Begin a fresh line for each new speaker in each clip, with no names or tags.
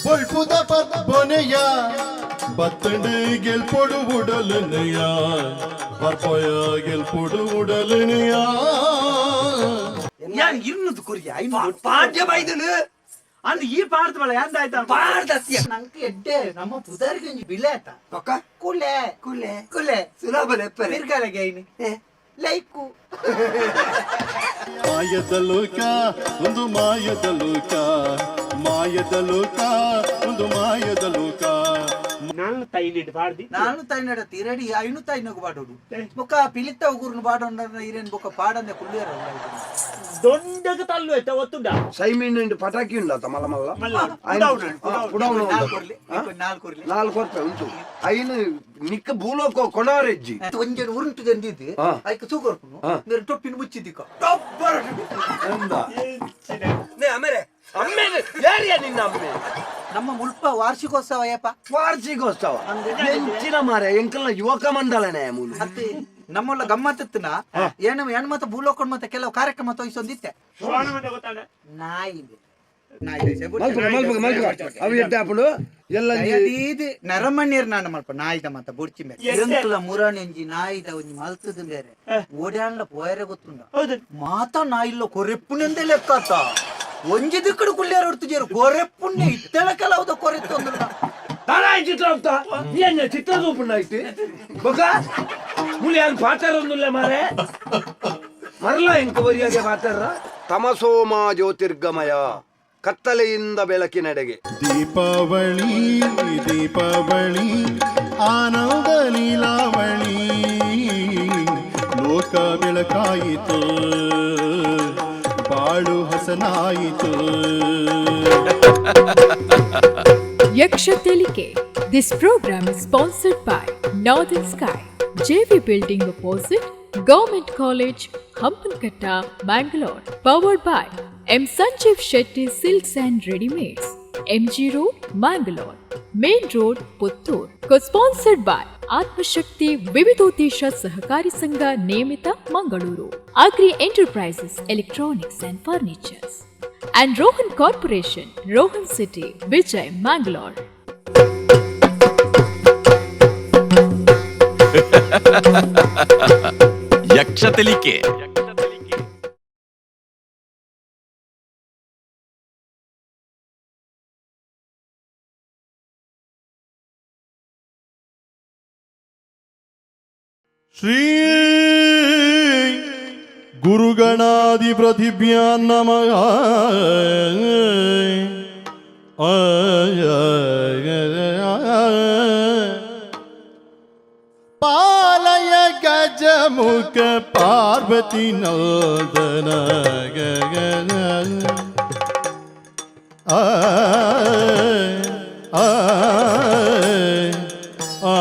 ಬೊಳ್ಪುದ ಪರ್ಬೊನೆಯ ಬತ್ತಂಡು ಗೆಲ್ಪೊಡು ಉಡಲನೆಯ ಬರ್ಪೊಯ ಗೆಲ್ಪೊಡು ಉಡಲನೆಯ.
ಯಾನ್ ಇರ್ನುದು ಕೊರಿಯ.
ಪಾಡ್ಯ ಬೈದನು ಅಂದ್ ಈ ಪಾಡ್ದ ಬಲ ಎಂದಾಯ್ತ?
ಪಾಡ್ದತ್ಯ ನಂಕ್ ಎಡ್ಡೆ ನಮ್ಮ ಪುದರ್ಗೆ ಬಿಲೆ ಆತ.
ಪಕ್ಕ.
ಕುಲೆ.
ಕುಲೆ.
ಕುಲೆ.
ಸುಲಭ ಲೆಪ್ಪರೆ.
ತಿರ್ಗಾಲಗೆ ಐನು ಲೈಕು.
ಮಾಯದ ಲೋಕ ಒಂದು ಮಾಯದ ಲೋಕ, ಮಾಯದ ಲೋಕ ಒಂದು ಮಾಯದ ಲೋಕ.
ನಾನು ತೈಲಿಡ್ ಪಾಡ್ದಿ.
ನಾನು ತೈನಡ ತಿರಡಿ ಐನು ತೈನಗು ಬಾಡೋಡು ಬೊಕ್ಕ ಪಿಲಿತ್ತ ಉಗುರ್ನು ಬಾಡೋಣ ಇರೇನ್ ಬೊಕ್ಕ ಪಾಡಂದೆ ಕುಳ್ಳಿಯರ.
ದೊಂಡಗ ತಲ್ಲು ಆಯ್ತಾ, ಒತ್ತುಂಡ?
ಸೈಮೀನ್ ಉಂಡು, ಪಟಾಕಿ ಉಂಡಾತ ಮಲ್ಲ ಮಲ್ಲ.
ಮಲ್ಲ.
ಪುಡೌನು ಉಂಡು.
ನಾಲ್ಕು ಕೊರ್ಲಿ, ನಾಲ್ಕು ಕೊರ್ಲಿ.
ನಾಲ್ಕು ಕೊರ್ಪೆ ಉಂಟು. ಐನು ನಿಕ್ಕ ಭೂಲೋಕ ಕೊಣಾರೆಜ್ಜಿ.
ಒಂಜೆಡ್ ಉರುಂಟು ತಂದಿದ್ದು. ಐಕ್ ತೂಕೊರ್ಪುನು. ಮೇರೆ ಟೊಪ್ಪಿನ ಮುಚ್ಚಿದಿಕ್ಕ.
ಎಂದ?
ಅಮೇರೆ.
ಅಮ್ಮೆ ಯಾರ್ಯಾ ನಿನ್ನ ಅಮ್ಮೆ?
ನಮ್ಮ ಮುಲ್ಪ ವಾರ್ಷಿಕೋತ್ಸವ ಏಪ?
ವಾರ್ಷಿಕೋತ್ಸವ ಎಂಚಿನ ಮಾರೆ, ಎಂಕಲ್ನ ಯುವಕ ಮಂಡಲನೇ ಮೂಲು.
ಅತ್ತೆ, ನಮ್ಮಲ್ಲ ಗಮ್ಮತ್ತಿತ್ತನ ಏನು ಹೆಣ್ಮತ ಭೂಲೋಕೊಂಡ್ ಮತ್ತೆ ಕೆಲವು ಕಾರ್ಯಕ್ರಮ ತೋಯಿಸೊಂದಿತ್ತೆ.
ಶ್ವಾನ ಮಂದ ಗೊತ್ತಾಂಡ.
ನಾಯಿ ನಾಯಿ.
ಮಲ್ಪುಗ ಮಲ್ಪುಗ ಮಲ್ಪುಗ, ಅವು ಎಡ್ಡೆ ಆಪುಂಡು ಎಲ್ಲ.
ದಯದೀದ್ ನರಮಣ್ಯರ್ ನಾನ ಮಲ್ಪ ನಾಯಿದ ಮತ ಬೊಡ್ಚಿ ಮೇಲೆ. ಎಂಕ್ಲ ಮುರಾಣಿ ನಾಯಿದ ಒಂಜಿ ಮಲ್ತದ ಬೇರೆ ಓಡ್ಯಾನ್ಲ ಪೋಯರೆ ಗೊತ್ತುಂಡ.
ಹೌದು.
ಮಾತ ನಾಯಿಲ್ಲ ಕೊರೆಪ್ಪುನೆಂದೇ ಲೆಕ್ಕಾತ. ಒಂಜಿ ದಿಕ್ಕಡು ಕುಳ್ಳಿಯಾರ ಹೊಡ್ತಿಜೇರು ಕೊರೆಪ್ಪುನ್ನೆ ಇತ್ತೆಲ ಕೆಲವುದ ಕೊರೆತ್ತೊಂದುಲ್ಲ.
ತಾರಾಯಿ ಚಿತ್ರ ಅಂತ ಏನ್ ಚಿತ್ರ ತೂಪುಂಡ ಐತಿ ಬೊಕ ಮುಲಿ ಯಾನ್ ಪಾತಾರೊಂದುಲ್ಲ ಮಾರೆ, ಮರಲ ಎಂಕ ಬರಿಯಾಗೆ ಪಾತಾರ. ತಮಸೋಮಾ ಜ್ಯೋತಿರ್ಗಮಯ, ಕತ್ತಲೆಯಿಂದ ಬೆಳಕಿನೆಡೆಗೆ.
ದೀಪಾವಳಿ ದೀಪಾವಳಿ ಆನಂದ ಲೀಲಾವಳಿ, ಲೋಕ ಬೆಳಕಾಯಿತು, ಬಾಳು ಹಸನಾಯಿತು.
Yaksha Telike. This program is sponsored by Northern Sky, JV Building opposite Government College, Hampankatta, Mangalore. Powered by M. Sanjeev Shetty Silks and Readymates, MG Road, Mangalore, Main Road, Puttur. Co-sponsored by Atmashakti Vividodesha Sahakari Sangha Nemita, Mangaluru. Agri Enterprises, Electronics and Furnitures. And Rohan Corporation, Rohan City, Vijay, Mangalore.
ಯಕ್ಷ ತೆಲಿಕೆ.
ಶ್ರೀ ಗುರುಗಣಾಧಿಪತಿಭ್ಯಾಂ ನಮಃ. ಪಾಲಯ ಗಜಮುಖ ಪಾರ್ವತಿ ನಂದನ ಗಗನ ಆ ಆ ಆ.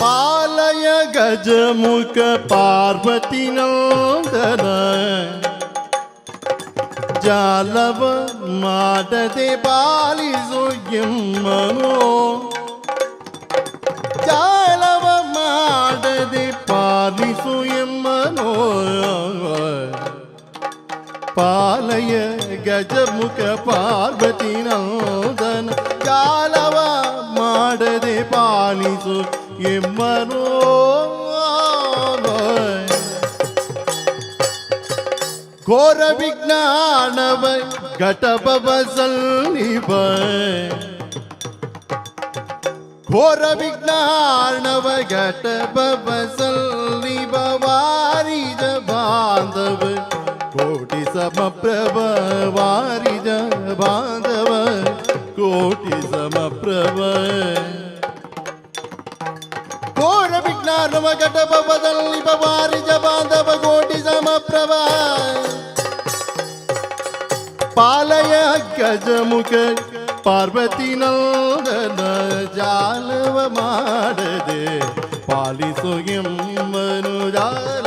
ಪಾಲಯ ಗಜಮುಖ ಪಾರ್ವತಿ ನಂದನ, ಜಾಲವ ಮಾಡದೆ ಪಾಲಿಸು ಎಮ್ಮನು, ಜಾಲವ ಮಾಡದೆ ಪಾಲಿಸು ಎಮ್ಮನು. ಪಾಲಯ ಗಜಮುಖ ಪಾರ್ವತಿ ನಂದನ, ಜಾಲವ ಮಾಡದೆ ಪಾಲಿಸು ಎಮ್ಮನು. ಘೋರ ವಿಜ್ಞಾನವ ಘಟಭವ ಸನ್ನಿಭ, ಘೋರ ವಿಜ್ಞಾನವ ಘಟಭವ ಸನ್ನಿಭ, ವಾರಿಜ ಬಾಂಧವ ಕೋಟಿ ಸಮಪ್ರಭ, ವಾರಿಜ ಬಾಂಧವ ಕೋಟಿ ಸಮಪ್ರಭ. ಘೋರ ವಿಜ್ಞಾನವ ಘಟಭವದಲ್ಲಿ ವಾರಿಜ ಬಾಂಧವ ಕೋಟಿ ಸಮಪ್ರಭ. ಪಾಲಯ ಗಜಮುಖ ಪಾರ್ವತಿ ನಂದನ, ಜಾಲವ ಮಾಡದೆ ಪಾಲಿಸು ಎಮ್ಮನು, ಜಾಲವ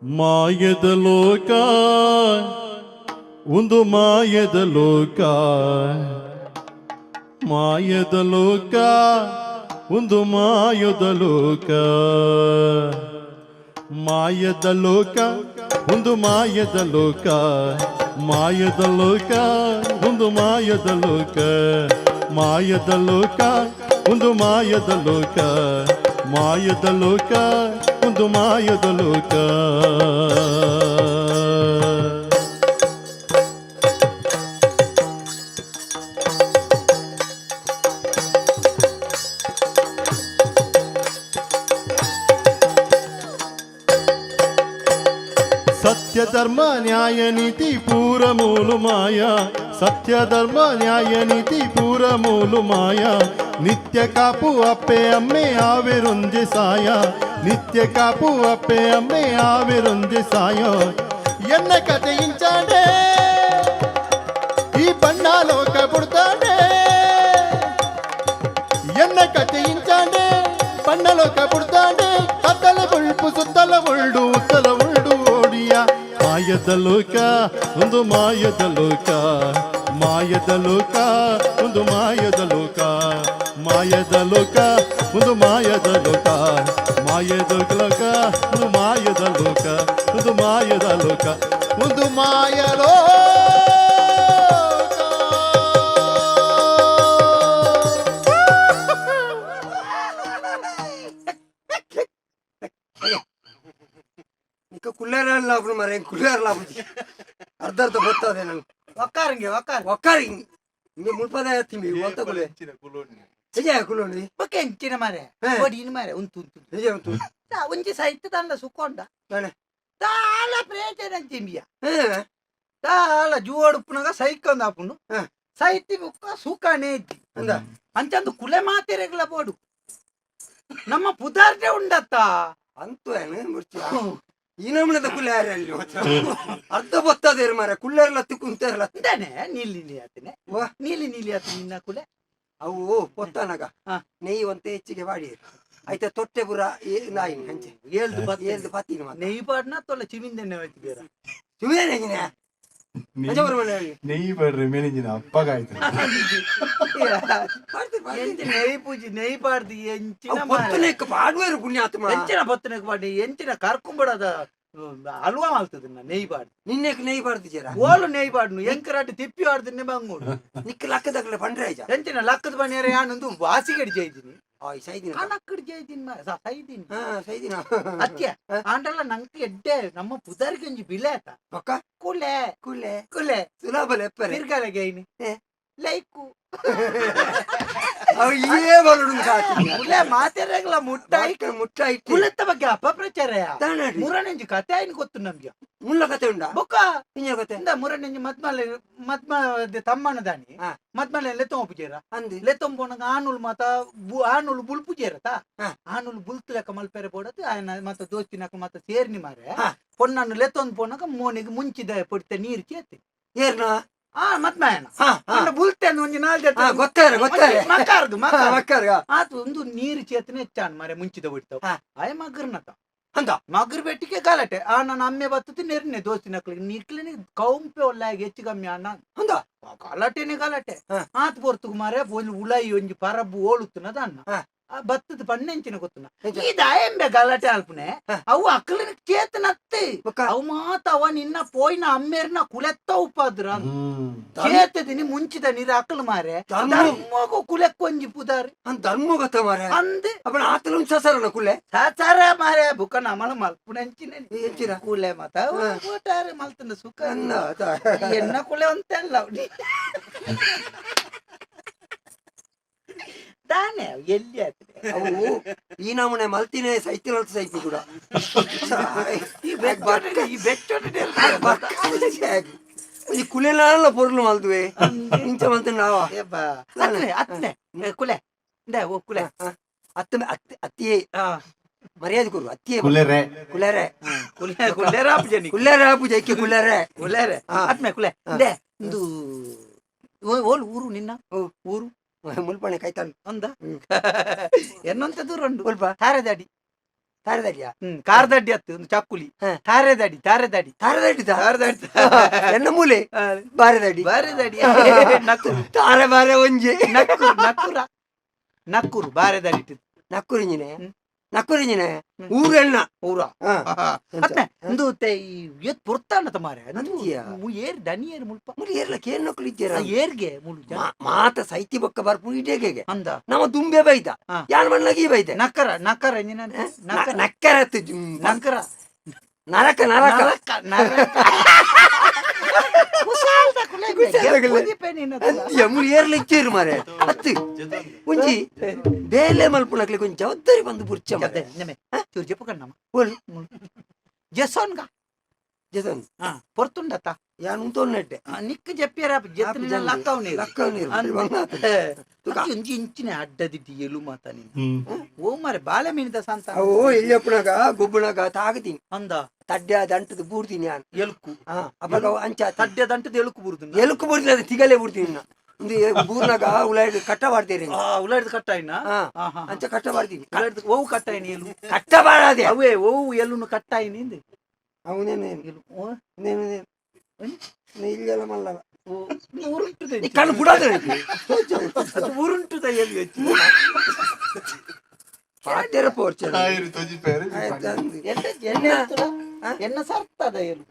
ಮಾಯದ ಲೋಕ ಒಂದು ಮಾಯದ ಲೋಕ, ಮಾಯದ ಲೋಕ ಒಂದು ಮಾಯದ ಲೋಕ, ಮಾಯದ ಲೋಕ ಒಂದು ಮಾಯದ ಲೋಕ, ಮಾಯದ ಲೋಕ ಒಂದು ಮಾಯದ ಲೋಕ, ಮಾಯದ ಲೋಕ ಒಂದು ಮಾಯದ ಲೋಕ, ಮಾಯದ ಲೋಕ ಒಂದು ಮಾಯದ ಲೋಕ. ಸತ್ಯ ಧರ್ಮ ನ್ಯಾಯ ನೀತಿ ಪೂರ ಮೂಲು ಮಾಯ, ಸತ್ಯ ಧರ್ಮ ನ್ಯಾಯ ನೀತಿ ಪೂರ ಮೂಲು ಮಾಯ, ನಿತ್ಯ ಕಾಪು ಅಪ್ಪೆ ಅಮ್ಮೆ ಆವಿರುಂಜಿ ಸಾಯ, ನಿತ್ಯ ಕಾಪು ಅಪ್ಪೆ ಅಮ್ಮೆ ಆವಿರುಂಜಿ ಸಾಯ. ಎನ್ನ ಕತೆ ಇಂಚಾಂಡೆ ಈ ಬಣ್ಣ ಲೋಕ ಬುಡ್ತಾಂಡೆ, ಎನ್ನ ಕತೆ ಇಂಚಾಂಡೆ ಬಣ್ಣ ಲೋಕ ಬುಡ್ತಾಂಡೆ, ಕತ್ತಲ ಬುಳ್ಪು ಸುತ್ತಲ ಉಳ್ಡು ಉತ್ತಲ ಉಳ್ಡು ಓಡಿಯ. ಮಾಯದ ಲೋಕ ಒಂದು ಮಾಯದ ಲೋಕ, ಮಾಯದ ಲೋಕ ಒಂದು ಮಾಯದ ಲೋಕ, ಮಾಯದ ಲೋಕ ಒಂದು ಮಾಯದ ಲೋಕ, ಮಾಯದ ಲೋಕ ಒಂದು ಮಾಯದ ಲೋಕ, ಒಂದು ಮಾಯದ ಲೋಕ ಒಂದು ಮಾಯ ಲೋಕ.
ನಿಕ್ಕ ಕುಲ್ಲೇರ ಲಾಭ ಮರ, ಕುಲ್ಲೇರ ಲಾಭ ಅರ್ಧ ಅರ್ಧ ಗೊತ್ತದೆ ನಂಗೆ.
ಒಕ್ಕಾರಂಗೆ ಒಕ್ಕಾರ.
ಒಕ್ಕಾರಿ ಹಿಂಗೆ ಮುಲ್ಪದ ತಿಂಬಿ ಒತ್ತ ಕುಲೆ ನಿಜ ಕುಲೋಣಿ.
ಬೊಕ್ಕ ಎಂಚಿನ ಮಾರೆ?
ಹೇ.
ಒಡಿನ ಮಾರೆ ಉಂತು ಉಂತು.
ನಿಜ ಉಂಟು.
ತಾ ಒಂಜಿ ಸೈತ ದಂಡ ಸುಕೊಂಡ.
ತಾನೆ.
ತಾಲ ಪ್ರೇಜನ ಅಂಚಿಂಬಿಯ.
ಹೇ.
ತಾಲ ಜೂವಡುಪ್ಪುನಗ ಸೈಕೊಂದು ಆಪುಂಡು.
ಹಾ.
ಸೈತಿ ಬುಕ್ಕ ಸುಖನೇ ಇದ್ದಿ.
ಅಂದ.
ಅಂಚಂದು ಕುಲೆ ಮಾತೆರೆಗ್ಲ ಬೋಡು ನಮ್ಮ ಪುದಾರ್ಡೆ ಉಂಡತ್ತ.
ಅಂತೂ ಏನು ಮುರ್ಚಿ ಈ ನಮ್ಮನೆದ ಕುಲ್ಲೇರ ಅಲ್ಲಿ ಅರ್ಧ ಬತ್ತದೇರು ಮಾರ, ಕುಲ್ಲೇರ್ಲ ಕುಂತೇರ್ಲ.
ಅಂತಾನೆ ನೀಲಿ ನೀಲಿ ಆತನೆ.
ವಾ.
ನೀಲಿ ನೀಲಿ ಆತ ನಿನ್ನ ಕುಲೆ.
ಅವು ಪೊತ್ತನಗ
ಹಾ.
ನೆಯ್ಯಿ ಒಂತೆ ಹೆಚ್ಚಿಗೆ ಬಾಡಿ ಆಯ್ತಾ, ತೊಟ್ಟೆ ಪುರ ನಾಯಿನ ಹಂಚೆ.
ಏಳ್ದು ಬತ್ತ.
ಏಳ್ದು ಪತ್ತಿನ ಮಾತ.
ನೆಯ್ಯಿ ಪಾಡ್ನ ತೊಲ್ಲ ಚಿವಿಂದೆಣ್ಣೆ ಹೋಯ್ತು ಬೇರೆ.
ಸುಮ್ಮನೆ ಹೆಂಗಿನ
ನೆయ్యి ಪಡ್ರಿ ಮೇಲಿಂಜಿನ ಅಪ್ಪಗಾಯ್ತು.
ಎಂಚಿನ ನೆಯ್ಯಿ ಪೂಜಿ ನೆಯ್ಯಿ ಪಾಡ್ದು ಎಂಚಿನ ಮಾರ್ರೆ.
ಪೊತ್ತನೆಕ್ ಪಾಡುವರು ಪುಣ್ಯಾತ್ಮ.
ಎಂಚಿನ ಬತ್ತನೆಗ್ ಪಾಡಿ ಎಂಚಿನ ಕರ್ಕೊಂಬಿಡದ ಅಲ್ವಾ ಮಾಡ್ತದ ನೆಯ್ಯಿ ಪಾಡ್ದು.
ನಿನ್ನೆಕ್ ನೆಯ್ಯಿ ಬಾರ್ದಿಜರ?
ಓಲು ನೆಯ್ಯಿ ಪಾಡ್ನು ಎಂಕರಾಟ ತಿಪ್ಪಿ ಆಡ್ದನ್ನೇ ಬಂಗೋಡು.
ನಿಕ್ ಲಕ್ಕದಕ್ಲೆ ಪಂಡ್ರೆ ಆಯ್ಜ.
ಎಂಚಿನ ಲಕ್ಕದ ಬಣಿಯರ ಯಾನೊಂದು ವಾಸಿಗಡಿ ಜೈದಿನಿ.
ಆಯ್ ಸೈದಿನ.
ಕಣಕ್ಕಡಿ ಜೈದಿನಿ ಸೈದಿನಿ.
ಹಾ ಸೈದಿನ.
ಅತ್ಯ ಆಂಡಲ ನಂಗೆ ಎಡ್ಡೆ ನಮ್ಮ ಪುದರ್ಗೆ ಒಂಜಿ ಬಿಲೆ ಆತ.
ಬೊಕ್ಕ
ಕುಲೆ.
ಕುಲೆ.
ಕುಲೆ.
ಸುಲಭ ಲೆಪ್ಪರೆ.
ತಿರ್ಗಾಲಗೆ ಐನಿ.
ಹೇ.
ಲೈಕು.
ಅವು ಏ ಬರುಡು ಸಾಕು.
ಕುಲೆ ಮಾತೆರೆಗ್ಲ ಮುಟ್ಟಾಯಿ.
ಮುಟ್ಟಾಯಿ.
ಕುಲೆತ್ತ ಬಗ್ಗೆ ಅಪಪ್ರಚಾರ.
ತಾನಾಡಿ.
ಮುರನೆಂಜಿ ಕತೆ ಐನ್ ಗೊತ್ತು ನಮ್ಗೆ.
ಮುಲ್ಲ ಕತೆ ಉಂಡಾ?
ಬೊಕ್ಕ.
ಇಂಜ ಕತೆ.
ಇಂದ ಮುರನೆಂಜಿ ಮದ್ಮಲೆ ಮದ್ಮ ತಮ್ಮನ ದಾನಿ.
ಹಾ.
ಮದ್ಮಲೆ ಲೆತ್ತೊಂಬ ಪೂಜೆರ.
ಅಂದು.
ಲೆತ್ತೊಂಬೋನಗ ಆನುಲ್ ಮಾತ ಆನುಲ್ ಬುಲ್ ಪೂಜೆರತ.
ಹಾ.
ಆನುಲ್ ಬುಲ್ತ್ ಲೆಕ್ಕ ಮಲ್ಪೆರೆ ಬೋಡದು ಆಯನ ಮತ್ತ ದೋಸ್ತಿನಕ ಮತ್ತ ಸೇರ್ನಿ ಮಾರೆ.
ಹಾ.
ಪೊನ್ನನ್ನು ಲೆತ್ತೊಂದು ಪೋನಗ ಮೋನಿಗೆ ಮುಂಚಿದ ಪೊಡಿತ ನೀರು ಚೇತಿ.
ಏರ್ನ?
ಆ ಮದ್ಮಯನ.
ಹಾ ಹಾ.
ಅಂಡ ಬುಲ್ತೆ ಅಂದ್ ಒಂಜಿ ನಾಲ್ ಜನ.
ಹಾ ಗೊತ್ತಾರೆ ಗೊತ್ತಾರೆ.
ಮಕ್ಕಾರ್ಗು ಮಕ್ಕಾರ್ಗು.
ಮಕ್ಕರ್ಗ.
ಆತು ಒಂದು ನೀರು ಚೇತನೆ ಹೆಚ್ಚಾನ್ ಮಾರೆ ಮುಂಚಿದ ಬಿಡ್ತಾವ.
ಹಾ.
ಆಯ ಮಗ್ರನತ.
ಅಂದ.
ಮಗ್ರ ಬೆಟ್ಟಿಗೆ ಗಲಾಟೆ ಆ ನನ್ನ ಅಮ್ಮೆ ಬತ್ತದ ನೆರ್ನೆ ದೋಸ್ತಿನಕ್ಳಿಗೆ ನಿಕ್ಲಿನಿ ಕೌಂಪೆ ಒಲ್ಲಾಗಿ ಹೆಚ್ಚು ಕಮ್ಮಿ ಅಣ್ಣ.
ಅಂದ.
ಗಲಾಟೆನೆ ಗಲಾಟೆ.
ಹಾ.
ಆತ್ ಪೊರ್ತುಗು ಮಾರೆ ಒಂಜಿ ಉಲಾಯಿ ಒಂಜಿ ಪರಬ್ಬು ಓಳುತ್ತನದ ಅನ್ನ.
ಹಾ.
ಆ ಬತ್ತದ ಪಣ್ಣೆಂಚಿನ ಗೊತ್ತುನ.
ಎಂಚ?
ಈ ದಾಯಂಬೆ ಗಲಾಟೆ ಅಲ್ಪನೆ.
ಹಾ.
ಅವು ಅಕ್ಲಿನ ಚೇತನತ್ತೆ.
ಬೊಕ್ಕ.
ಅವು ಮಾತ ಅವ ನಿನ್ನ ಪೋಯಿನ ಅಮ್ಮೇರ್ನ ಕುಲೆತ್ತ ಉಪಾದ್ರ. ಚೇತದಿನಿ ಮುಂಚಿದ ನೀರು ಅಕ್ಲು ಮಾರೆ.
ಧರ್ಮ.
ಧರ್ಮಗು ಕುಲೆಕ್ಕೊಂಜಿ ಪುದಾರಿ.
ಅಂದ್ ಧರ್ಮ ಗೊತ್ತ ಮಾರೆ.
ಅಂದ್.
ಅಪ್ಪಣ ಆತಲ ಒಂದ್ ಸಸರನ ಕುಲ್ಲೆ.
ಸಾಚಾರ ಮಾರೆ ಬುಕ್ಕ ನಮಲ ಮಲ್ಪುನಂಚಿನ.
ಎಂಚಿನ?
ಕುಲೆ ಮತ
ಹಾ.
ಓಟಾರೆ ಮಲ್ತನ ಸುಖ.
ಅನ್ನ ಆತ.
ಎನ್ನ ಕುಲೆ ಅಂತೆಲ್ಲ ತಾನೆ ಎಲ್ಲಿ ಆಯ್ತದೆ.
ಅವು ಈ ನಮೂನೆ ಮಲ್ತಿನೇ ಸೈತಿನ ಸೈಪು ಕೂಡ.
ಈ ಬೆಚ್ಚ ಈ ಬೆಚ್ಚ.
ಈ ಕುಲೆಲ್ಲ ಪೊರ್ಲು ಮಲ್ದುವೆ ಇಂಚ ಮಲ್ತ ನಾವ.
ಅತ್ನೆ ಅತ್ನೆ ಕುಲೆ ಇಂದ ಓ ಕುಲೆ.
ಅತ್ತ ಅತ್ತಿ ಅತ್ತಿಯೇ ಮರ್ಯಾದೆ ಕೊರು ಅತ್ತಿಯೇ.
ಕುಲೆರೆ.
ಕುಲೆರೆ.
ಕುಲೆ ಕುಲೆರಾಪ್ ಜನಿ.
ಕುಲ್ಲೇರೆ ಪೂಜೆ ಐಕೆ ಕುಲ್ಲೇರೆ.
ಕುಲೆರೆ.
ಹಾ.
ಅತ್ಮೆ ಕುಲೆ ಇಂದೆ ಇಂದು ಓಲ್ ಊರು ನಿನ್ನ?
ಓ.
ಊರು
ಮುಲ್ಪಣೆ ಕೈತಾಲ್.
ಅಂದ.
ಹ್ಮ್.
ಎನ್ನಂತ ದೂರ ಉಂಡು.
ಮುಲ್ಪ.
ಹಾರದಾಡಿ.
ತಾರೆದಡಿಯ?
ಹ್ಮ್, ಕಾರ್ದಡ್ಡಿ ಅತ್ತು ಒಂದು ಚಕ್ಕುಲಿ. ತಾರೆದಡಿ, ತಾರೆದಡಿ.
ತಾರೆದಡಿ.
ತಾರೆದಡಿ.
ಎನ್ನ ಮೂಲೆ ಬಾರೆದಡಿ.
ಬಾರೆದಡಿ, ನಕ್ಕುರು.
ತಾರೆ ಬಾರೆ ಒಂಜಿ.
ನಕ್ಕುರು, ನಕ್ಕುರ, ನಕ್ಕುರು ಬಾರೆದಡಿ.
ನಕ್ಕುರಿಂಜಿನೆ.
ಹ್ಮ್.
ನಕ್ಕುರಿಂಜಿನೆ ಊರೆಣ್ಣ.
ಊರ.
ಹಾ.
ಅತ್ನೆ ಇಂದು ते ಏತ್ ಪೊರ್ತಾಂಡ ಮಾರೆ.
ಅಂದ್ಯಾ?
ಏರ್ ದನಿ ಏರ್ ಮುಲ್ಪ.
ಮುಲಿ ಏರ್ಲ ಕೇನ್ ನಕ್ಕುಲು ಇಜ್ಜೆರ?
ಆ ಏರ್ಗೆ ಮುಳು ಜನ.
ಮಾತ ಸೈತಿ ಬೊಕ್ಕ ಬರ್ಪು ಇಡೇಗೆ.
ಅಂದ.
ನಮ್ಮ ದುಂಬೆ ಬೈದ. ಯಾನ್ ಮಣ್ಣಗೆ ಈ ಬೈದೆ.
ನಕ್ಕರ, ನಕ್ಕರ ಇಂಜಿನ ನಕ್ಕರ.
ನಕ್ಕರ.
ನಕ್ಕರ.
ನರಕ, ನರಕ.
ನರಕ, ನರಕ. ಕುಸಾಲ್ದ ಕುಲೆ.
ಕುಸಾಲ್ದ ಕುಲೆ.
ಕುದಿಪೆ ನಿನ್ನದು.
ಅಂದ್ಯ ಮುಲಿ ಏರ್ಲ ಇಚ್ಚೇರು ಮಾರೆ. ಅತ್ತು ಒಂಜಿ ಬೇಲೆ ಮಲ್ಪುನಕ್ಲೆ ಒಂಜಿ ಜವಾಬ್ದಾರಿ ಬಂದು ಬುರ್ಚ ಮಾರೆ.
ಜವಾಬ್ದಾರಿ, ಇನ್ನೊಮ್ಮೆ. ಚೂರು ಜೆಪ್ಪು ಕಣ್ಣಮ್ಮ.
ಓಲ್?
ಜೆಸೋನ್ಗ.
ಜೆಸನ್.
ಹಾ, ಪೊರ್ತುಂಡತ್ತ.
ಯಾನ್ ಉಂತೊನ್ನೆಟ್ಟೆ.
ನಿಕ್ ಜೆಪ್ಪಿಯರ ಜೆತ್ತನ ಲಕ್ಕವ್ ನೀರು.
ಲಕ್ಕವ್ ನೀರು.
ಒಂಜಿ ಇಂಚಿನ ಅಡ್ಡದಿದ್ದಿ ಎಲು ಮಾತ ನೀನು. ಓ ಮಾರೆ, ಬಾಳೆ ಮೀನಿದ ಸಂತ.
ಅವು ಎಲ್ಲಿಯಪ್ಪನಾಗ ಗೊಬ್ಬುನಾಗ ತಾಗತೀನಿ.
ಅಂದ.
ತಡ್ಡೆ ದಂಟದ ಬೂಡ್ತೀನಿ ಯಾನ್.
ಎಲ್ಕು.
ಹಾ, ಅಪ್ಪಗ ಅಂಚ.
ತಡ್ಡೆ ದಂಟದ ಎಲ್ಕು ಬುರುದು.
ಎಲುಕು ಬೂಡ್ತೀನಿ, ಅದು ತಿಗಲೆ ಬೂಡ್ತೀನಿ ನಾ. ಒಂದು ಬೂರ್ನಾಗ ಉಲಾಯ್ದು ಕಟ್ಟ ಮಾಡ್ತೀರಿ.
ಆ ಉಲಾಡ್ದು ಕಟ್ಟಾಯಿನ.
ಹಾ, ಅಂಚ ಕಟ್ಟ ಮಾಡ್ತೀನಿ.
ಉಲಾಡ್ದು ಓವು ಕಟ್ಟಾಯಿನ ಎಲು.
ಕಟ್ಟ ಬಾಡದೆ.
ಅವೇ ಓವು ಎಲುನು ಕಟ್ಟಾಯಿನಿ ಇಂದು.
ಅವನೇನು?
ಎಲು ಓ.
ನೇನು ಇಲ್ಲೆಲ್ಲ ಮಲ್ಲಲ್ಲ.
ಓ, ಉರುಂಟುದ.
ಈ ಕಣ್ಣು ಬುಡಾದ್ರೆ.
ಅದು ಉರುಂಟುದ ಎಲು ಹೆಚ್ಚು.
ಪಾತೆರ ಪೋರ್ಚ.
ಆಯ್ರಿ ತೊಜಿಪೇರು.
ಎನ್ನ ಎಣ್ಣೆ ಇರ್ತದ? ಎನ್ನ ಸರ್ತದ ಎಲು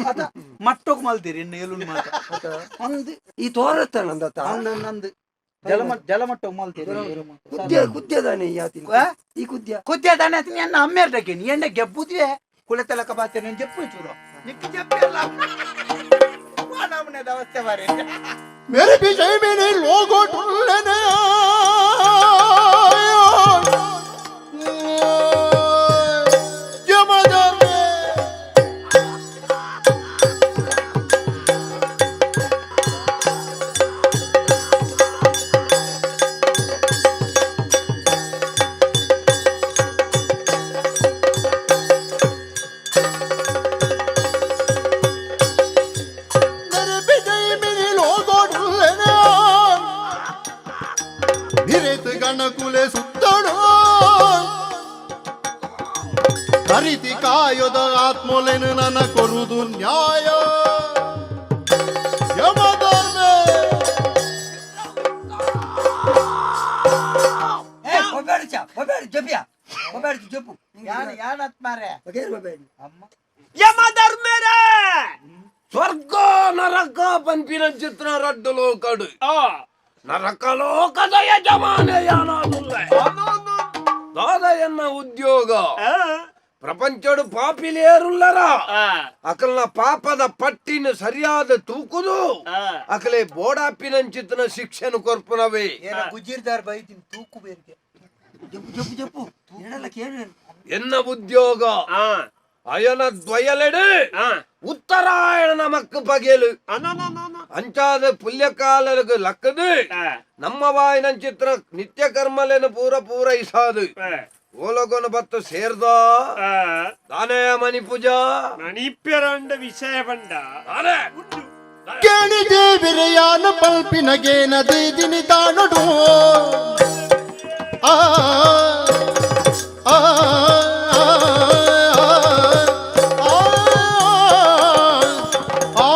ಅದ ಮಟ್ಟೋಗ್ ಮಲ್ದಿರಿ ಎನ್ನ ಎಲುನು ಮಾತ ಒಂದು.
ಈ ತೋರತ್ತ ನಂದತ್ತ.
ನಂದು ಜಲಮಟ್ಟ, ಜಲಮಟ್ಟ ಮಲ್ತೀರಿ ಎಲು ಮಾತ.
ಕುದ್ಯ ಕುದ್ಯದಾನೆ ಈ ಆತಿನ.
ಆ?
ಈ ಕುದ್ಯ.
ಕುದ್ಯ ದಾನೆ ಅತಿನಿ ಎನ್ನ ಅಮ್ಮೇರ್ಡಕ್ಕೆ ನೀ ಎಣ್ಣ ಗೆಬ್ಬುದಿಯೇ ಕುಳೆತಲಕ ಬಾತೆ నేను చెప్పు చూడు ನಿಕ್ಕು చెప్పేలా ನಮ್ಮನೆ ದವಸ್ತೆ ಬಾರಿ.
मेरे पीछे मेरे लोगों ढूंढने जमादार में। मेरे पीछे मेरे लोगों ढूंढने ನಿರೇತ ಗಣಕುಲೆ ಸುತ್ತಡು ಹರಿತಿ ಕಾಯದ ಆತ್ಮೊಲೆನು ನನ್ನ ಕೊರುದು ನ್ಯಾಯ ಯಮಧರ್ಮೇ.
ಒಬ್ಬೇಡ ಚಾ ಒಬ್ಬೇಡ ಜಪಿಯ ಒಬ್ಬೇಡ ಜಪ್ಪು.
ಯಾನ್ ಯಾನತ್ ಮಾರೆ.
ಬಗೇರ್ ಒಬ್ಬೇಡ.
ಅಮ್ಮ.
ಯಮಧರ್ಮರೇ.
ಸ್ವರ್ಗ ನರಕ ಪನ್ಪಿನ ಚಿತ್ರ ರಡ್ಡು ಲೋಕಡು ನರಕ ಲೋಕದ ಯಜಮಾನ ಯಾನಾದುಲ್ಲೆ ದಾದಯನ್ನ ಉದ್ಯೋಗ ಪ್ರಪಂಚಡು ಪಾಪಿಲೇರುಲ್ಲರ ಅಕಲ್ನ ಪಾಪದ ಪಟ್ಟಿನ ಸರಿಯಾದ ತೂಕುದು ಅಕಲೆ ಬೋಡಾಪಿನಂಚಿತನ ಶಿಕ್ಷೆನು ಕೊರ್ಪುನವೇ.
ಏನ ಗುಜಿರ್ದಾರ್ ಬೈದಿನ್ ತೂಕು ಬೇರ್ಗೆ.
ಜಪ್ಪು ಜಪ್ಪು ಜಪ್ಪು ಎನ್ನಲ್ಲ ಕೇಳು.
ಎನ್ನ ಉದ್ಯೋಗ ಅಯನ ದ್ವಯಲೆಡು ಉತ್ತರಾಯಣ ನಮಕ್ ಬಗೆಲು ಅಂಚಾದ ಪುಲ್ಯಕಾಲలకు ಲಕ್ಕದು ನಮ್ಮ ವಾಯಿನಂಚಿತ್ರ ನಿತ್ಯ ಕರ್ಮಲೇನು ಪೂರ ಪೂರೈಸಾದು ಓಲಗೊನ ಬತ್ತು ಸೇರ್ದ ತಾನೇ ಮಣಿಪೂಜಾ.
ಮಣಿಪ್ಯರಂಡ ವಿಷಯ ಪಂಡ
ತಾನೇ
ಕೇಳಿದೆ ವಿರಯಾನ ಪಲ್ಪಿನಗೇನ ದೀದಿನಿ ತಾನುಡು ಆ ಆ ಆ ಆ ಆ.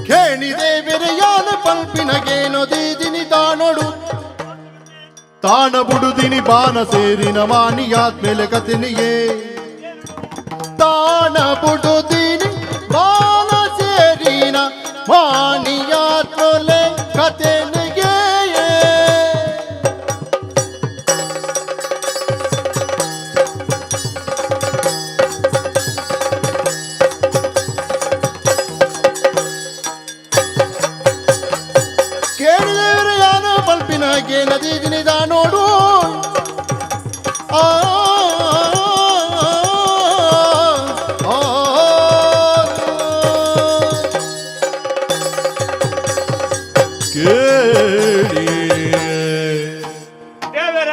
ಕೇಳಿದೆ ವಿರಯಾನ ಪಲ್ಪಿನಗೇನೋ ದೀದಿನಿ ತಾನೊಡು ತಾಣ ಬುಡುದಿನಿ ಬಾನ ಸೇರಿನ ಮಾನಿಯಾದ್ಮೇಲೆ ಕತಿನಿಯೇ ತಾಣ ಬುಡುದಿನಿ ಬಾನ ಸೇರಿನ ಮಾನಿಯಾದ್ಮೇಲೆ ಕತೆನಿಗೆ. ಕೇಳಿದೇವರು ಯಾನ ಪಲ್ಪಿನಾಗೆ ನದಿ ದಿನಿದ ನೋಡು ಆ ಆ, ಕೇಳಿ
ದೇವರ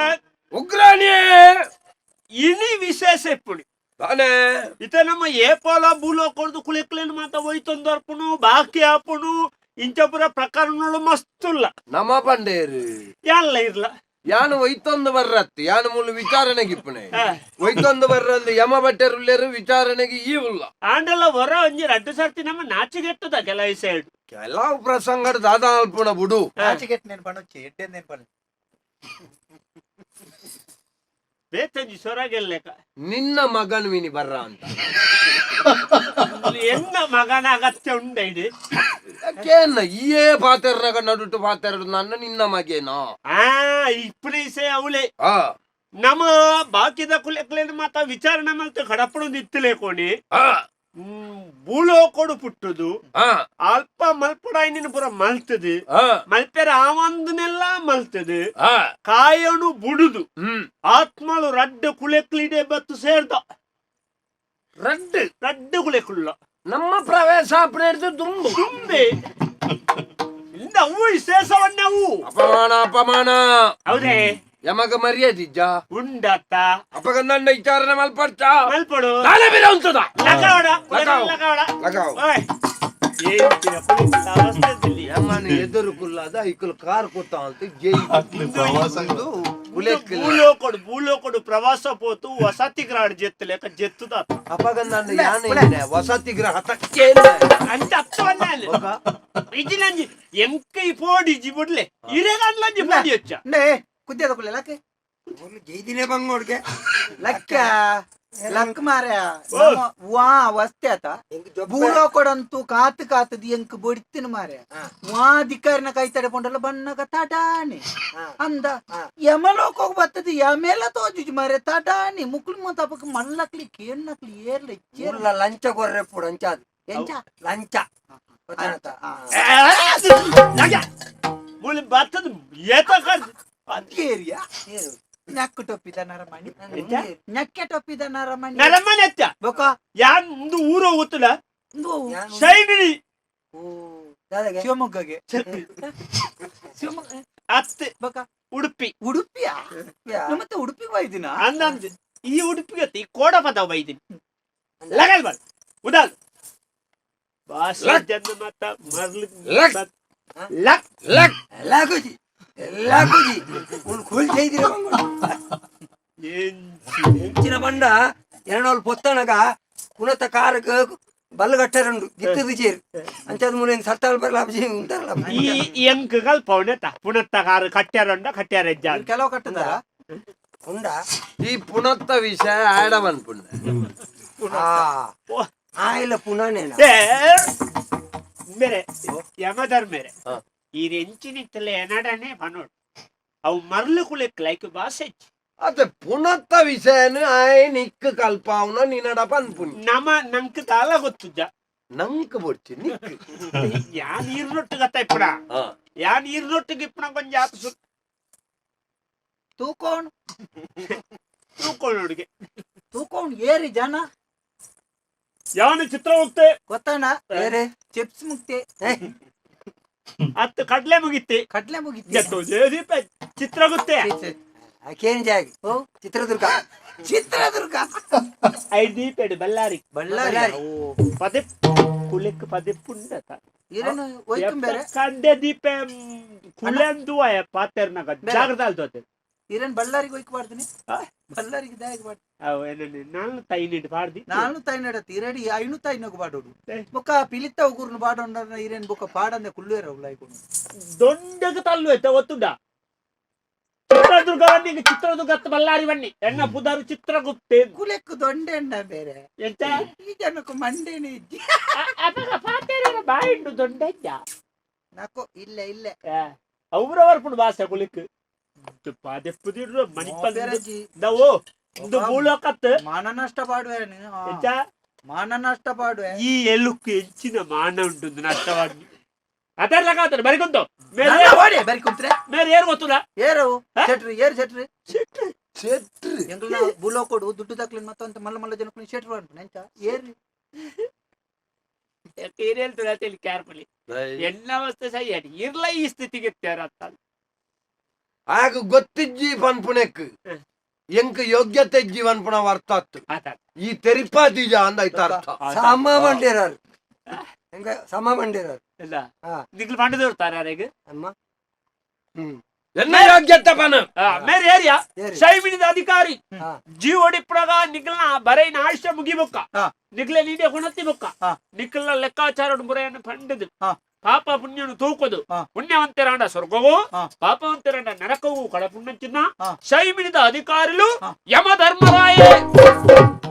ಉಗ್ರಾಣಿ.
ಇನಿ ವಿಶೇಷ ಇಪ್ಪುಣಿ.
ತಾನೇ
ಇತ ನಮ್ಮ ಏಪೋಲ ಭೂಲೋಕರ್ದು ಕುಲೆಕ್ಲೇನು ಮಾತ ಒಯ್ತೊಂದರ್ಪುನು ಬಾಕಿ ಆಪುನು ಇಂಚಪುರ ಪ್ರಕರಣಗಳು ಮಸ್ತುಲ್ಲ.
ನಮ್ಮ ಪಂಡೇರು.
ಯಾಲ್ಲ ಇರ್ಲ.
ಯಾನು ಒಯ್ತೊಂದು ಬರ್ರತ್ತು, ಯಾನು ಮುಳ್ಳು ವಿಚಾರಣೆಗೆ ಇಪ್ಪುನೆ ಒಯ್ತೊಂದು ಬರ್ರಂದು ಯಮ ಬಟ್ಟೆರುಲ್ಲೇರು ವಿಚಾರಣೆಗೆ ಈ ಉಲ್ಲ.
ಆಂಡಲ ಹೊರ ಒಂಜಿ ರಡ್ಡು ಸರ್ತಿ ನಮ್ಮ ನಾಚಿಗೆಟ್ಟದ ಕೆಲ ಸೈಡ್.
ಕೆಲವು ಪ್ರಸಂಗ ದಾದಾ ಅಲ್ಪುಣ ಬುಡು.
ನಾಚಿಗೆಟ್ ನೆನ್ಪಣೊಚ್ಚಿ ಎಡ್ಡೆ ನೆನ್ಪಣ.
ಬೇತಂಜಿ ಸೊರಗೆಲ್ಲೆಕ.
ನಿನ್ನ ಮಗನ್ ವಿನಿ ಬರ್ರ ಅಂತ.
ಎನ್ನ ಮಗನ ಅಗತ್ಯ ಉಂಡ ಇದೆ?
ಕೇನ್ನ ಈಯೇ ಪಾತೆರ್ನಗ ನಡುಟು ಪಾತೆರಡು ನನ್ನ ನಿನ್ನ ಮಗೇನಾ?
ಆ ಇಪ್ಪನೇಸೆ ಅವಳೆ.
ಆ
ನಮ್ಮ ಬಾಕಿದ ಕುಲೆಕ್ಲೇನು ಮಾತ ವಿಚಾರಣೆ ಮಲ್ತ ಕಡಪಣೊಂದು ಇತ್ತಲೇ ಕೋಣಿ.
ಆ
ಭೂಲೋಕೊಡು ಪುಟ್ಟುದು.
ಆ
ಅಲ್ಪ ಮಲ್ಪುಡಾಯಿನ ಪೂರ ಮಲ್ತದು.
ಆ
ಮಲ್ಪೆರ ಆವಂದನೆಲ್ಲ ಮಲ್ತದು.
ಆ
ಕಾಯನು ಬುಡುದು. ಆತ್ಮಳು ರಡ್ಡು ಕುಲೆಕ್ಲಿಡೆ ಬತ್ತು ಸೇರ್ದ.
ರಡ್ಡು
ರಡ್ಡು ಕುಲೆಕುಲ್ಲ.
ನಮ್ಮ ಪ್ರವೇಶ ದುಂಬು
ತುಂಬೆ ಇಂದ ಅವು ವಿಶೇಷವನ್ನವು.
ಅಪಮಾನ ಅಪಮಾನ.
ಹೌದೇ?
ಯಮಗ ಮರ್ಯಾದಿಜ್ಜ
ಉಂಡತ್ತ.
ಅಪಗ ನನ್ನ ವಿಚಾರಣೆ ಮಲ್ಪಡ್ಚ.
ಮಲ್ಪಡು.
ನಾಳೆ ಬೇರೆ ಉಂಟದ.
ಲಗಾವಡ.
ಲಗಾವ್.
ಲಗಾವಡ.
ಲಗಾವ್.
ಓಯ್ ಏನ್ ಅವಸ್ಥೆ.
ಯಮನ ಎದುರು ಕುಲ್ಲಾದ ಇಕ್ಕಲು ಕಾರ್ ಕೊತ್ತ ಅಂತ ಜೈ.
ಅಕ್ಲಿ ಪ್ರವಾಸ.
ಕುಲೆಕ್ಕಿಲ್ಲ.
ಭೂಲೋಕಡು ಭೂಲೋಕಡು ಪ್ರವಾಸ ಪೋತು ವಸತಿ ಗ್ರಾಡ್ ಜೆತ್ತು ಲೆಕ್ಕ ಜೆತ್ತುದ.
ಅಪಗ ನನ್ನ ಯಾನೆ ಇನ್ನೆ ವಸತಿ ಗ್ರಹ ತಕ್ಕೇನ.
ಅಂಚ ಅತ್ತವನ್ನ ಇಜಿನಂಜಿ ಎಂಕೈ ಪೋಡಿ ಜಿ ಬುಡ್ಲೆ ಇರೆಗನ್ಲಂಜಿ ಪೋಡಿ ಹೆಚ್ಚ.
ನೇ ಕುದ್ಯದ ಕುಲೆ ಲಕ್ಕೆ.
ಜೈದಿನೇ ಬಂಗೋಡ್ಗೆ.
ಲಕ್ಕ ಲಕ್ ಮಾರ್ಯ ವಾ ವಸ್ತೆ ಆತ ಭೂಲೋಕಡಂತೂ ಕಾತು ಕಾತದ ಎಂಕ್ ಬೊಡಿತಿನ ಮಾರ್ಯ ವಾ ಅಧಿಕಾರಿನ ಕೈ ತಡೆಕೊಂಡಲ್ಲ ಬಣ್ಣಗ ತಟಾಣಿ ಅಂದ ಯಮಲೋಕ ಬರ್ತದೆ ಯಮೇಲ ತೋಜುಜಿ ಮಾರ್ಯ ತಟಾಣಿ ಮುಕ್ಳು ಮತ್ತಪಕ್ಕ ಮಲ್ಲಕ್ಲಿ ಕೇಣ್ಣಕ್ಲಿ ಏರ್ಲ
ಊರ್ಲ ಲಂಚ ಕೊರ್ರೆ ಪುಡು ಅಂಚಾದ್.
ಎಂಚ?
ಲಂಚ ಗೊತ್ತಾಯ್ತಾ?
ಮುಳಿ ಬತ್ತದ ಏತ
ಏರಿಯಾ ನಕ್ಕು ಟೊಪ್ಪಿದ ನರಮಣಿ.
ಎಂಚ?
ನಕ್ಕೆ ಟೊಪ್ಪಿದ ನರಮಣಿ.
ನರಮನೆ ಅತ್ತ.
ಬೊಕ
ಯಾನ್ ಒಂದು ಊರು ಹೋಗುತ್ತಲ್ಲ.
ಒಂದು
ಶೈನಿ.
ಓ, ದಾದಾಗೆ?
ಶಿವಮೊಗ್ಗಗೆ ಶಿವಮೊಗ್ಗ.
ಅತ್ತೆ.
ಬೊಕ
ಉಡುಪಿ.
ಉಡುಪಿಯಾ?
ಉಡುಪಿಯಾ?
ಮತ್ತೆ ಉಡುಪಿಗೆ ಹೋಯ್ದಿನ?
ಅಂದಂದು ಈ ಉಡುಪಿಗೆ ಅತ್ತ ಈ ಕೋಡ ಪದ ಬೈದಿನಿ ಲಗಲ್ ಬರ್ ಉದಾಲ್ ಭಾಷೆ ಜನ ಮತ ಮರ್ಲು.
ಲಕ್.
ಲಕ್.
ಲಕ್.
ಲಾಗುಜಿ ಲಾಗುಜಿ ಉನ್ ಖುಲ್ ಜೈದಿನ ಬಂಗೋಡ್.
ಎಂಚಿ.
ಎಂಚಿನ ಬಂಡ ಎರಡೋಲ್ ಪೊತ್ತನಗ ಕುಣತ ಕಾರಕ ಬಲ್ಲಗಟ್ಟರುಂಡು ಗಿತ್ತದ ಚೇರು ಅಂಚಾದ ಮೂಲೆ ಸರ್ತಾಲ್ ಬರಲ ಉಂತಾರಲ್ಲ.
ಈ ಎಂಕುಗಳು ಪೌಣೆತ ಪುಣತ್ತ ಕಾರು ಕಟ್ಟ್ಯಾರಂಡ ಕಟ್ಟ್ಯಾರ ಹೆಜ್ಜಾನ್.
ಕೆಲವು ಕಟ್ಟದಾರ.
ಉಂಡ.
ಈ ಪುನತ್ತ ವಿಷಯ ಆಡವನ್ ಪುಣ್ಯ.
ಆ ಆ ಇಲ್ಲ ಪುನಃ.
ಏ, ಮೇರೆ ಯಮಧರ್ಮೇರೆ. ಈ ಎಂಚಿನಿತ್ತಲೆ ಎನಡನೆ ಪನೋಡು ಅವು ಮರ್ಲು ಕುಲೆಕ್ ಲೈಕ್ ಭಾಷೆ.
ಅದೇ ಪುನತ್ತ ವಿಷಯನ ಆಯ್ ನಿಕ್ ಕಲ್ಪಾವನ ನಿನ್ನಡ ಪನ್ಪುನಿ.
ನಮ ನಂಕ್ ತಾಲ ಗೊತ್ತುಜ್ಜ.
ನಂಕ್ ಬೊಡ್ಚಿ ನಿಕ್.
ಯಾ ನೀರ್ನೊಟ್ಟು ಗತ್ತ ಇಪ್ಪಣ.
ಆ.
ಯಾ ನೀರ್ನೊಟ್ಟಿಗೆ ಇಪ್ಪಣ ಕೊಂಚ ಆತ ಸುತ್ತ.
ತೂಕೋಣ್.
ತೂಕೊಳ್ಳೋಡಿಗೆ.
ತೂಕೋಣ್ ಏರಿ ಜನ.
ಯಾವನ ಚಿತ್ರ ಹೋಗ್ತೆ.
ಗೊತ್ತಣ್ಣ.
ಬೇರೆ.
ಚಿಪ್ಸ್ ಮುಕ್ತಿ.
ಅತ್ತು ಕಡ್ಲೆ ಮುಗಿತಿ.
ಕಡ್ಲೆ ಮುಗಿತಿ.
ಚಿತ್ರಗುತ್ತೆ.
ಕೇನ್ ಜಾಗಿ ಚಿತ್ರದುರ್ಗ.
ಚಿತ್ರದುರ್ಗ.
ಐದು ಬಳ್ಳಾರಿ.
ಬಳ್ಳಾರಿ.
ಪದೇ ಕುಲೆಕ್ ಪದೇ ಪುಂಡತ.
ಏನೇನು ಒಯ್ಕಂ ಬೇರೆ.
ಕಂಡೆ ದೀಪ ಕುಲೆಂದು ಪಾತೆರ್ನಾಗ ಜಾಗ್ರತೆ ಅಲ್ದೋತೆ.
ಇರೇನ್ ಬಳ್ಳಾರಿಗೆ ಒಯ್ಕ್ ಬಾರ್ದಿನಿ?
ಆ?
ಬಳ್ಳಾರಿಗೆ ದಾಯಕ್ ಬಾರ್ದು.
ಅವು ಏನೇನು ನಾನು ತೈನಿಟ್ಟು ಪಾಡ್ದಿ.
ನಾನು ತೈನಡತ್ತಿ ಇರಡಿ ಐನು ತೈನಗು ಬಾಡೋಡು.
ಏ.
ಬೊಕ್ಕ ಪಿಲಿತ್ತ ಉಗುರ್ನು ಬಾಡೋಣ ಇರೇನ್ ಬೊಕ್ಕ ಪಾಡಂದೆ ಕುಳ್ಳುವೇರ ಉಳ್ಳಾಯ್ಕೊಂಡು.
ದೊಡ್ಡಗೆ ತಲ್ಲು ಐತೆ ಒತ್ತುಂಡ ಚಿತ್ರದುರ್ಗ ಬನ್ನಿ ಚಿತ್ರದುರ್ಗ ಅತ್ತ ಬಳ್ಳಾರಿ ಬನ್ನಿ ಎಣ್ಣ ಪುದಾರು ಚಿತ್ರಗುಪ್ತೆ.
ಕುಲೆಕ್ಕು ದೊಂಡೆ ಅಣ್ಣ ಬೇರೆ.
ಎಂತ?
ಈ ಜನಕ್ಕೂ ಮಂಡೇನೆ ಇಜ್ಜಿ.
ಅಪಗ ಪಾತೆರ ಬಾಯಿಂಡು ದೊಡ್ಡ
ನಾಕೋ ಇಲ್ಲ ಇಲ್ಲ.
ಅವ್ರವರ್ಪುಂಡು ಭಾಷೆ ಕುಲಿಕ್ ಪದೆಪ್ಪುದಿಡ್ರು ಮಣಿಪದ
ಬೇರೆಜಿ.
ದವು ಇಂದು ಭೂಲೋಕತ್.
ಮಾನ ನಷ್ಟ ಪಾಡುವೆ.
ಎಂಚ?
ಮಾನ ನಷ್ಟ ಪಾಡುವೆ.
ಈ ಎಲುಕ್ಕು ಹೆಚ್ಚಿನ ಮಾನ ಉಂಟು ನಷ್ಟವಾಗಿ ಅದೆಲ್ಲ ಕಾತಾರೆ ಬರಿ ಕುಂತು.
ಓಡಿ ಬರಿ ಕುಂತ್ರೆ.
ಮೇರೆ ಏರು ಗೊತ್ತುಲ್ಲ.
ಏರವು.
ಆ?
ಶೆಟ್ರಿ ಏರು ಶೆಟ್ರಿ.
ಚೆಟ್ರಿ.
ಎಂಗ್ಲ ಬುಲೋಕೊಡು ದುಡ್ಡು ದಾಕ್ಲಿನ್ ಮತ್ತೊಂತ ಮಲ್ಲ ಮಲ್ಲ ಜನಕ್ಕೆ ಶೆಟ್ರು ಅನ್ಪುನ ಎಂಚ ಏರ್ರಿ.
ಏನ್ ಹೇಳ್ತದೆ ಅಂತ ಹೇಳಿ ಕೇರ್ಫುಲಿ ಎಲ್ಲ ಅವಸ್ಥೆ ಸಹಿ ಇರ್ಲ ಈ ಸ್ಥಿತಿಗೆ ತೇರತ್ತ.
ಆಗ ಗೊತ್ತಿಜ್ಜಿ ಪನ್ಪುನೆಕ್. ಎಂಕ್ ಯೋಗ್ಯತೆ ಜೀವನ್ ಪುಣ ಅರ್ಥ ಆತು.
ಆತ.
ಈ ತೆರಿಪಾದೀಜ ಅಂದ ಐತ ಅರ್ಥ.
ಸಮ ಬಂಡೇರಾರು ಹೆಂಗ ಸಮ ಬಂಡೇರಾರು.
ಇಲ್ಲ.
ಹಾ.
ನಿಗ್ಲು ಪಂಡದವ್ರು ಯಾರಿಗೆ?
ಅಮ್ಮ ಹ್ಮ್.
ಎನ್ನ ಯೋಗ್ಯತೆ ಪನ.
ಮೇರೆ ಏರಿಯಾ.
ಏರಿ.
ಶೈಮಿನಿದ ಅಧಿಕಾರಿ.
ಹಾ.
ಜೀವಡಿಪ್ರಗ ನಿಗ್ಲ್ನ ಬರೈನ ಆಯುಷ್ಯ ಮುಗಿಬೊಕ್ಕ.
ಹಾ.
ನಿಗ್ಲೆ ನೀಡೆ ಗುಣತಿ ಬೊಕ್ಕ.
ಹಾ.
ನಿಗ್ಲ ಲೆಕ್ಕಾಚಾರ ಮುರೆಯನ್ನು ಪಂಡದು.
ಹಾ.
ಪಾಪ ಪುಣ್ಯನು ತೂಕದು.
ಹಾ.
ಪುಣ್ಯವಂತರಾಂಡ ಸ್ವರ್ಗವೂ
ಹಾ.
ಪಾಪವಂತರಾಂಡ ನರಕವೂ ಕಡಪುಣ್ಯ.
ಹಾ.
ಶೈಮಿನಿದ ಅಧಿಕಾರಿಲು
ಹಾ.
ಯಮಧರ್ಮರಾಯೇ.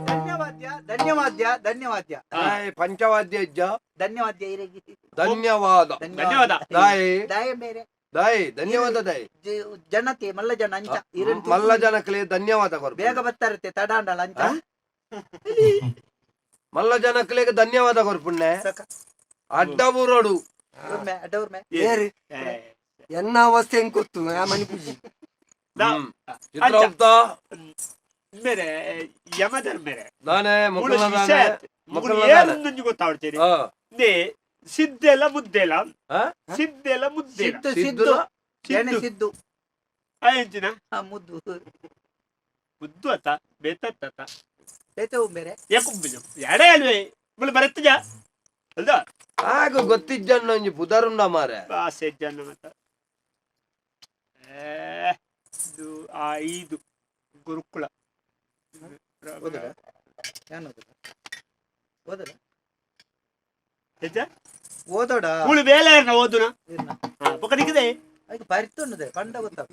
ಧನ್ಯವಾದ್ಯ ಧನ್ಯವಾದ್ಯ ಧನ್ಯವಾದ್ಯ.
ದಾಯೆ ಪಂಚವಾದ್ಯ ಇಜ್ಜ.
ಧನ್ಯವಾದ್ಯ ಇರಗಿ.
ಧನ್ಯವಾದ.
ಧನ್ಯವಾದ.
ದಾಯೆ.
ದಾಯ ಬೇರೆ.
ದಾಯೆ ಧನ್ಯವಾದ ದಾಯೆ.
ಜನತೆ ಮಲ್ಲ ಜನ ಅಂಚ ಇರನ್.
ಮಲ್ಲ ಜನಕ್ಲೆ ಧನ್ಯವಾದ ಕೊರ್ಪು.
ಬೇಗ ಬರ್ತಾರತ್ತೆ ತಡಾಂಡಲ ಅಂಚ.
ಮಲ್ಲ ಜನಕ್ಲೆಗೆ ಧನ್ಯವಾದ ಕೊರ್ಪುಣ್ಣೆ.
ಸಕ.
ಅಡ್ಡ ಊರೋಡು.
ಉರ್ಮೆ ಅಡ್ಡ ಉರ್ಮೆ.
ಏರಿ ಎನ್ನ ಅವಸ್ಥೆ ಹೆಂಗ್ ಗೊತ್ತು ಆ ಮನಿ ಪೂಜಿ.
ಹ್ಮ್. ಚಿತ್ರಗುಪ್ತ.
ಮೇರೆ ಯಮಧರ್ಮರೆ.
ದಾನೆ
ಮೂಲ
ಮುಕುಲ
ಶಿಷ್ಯ
ದಾನೆ.
ಆತ್. ಮುಗುಲು
ಮುಕುಲ ದಾನೆ.
ಏರುಂದೊಂಜಿ ಗೊತ್ತಾವಡ್ತೀರಿ.
ಆ.
ನೇ ಸಿದ್ದೆಲ ಮುದ್ದೆಲ.
ಆ?
ಸಿದ್ದೆಲ ಮುದ್ದೆಲ.
ಸಿದ್ದು ಸಿದ್ದು.
ಸಿದ್ದುಲ?
ಎಣೆ ಸಿದ್ದು.
ಆಯಂಚಿನ.
ಆ, ಮುದ್ದು.
ಮುದ್ದು ಅತ್ತ ಬೇತತ್ತ.
ಬೇತೆ ಬೇರೆ.
ಯಾಕುಂಬಿಜು ಎಡೆ ಅಲ್ವೇ ಮುಳು ಬರತ್ತಜ ಅಲ್ದ.
ಆಗ ಗೊತ್ತಿಜ್ಜಣ್ಣ ಒಂಜಿ ಪುದರುಂಡ ಮಾರೆ.
ಬಾಸೆ ಜನ ಮತ್ತ ಏ, ಇದು ಆ ಐದು ಗುರುಕುಲ.
ಓದಡ ಏನು ಓದಡ ಓದಡ.
ಹೆಜ್ಜ?
ಓದೋಡ.
ಮುಳು ಬೇಲೆ ಓದುನ.
ಇರ್ನ.
ಬೊಕ ನಿಕ್ಕದೆ.
ಅದಕ್ಕೆ ಬರ್ತುಂಡದೆ ಪಂಡ ಗೊತ್ತಾಗ.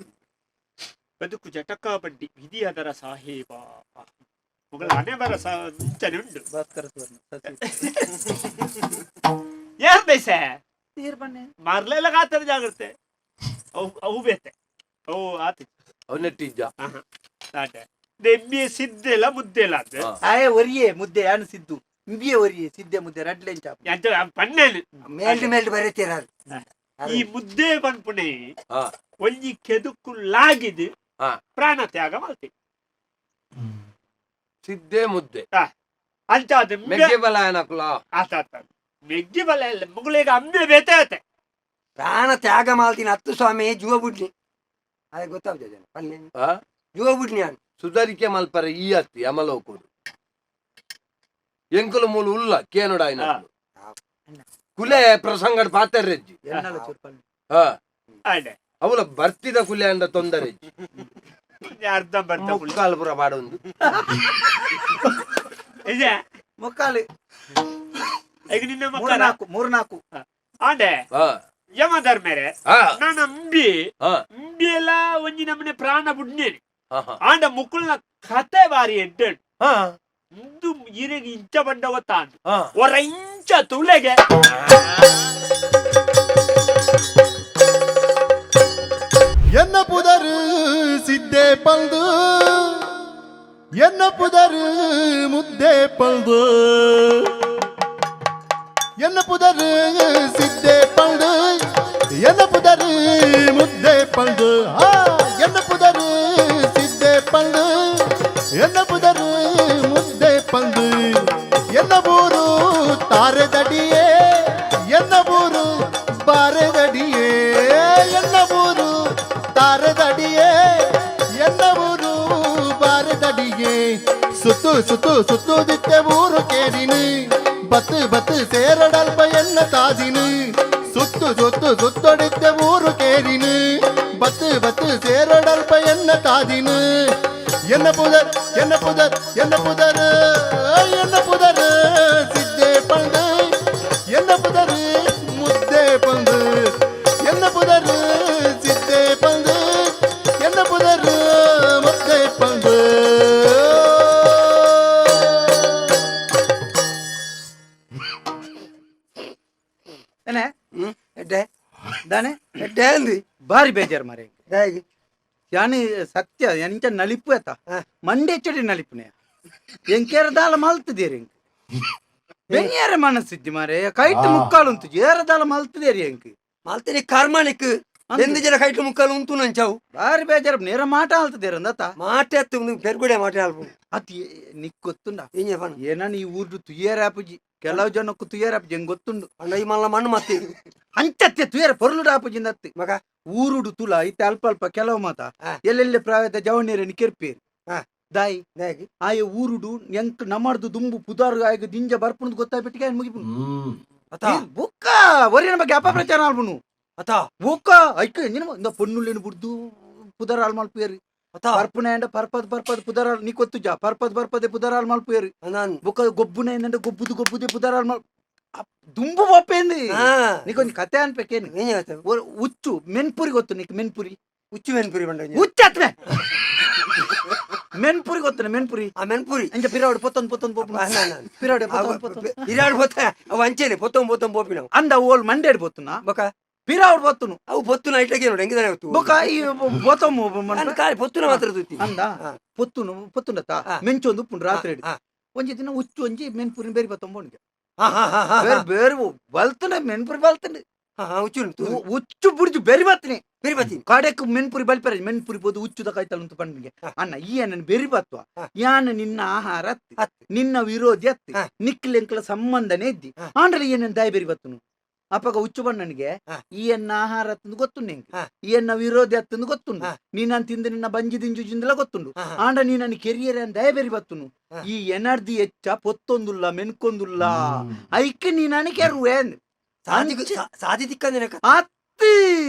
ಬದುಕು ಜಟಕ ಬಡ್ಡಿ ವಿಧಿ ಅದರ ಸಾಹೇಬ ಮೊಗಳ ಹಣೆ ಬರ ಮುಂಚನೆ ಉಂಟು.
ಭಾಸ್ಕರ ಸುವರ್ಣ.
ಯಾರು ಬೇಸ.
ತೀರ್ ಬನ್ನಿ.
ಮರ್ಲೆಲ್ಲ ಕಾತರ ಜಾಗ್ರತೆ ಅವು ಅವು ಬೇತೆ ಅವು ಆತ.
ಅವನೆಟ್ಟಿಜ್ಜ.
ಆಟ ಎಂ ಸಿದ್ದೆಲ್ಲ ಮುದ್ದೆಲ್ಲ ಅಂತ.
ಹಾ.
ಆಯೆ ಒರಿಯೇ ಮುದ್ದೆ ಯಾನು ಸಿದ್ದು ಇಂಬಿಯೇ ಒರಿಯೇ ಸಿದ್ದೆ ಮುದ್ದೆ ರಡ್ಲೆನ್ ಚಾಪ್.
ಎಂತ ಪನ್ನೇನು.
ಮೇಲ್ಡ್ ಮೇಲ್ಡ್ ಬರೀತೀರಾರು.
ಈ ಮುದ್ದೆ ಪನ್ಪುಣೆ
ಹಾ.
ಒಂಜಿ ಕೆದುಕು ಲಾಗಿದ್
ಹಾ.
ಪ್ರಾಣ ತ್ಯಾಗ ಮಲ್ತಿ.
ಸಿದ್ದೆ ಮುದ್ದೆ.
ಅಂಚಾದ.
ಮೆಗ್ಗೆ ಬಲ ಏನಕುಲ.
ಆತ ಆತ ಮೆಗ್ಗಿ ಬಲ ಇಲ್ಲ ಮುಗುಳಿಗೆ ಅಂಬೆ ಬೇತೆ ಆತೆ.
ಪ್ರಾಣ ತ್ಯಾಗ ಮಾಡ್ತೀನಿ ಹತ್ತು ಸ್ವಾಮಿ ಜೀವ ಬುಡ್ನಿ ಅದೇ ಗೊತ್ತಾಗ್ತದೆ ಜನ ಪನ್ನೆ.
ಆ?
ಜೀವ ಬುಡ್ನಿ ನಾನು.
ಸುಧಾರಿಕೆ ಮಲ್ಪರೆ ಈ ಅತ್ತಿ ಯಮಲೋಕುಡು ಎಂಕುಲು ಮೂಲು ಉಲ್ಲ ಕೇನುಡ
ಹಾ.
ಕುಲೆ ಪ್ರಸಂಗಡ್ ಪಾತೆರ್ರೆಜ್ಜಿ.
ಎನ್ನಲ ಚೂರು ಪನ್ನೆ.
ಹಾ.
ಅಡೆ.
ಅವಲ ಬರ್ತಿದ ಕುಲೆ ಅಂಡ ತೊಂದರೆ.
ಅರ್ಧ ಬರ್ಧ ಮುಳ್ಳು.
ಮುಕ್ಕಾಲು ಪುರ ಬಾಡೊಂದು.
ಇಜೆ.
ಮುಕ್ಕಾಲು.
ಈಗ ನಿನ್ನ
ಮೂರು
ಮಕ್ಕಳ
ನಾಲ್ಕು ಮೂರು ನಾಲ್ಕು.
ಆಂಡೆ.
ಹಾ.
ಯಮಧರ್ಮೆರೆ.
ಹಾ.
ನಾನು ಅಂಬಿ.
ಹಾ.
ಅಂಬಿ ಎಲ್ಲ ಒಂಜಿ ನಮ್ಮನೆ ಪ್ರಾಣ ಬುಡ್ನೇನೆ.
ಹಾ, ಹಾ.
ಆಂಡ ಮುಕ್ಕುಲ್ನ ಕತೆ ಬಾರಿ ಎಡ್ಡೆ.
ಹಾ.
ಇಂದು ಇರೆಗೆ ಇಂಚ ಬಂಡವ ತಾನು.
ಹಾ.
ಒರ ಇಂಚ ತುಳೆಗೆ.
ಎನ್ನ ಪುದರು ಸಿದ್ದೆ ಪಲ್ದು ಎನ್ನ ಪುದರು ಮುದ್ದೆ ಪಲ್ದು ಎನ್ನ ಪುದರು ಸಿದ್ದೆ ಪಲ್ದು ಎನ್ನ ಪುದರು ಮುದ್ದೆ ಪಲ್ದು ಆ ಎನ್ನ ಪುದರು ಸಿದ್ದೆ ಪಲ್ದು ಎನ್ನ ಪುದರು ಮುದ್ದೆ ಪಲ್ದು ಎನ್ನ ಬೂರು ತಾರೆದಡಿಯೇ ಎನ್ನ ಬೂರು ಬಾರೆದಡಿಯೇ ಎನ್ನ ಬೂರು ತಾರೆದಡಿಯೇ ಎನ್ನ ಊರು ಬಾರೆದಡಿಯೇ ಸುತ್ತು ಸುತ್ತು ಸುತ್ತುದಿತ್ತೆ ಊರು ಕೇರಿನು ಬತ್ತು ಬತ್ತು ಸೇರಡಲ್ಪ ಎನ್ನ ತಾದಿನು ಸುತ್ತು ಸುತ್ತು ಸುತ್ತೊಡಿತ್ತೆ ಊರು ಕೇರಿನು ಬತ್ತು ಬತ್ತು ಸೇರಡಲ್ಪ ಎನ್ನ ತಾದಿನು ಎನ್ನ ಪುದರ್ ಎನ್ನ ಪುದರ್ ಎನ್ನ ಪುದರ್ ಎನ್ನ ಪುದರ್ ಸಿದ್ದೆ ಪಂದು ಎನ್ನ ಪುದರ್ ಮುದ್ದೆ ಪಂದು ಎನ್ನ ಪುದರ್ ಸಿದ್ದೆ ಪಂದು ಎನ್ನ ಪುದರ್ ಮುದ್ದೆ ಪಂದು.
ಏನೇ.
ಹ್ಮ್ ಎಡ್ಡೆ.
ದಾನೆ.
ಎಡ್ಡೆ ಅಂದು.
ಬಾರಿ ಬೇಜಾರು ಮಾರೆ.
ದಾಯಿ.
ಯಾನು ಸತ್ಯ ಎಂಚ ನಲಿಪು ಆತ.
ಹಾ.
ಮಂಡೆ ಚಡಿ ನಲಿಪುನೆ ಎಂಕೇರದಾಲ ಮಲ್ತದೇರಿ ಎಂಕ್ ಬೆನ್ನಿಯರ ಮನಸ್ಸಿಜ್ಜಿ ಮಾರೆ ಕೈಟ್ ಮುಕ್ಕಾಲು ಉಂಟು ಏರದಾಲ ಮಲ್ತದೇರಿ ಎಂಕ್.
ಮಲ್ತನಿ ಕರ್ಮಣಿಕ್ ಎಂದು ಜನ ಕೈಟ್ ಮುಕ್ಕಾಲು ಉಂಟು ನಂಚಾವು.
ಬಾರಿ ಬೇಜಾರು ನೇರ ಮಾಟ ಆಲ್ತದೇರ ಅಂದತ.
ಮಾಟೆ ಅತ್ತು ಪೆರ್ಗುಡೆ ಮಾಟೆ ಆಲ್ಪು.
ಅತಿ ನಿಕ್ ಗೊತ್ತುಂಡ.
ಏ ಪಣ.
ಏನ ಈ ಊರ್ದು ತುಯ್ಯರ ಆಪುಜಿ ಕೆಲವು ಜನಕ್ಕೂ ತುಯ್ಯರ ಆಪುಜಿ ಹೆಂಗ್ ಗೊತ್ತುಂಡು.
ಅಣ್ಣ ಈ ಮಲ್ಲ ಮಣ್ಣು ಮತ್ತೆ.
ಅಂಚತ್ತೆ ತುಯ್ಯರ ಪೊರ್ಲುಡು ಆಪುಜಿ ಅಂದತ್ತೆ.
ಮಗ.
ಊರುಡು ತುಲ ಇತ್ತೆ ಅಲ್ಪ ಅಲ್ಪ ಕೆಲವು ಮಾತ
ಆ.
ಎಲ್ಲೆಲ್ಲಿ ಪ್ರಾಯದ ಜವನೀರನ್ನು ಕೆರ್ಪೇರು. ದಾಯಿ ಆಯ ಊರುಡು ಎಂಕ್ ನಮರ್ದು ದುಂಬು ಪುದಾರು ಆಯಗ ದಿಂಜ ಬರ್ಪುಣದು ಗೊತ್ತಾಯ್ಬಿಟ್ಟಿಗೆ ಮುಗಿಪುನು ಬುಕ್ಕ ಒರಿನ ಬಗ್ಗೆ ಅಪಪ್ರಚಾರ ಆಲ್ಬುನು ಬುಕ್ಕ ಐಕ್ ಎಂಜಿನ ಇಂದ ಪೊನ್ನುಳ್ಳಿನ ಬುಡ್ದು ಪುದರ್ ಆಲ್ ಮಲ್ಪೇರಿ ಪರ್ಪುನ ಪರ್ಪದ್ ಪರ್ಪದ್ ಪುದರ್ ನೀ ಕೊತ್ತುಜ ಪರ್ಪದ್ ಪರ್ಪದೆ ಪುದರ್ ಆಲ್ ಮಲ್ಪೇರಿ ಬುಕ್ಕ ಗೊಬ್ಬುನ ఏంటంటే ಗೊಬ್ಬುದು ಗೊಬ್ಬುದೆ ಪುದರ್ ಆಲ್ ಮಲ್ ದುಂಬು ಒಪ್ಪೇಂది నీకొంచెం కథ అనిపెక్కేను ఉచ్చు ಮೆನ್ಪುರಿ ಗೊತ್ತು నీకు ಮೆನ್ಪುರಿ
ಉಚ್ಚು ಮೆನ್ಪುರಿ ಬಂಡ
ಉಚ್ಚತ್ನೆ ಮೆನ್ಪುರಿ ಗೊತ್ತನೆ ಮೆನ್ಪುರಿ
ಆ ಮೆನ್ಪುರಿ
ಅಂಚ ಪಿರಾವಡು ಪೊತ್ತೊಂದು ಪೊತ್ತೊಂದು ಪೋಪುನ ಪಿರಾವಡೆ ಪೊತ್ತೊಂದು ಪೊತ್ತೊಂದು
ಪಿರಾವಡು ಪೊತ್ತ ಅವು ಅಂಚೆನೆ ಪೊತ್ತೊಂದು ಪೊತ್ತೊಂದು ಪೋಪಿನ
ಅಂದ ಓಲ್ ಮಂಡೇಡ್ ಪೊತ್ತುನ
ಬೊಕ
ಪಿರಾವಡು ಪೊತ್ತುನು
ಅವು ಪೊತ್ತುನ ಐಟ್ಲಗೆ ನೋಡಿ ಹೆಂಗಿದಾನೆ ಗೊತ್ತು
ಬೊಕ ಈ ಪೊತ್ತೊಮ್ಮು
ಕಾಲಿ ಪೊತ್ತುನ ಮಾತ್ರ ತೂತಿ
ಅಂದ ಪೊತ್ತುನು ಪೊತ್ತುಂಡತ್ತ ಮೆಂಚೊಂದು ಉಪ್ಪುಂಡು ರಾತ್ರಿ ಒಂಜಿ ದಿನ ಉಚ್ಚು ಒಂಜಿ ಮೆನ್ಪುರಿ ಬೇರಿ ಪೊತ್ತೊಂಬೋಣಿಗೆ ಬೇರೆ ಬೇರೆ ಬಲ್ತನ ಮೆನ್ಪುರಿ ಬಲ್ತಂಡು ಉಚ್ಚು ಬುಡ್ಜು ಬೆರಿ ಬತ್ತೀನಿ
ಬೆರಿ ಬತ್ತೀನಿ
ಕಾಡೆಕ್ ಮೆನ್ಪುರಿ ಬಲ್ಪರೆ ಮೆನ್ಪುರಿ ಬೋದು ಉಚ್ಚುದ ಕಾಯ್ತಲ್ ಅಂತ ಪಂಡಿಗೆ ಅಣ್ಣ ಈ ನನ್ನ ಬೆರಿ ಬತ್ವ ಯಾನ ನಿನ್ನ ಆಹಾರ ನಿನ್ನ ವಿರೋಧಿ ಅತ್ತಿ ನಿಕ್ಲೆಂಕ್ಲ ಸಂಬಂಧನೇ ಇದ್ದಿ ಆಂಡ್ರೆ ಏನನ್ ದಾಯಿ ಬೆರಿ ಬತ್ತನು ಅಪ್ಪಗ ಉಚ್ಚು ಬಣ್ಣನಿಗೆ ಈ ಎನ್ನ ಆಹಾರ ಅತ್ತಂದು ಗೊತ್ತುಂಡು ನಿಂಗೆ ಈ ಎನ್ನ ವಿರೋಧಿ ಅತ್ತಂದು ಗೊತ್ತುಂಡು ನೀನನ್ ತಿಂದು ನಿನ್ನ ಬಂಜಿ ದಿಂಜು ಜಿಂದಲ ಗೊತ್ತುಂಡು ಆಂಡ ನೀನನ್ನು ಕೆರಿಯರ್ ದಯ ಬೆರಿ ಬತ್ತುನು ಈ ಎನರ್ಜಿ ಹೆಚ್ಚ ಪೊತ್ತೊಂದುಲ್ಲ ಮೆನ್ಕೊಂದುಲ್ಲ ಐಕ್ಕೆ ನೀನನ್ ಕೆರುವೆ
ಸಾಧಿ ತಿಕ್ಕಂದಿನ
ಅತ್ತಿ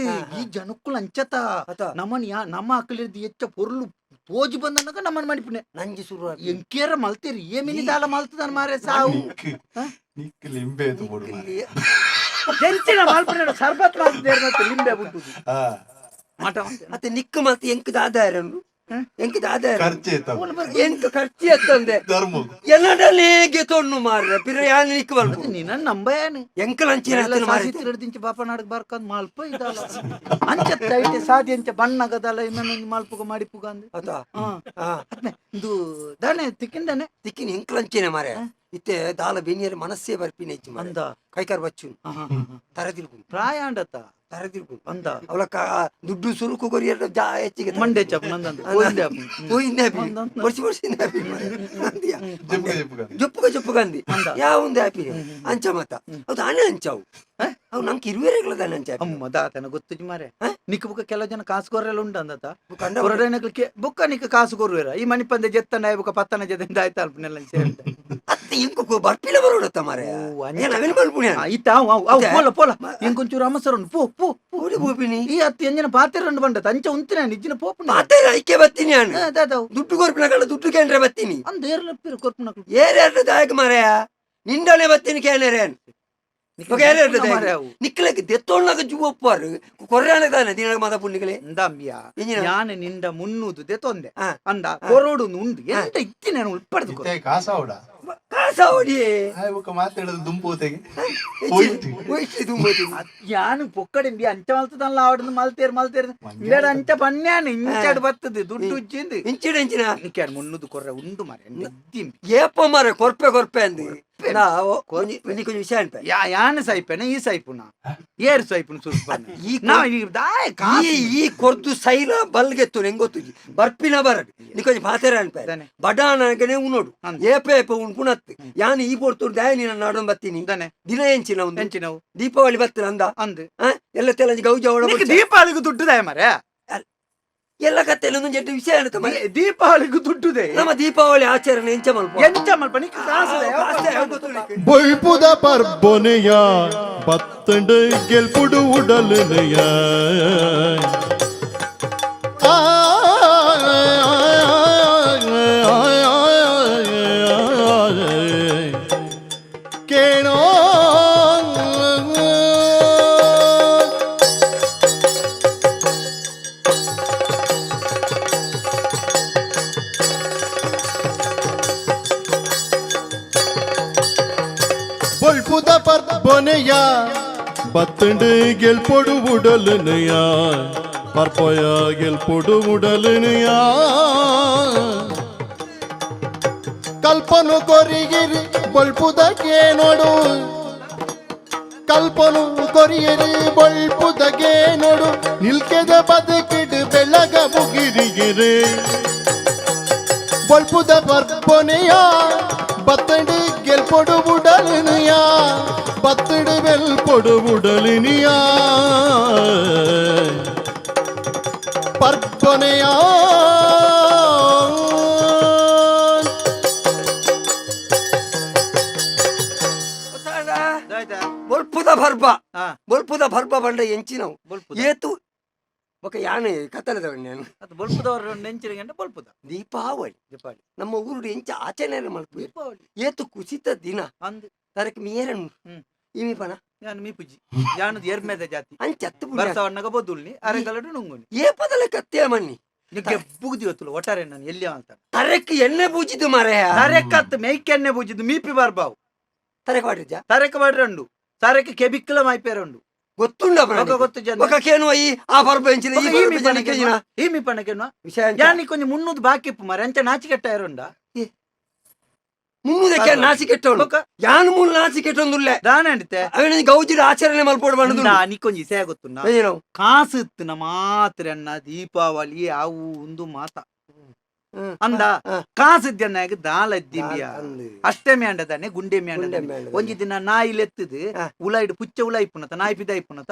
ಈ ಜನಕ್ಕುಲ ಅಂಚತ ನಮ್ಮನ್ ಯಾ ನಮ್ಮ ಅಕ್ಕಲಿರ್ದು ಹೆಚ್ಚ ಪೊರ್ಲು ತೋಜಿ ಬಂದನಕ ನಮ್ಮನ್ ಮಣಿಪುಣೆ
ನಂಜಿ ಶುರು
ಎಂಕೇರ ಮಲ್ತೇರಿ ಏಮಿನಿ ದಾಲ ಮಲ್ತದನ್ ಮಾರೆ ಸಾವು
ನಿಕ್ ಲಿಂಬೆ ತೋಡು ಮಾರೆ
ಜಂಚಿನ ಮಲ್ಪುಣೆ ಸರ್ಬತ್ ಮಲ್ತೇರ್ ಮತ್ತೆ ಲಿಂಬೆ ಬುಟ್ಟುದು ಮಾಟ
ಅತ್ತೆ ನಿಕ್ಕ ಮಲ್ತ ಎಂಕ್ ದಾದಾರನು ಎಂಕ್ ದಾದಾರ
ಖರ್ಚು
ಎಂಕ್ ಖರ್ಚು ಎತ್ತಂದೆ
ಧರ್ಮ
ಎನ್ನಡಲೇಗೆ ತೊಣ್ಣು ಮಾರ್ರೆ ಪಿರ ಯಾನ್ ನಿಕ್ಕ ಮಲ್ಪು
ನಿನ್ನ ನಂಬಯಾನು
ಎಂಕಲ್ ಅಂಚಿನ ಮಾರೆ
ದಿಂಚಿ ಬಾಪ ನಾಡಕ್ ಬರ್ಕಂದ್ ಮಲ್ಪ ಇದಲ್ಲ ಅಂಚತ್ತ ಐತೆ ಸಾದಿ ಅಂಚ ಬಣ್ಣಗದಲ್ಲ ಇನ್ನೊಂದು ಮಲ್ಪುಗ ಮಾಡಿಪುಗ ಅಂದ್ ಇದು ದಾನೆ ತಿಕ್ಕಿಂದಾನೆ
ತಿಕ್ಕಿನ ಎಂಕಲ್ ಅಂಚಿನ ಮಾರೆ ಇತ್ತೆ ದಾಲ ಬೆನಿಯರ್ ಮನಸ್ಸೇ ಬರ್ಪಿನ ಹೆಚ್ಚು
ಅಂದ
ಕೈಕಾರ್ ಬಚ್ಚು ತರದಿಲ್ಕು
ಪ್ರಾಯ ಅಂಡತ್ತ
ತರದಿಲ್ಕು
ಅಂದ
ಅವಲಕ್ಕ ದುಡ್ಡು ಸುರುಕು ಕೊರಿಯರ್ ಹೆಚ್ಚಿಗೆ
ಮಂಡೆ ಚಪ್ ನಂದಂದು ಪೋಯಿಂದೆ
ಪೋಯಿಂದೆ ವರ್ಷ ವರ್ಷ ಜೊಪ್ಪುಗ ಜೊಪ್ಪುಗ ಅಂದಿ ಯಾವ ಒಂದು ಆಪಿ ಅಂಚ ಮತ್ತ ಅದು ಅಣ್ಣ ಅಂಚಾವು ಅವು ನಂಗೆ ಇರುವೆರೆಗಳ ತಾನೆ ಅಂಚ
ಅಮ್ಮ ದಾತನ ಗೊತ್ತು ಮಾರೆ ನಿಕ್ಕ ಬುಕ್ಕ ಕೆಲವು ಜನ ಕಾಸು ಕೊರ್ರೆಲ್ಲ ಉಂಟು ಅಂದತ ಕೊರಡನಕ್ಕೆ ಬುಕ್ಕ ನಿಕ್ಕ ಕಾಸು ಕೊರುವೆರ ಈ ಮಣಿಪಂದೆ ಜೆತ್ತನ ಬುಕ್ಕ ಪತ್ತನ ಜೊತೆ ಆಯ್ತು ಅಲ್ಪನೆಲ್ಲ ಸೇರಿದ
ಅತ್ತೆ ಇಂಕು ಬರ್ಪಿಲ ಬರೋಡತ್ತ ಮಾರೆ ನವೀನ ಮಲ್ಪುಣಿ
ಇತ್ತ ಅವು ಅವು ಪೋಲ ಪೋಲ ಇಂಕೊಂಚೂರು ಅಮಸರ ಉಂಟು ಪೋ ಪೋ
ಪೋಡಿ ಪೋಪಿನಿ
ಈ ಅತ್ತೆ ಎಂಜಿನ ಪಾತೆರ ಉಂಡು ಬಂಡತ ಅಂಚ ಉಂತಿನ ನಿಜ್ಜಿನ ಪೋಪುನ
ಪಾತೆರ ಐಕೆ ಬತ್ತೀನಿ ನಾನು ದುಡ್ಡು ಕೊರ್ಪಿನ ಕಡೆ ದುಡ್ಡು ಕೇಂದ್ರ ಬತ್ತೀನಿ
ಅಂದ ಏರ್ಲ ಕೊರ್ಪಿನ
ಏರ್ಯಾರು ದಾಯಕ ಮಾರಾಯ ನಿಂಡನೆ ಬತ್ತೀನಿ ಕೇನೇರೇನ್ ನಿಕ್ಕಲಕ್ಕೆ ದೆತ್ತೋಣ್ಣಗ ಜುವಪ್ಪಾರು ಕೊರ್ರಾಣ ತಾನೆ ದಿನ ಮಾತ ಪುಣ್ಣಿಗಳೇ
ಅಂದಾಂಬಿಯ ಯಾನ ನಿಂಡ ಮುನ್ನೂದು ದೆತ್ತೊಂದೆ ಅಂದ ಕೊರೋಡು ಉಂಡು ಎಂತ ಇತ್ತಿ ನಾನು ಉಳ್ಪಡ್ದು
ಕಾಸಾವಡ
ಕಾಸಾವಡಿ
ಬೊಕ್ಕ ಮಾತಾಡೋದು ದುಂಪೋತೆಗೆ
ಯಾನು ಪೊಕ್ಕಡೆಂಬಿ ಅಂಚ ಮಲ್ತದಲ್ಲ ಆವಡದು ಮಲ್ತೇರ್ ಮಲ್ತೇರ್ ಇಲ್ಲಡ ಅಂಚ ಪನ್ಯಾನು ಇಂಚಾಡು ಬರ್ತದೆ ದುಡ್ಡು ಉಜ್ಜಿಂದು
ಇಂಚಿಡ ಇಂಚಿನ
ನಿಕ್ಯಾನು ಮುನ್ನೂದು ಕೊರ್ರೆ ಉಂಡು ಮಾರೆ
ಏಪ ಮಾರೆ ಕೊರ್ಪೆ ಕೊರ್ಪೆ ಅಂದು కొంచెం ವಿಷಯ ಅನ್ಪೆ
ಯಾನ ಸೈಪೆನ ಈ ಸೈಪುನ ಏರ್ ಸೈಪುನ ಸುರ್ಪನ
ಈ ಈ ಕೊರ್ದು ಸೈಲ ಬಲ್ಗೆತ್ತು ನೆಂಗೊತ್ತು ಬರ್ಪಿನ ಬರಡ್ ನೀ కొంచెం ಪಾತೆರ ಅನ್ಪೆ ಬಡಾನಗನೆ ಉನೋಡು ಏಪ ಏಪ ಉಣ್ಪುನತ್ತು ಯಾನ್ ಈ ಪೊರ್ತು ದಾಯ ನೀನ ನಾಡೊಂದು ಬತ್ತೀನಿ ದಿನ ಎಂಚಿನ ಒಂದು
ಎಂಚಿನವು
ದೀಪಾವಳಿ ಬತ್ತಿನ ಅಂದ
ಅಂದ್
ಎಲ್ಲ ತೆಲಂಜಿ ಗೌಜ
ದೀಪಾವಳಿಗೂ ದುಡ್ಡು ದಾಯ ಮಾರೆ
ಎಲ್ಲ ಕತ್ತೆಲ್ಲ ಒಂದೊಂದು ಜಡ್ಡು ವಿಷಯ ಅನ್ತ ಮಾರೆ
ದೀಪಾವಳಿಗೂ ದುಡ್ಡುದೆ
ನಮ್ಮ ದೀಪಾವಳಿ ಆಚರಣೆ ಎಂಚ ಮಲ್ಪ
ಎಂಚ ಮಲ್ಪ ನಿಕ್
ಬೊಳ್ಪುದ ಪರ್ಬೊನೆಯ ಬತ್ತಂಡು ಗೆಲ್ಪುಡು ಉಡಲನೆಯ ಕೇಳೋ ಬೊಳ್ಪುದ ಪರ್ಬೊನೆಯ ಬತ್ತಂಡು ಗೆಲ್ಪೊಡು ಉಡಲನೆಯ ಪರ್ಪೊಯ ಗೆಲ್ಪೊಡು ಉಡಲನೆಯ ಕಲ್ಪನು ಕೊರಿಗಿರಿ ಬೊಳ್ಪುದಕ್ಕೆ ನೋಡು ಕಲ್ಪನು ಕೊರಿಯಿರಿ ಬೊಳ್ಪುದಗೆ ನೋಡು ನಿಲ್ಕೆದ ಬದುಕಿಡು ಬೆಳಗ ಮುಗಿರಿಗಿರಿ ಬೊಳ್ಪುದ ಪರ್ಪೊನೆಯ ಬತ್ತಂಡು ಗೆಲ್ಪೊಡು ಉಡಲಿನಿಯ ಬತ್ತಡು ಬೆಲ್ಪೊಡು ಉಡಲಿನಿಯ ಪರ್ಪೊನೆಯ.
ಬೊಲ್ಪುದ ಪರ್ಬ.
ಹಾ.
ಬೊಲ್ಪುದ ಪರ್ಬ ಪಂಡ ಎಂಚಿನವು?
ಬೊಲ್ಪುದ.
ಏತು ಬೊಕ ಯಾನೆ ಕತ್ತಲೆದವನ್ ನಾನು.
ಅದು ಬೊಲ್ಪುದವರು ನೆಂಚಿನ ಗಂಡ ಬೊಲ್ಪುದ.
ದೀಪಾವಳಿ.
ದೀಪಾವಳಿ.
ನಮ್ಮ ಊರುಡು ಎಂಚ ಆಚರಣೆ ಮಲ್ಪುವೆರ್.
ದೀಪಾವಳಿ.
ಏತು ಕುಸಿತ ದಿನ.
ಅಂದ್.
ತರಕ್ ಮೀರನ್. ಇಮಿ ಪನ.
ಯಾನ್ ಮೀಪುಜಿ, ಯಾನು ಎರ್ಮೆದ ಜಾತಿ.
ಅಂಚತ್ತು ಪುಣ್ಯ.
ಬರ್ಸವಣ್ಣಗ ಬೊದುಲ್ನಿ ಅರೆಗಲಡು ನುಂಗುನಿ.
ಏ ಪದಲ ಕತ್ತೆ ಮನ್ನಿ.
ನಿಕ್ಕೆ ಬುಗುದಿ ಹೊತ್ತುಲು ಒಟ್ಟಾರೆ ನಾನು ಎಲ್ಲಿ ಅಂತ.
ತರಕ್ ಎಣ್ಣೆ ಪೂಜಿದ್ದು ಮಾರಾಯ.
ತರೆಕತ್ ಮೇಯ್ಕೆಣ್ಣೆ ಪೂಜಿದ್ದು ಮೀಪಿ ಬರ್ಬಾವು.
ತರಕ್ ಮಾಡಿದ್ಯಾ?
ತರೆಕ ಮಾಡ್ರಂಡು ತರೆಕ ಕೆಬಿಕ್ಕಲ ಮಾಯ್ಪೇರುಂಡು.
ಗೊತ್ತುಂಡ?
ಬೊಕ ಗೊತ್ತು ಜನ.
ಬೊಕ ಕೇನುವ ಈ ಆ ಪರ್ಬ ಎಂಚಿನ ಈ
ಬೊಕ ಈ
ಪರ್ಬ
ಮೀಪನ
ಎಂಚಿನ ಕೇಜಿನ?
ಈ ಮೀಪನ ಕೇನುವ?
ವಿಷಯ ಎಂಚ?
ಯಾನ್ ಕೊಂಚ ಮುನ್ನೂದು ಬಾಕಿ ಇಪ್ಪು ಮಾರೆ, ಅಂಚ ನಾಚಿಕೆಟ್ಟ ಇರುಂಡ.
ಮುನ್ನೂದಕ್ಕೆ ನಾಚಿ ಕೆಟ್ಟವನು.
ಬೊಕ?
ಯಾನು ಮೂಲು ನಾಚಿ ಕೆಟ್ಟೊಂದುಲ್ಲೆ.
ದಾನ ಅಂಡಿತೆ.
ಅವನ ಗೌಜಿಡ ಆಚರಣೆ ಮಲ್ಪೋಡು ಬಂದು.
ನಿಕ್ಕೊಂಜಿ ಇಸೆ ಗೊತ್ತುಂಡ?
ಏನು?
ಕಾಸು ಇತ್ತಿನ ಮಾತ್ರ ಅಣ್ಣ ದೀಪಾವಳಿ ಅವು ಒಂದು ಮಾತ ಅಂದ. ಕಾಸು ಇದ್ದನ್ನಾಗ ದಾಲ ಇದ್ದಿಂಬಿಯ.
ಅಂದು.
ಅಷ್ಟಮಿ ಅಂಡದಾನೆ, ಗುಂಡೆಮಿ ಅಂಡದಾನೆ.
ಗುಂಡೆಮ್ಮೆ ಅಂಡದಾನೆ.
ಒಂಜಿ ದಿನ ನಾಯಿ ಲೆತ್ತದು ಉಲಾಯ್ಡ್ ಪುಚ್ಚೆ ಉಲಾಯಿ ಪುನತ ನಾಯಿ ಪಿದಾಯಿ ಪುನತ.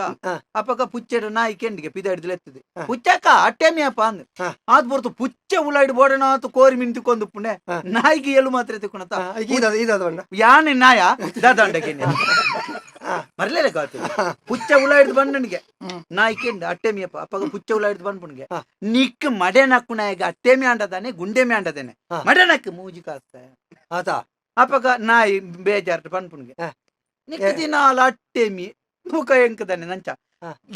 ಅಪಗ ಪುಚ್ಚೆಡ ನಾಯಿ ಕೆಂಡಿಗೆ ಪಿದಾಯ್ದು ಲೆತ್ತದು. ಪುಚ್ಚಕ್ಕ ಅಟ್ಟೆಮಿ ಅಪ್ಪ ಅಂದ್. ಆದ್ ಬೊರ್ತು ಪುಚ್ಚೆ ಉಲಾಯ್ಡ್ ಬೋಡನಾತು ಕೋರಿ ಮಿನ್ ತಿಕ್ಕೊಂದು ಪುಣೆ. ನಾಯಿಗೆ ಎಲು ಮಾತ್ರ ತಿಕ್ಕೊಣತ.
ಇದಾದ ಇದಾದ ಬಣ್ಣ.
ಯಾನೆ ನಾಯ ದಾದಾಂಡಕ್ಕೆ ಮರ್ಲೇಲೆ ಕಾತು ಪುಚ್ಚೆ ಉಲಾಯ್ದು ಬಂಡನಿಗೆ ನಾಯಿ ಕೆಂಡು ಅಟ್ಟೆಮಿ ಅಪ್ಪ. ಅಪ್ಪಗ ಪುಚ್ಚೆ ಉಲಾಯ್ದು ಬಂದ್ಪುಣಿಗೆ ನಿಕ್ ಮಡೆ ನಕ್ಕು ನಾಯಿಗೆ ಅಟ್ಟೆಮಿ ಅಂಡದಾನೆ ಗುಂಡೆಮಿ ಅಂಡದಾನೆ. ಮಡೆ ನಕ್ಕು ಮೂಜಿ ಕಾಸ್ತ.
ಆತ.
ಅಪ್ಪಗ ನಾಯಿ ಬೇಜಾರು ಪನ್ಪುಣಿಗೆ. ನಿಕ್ ದಿನಾಲ ಅಟ್ಟೆಮಿ ಮುಖ ಎಂಕದಾನೆ ನಂಚ.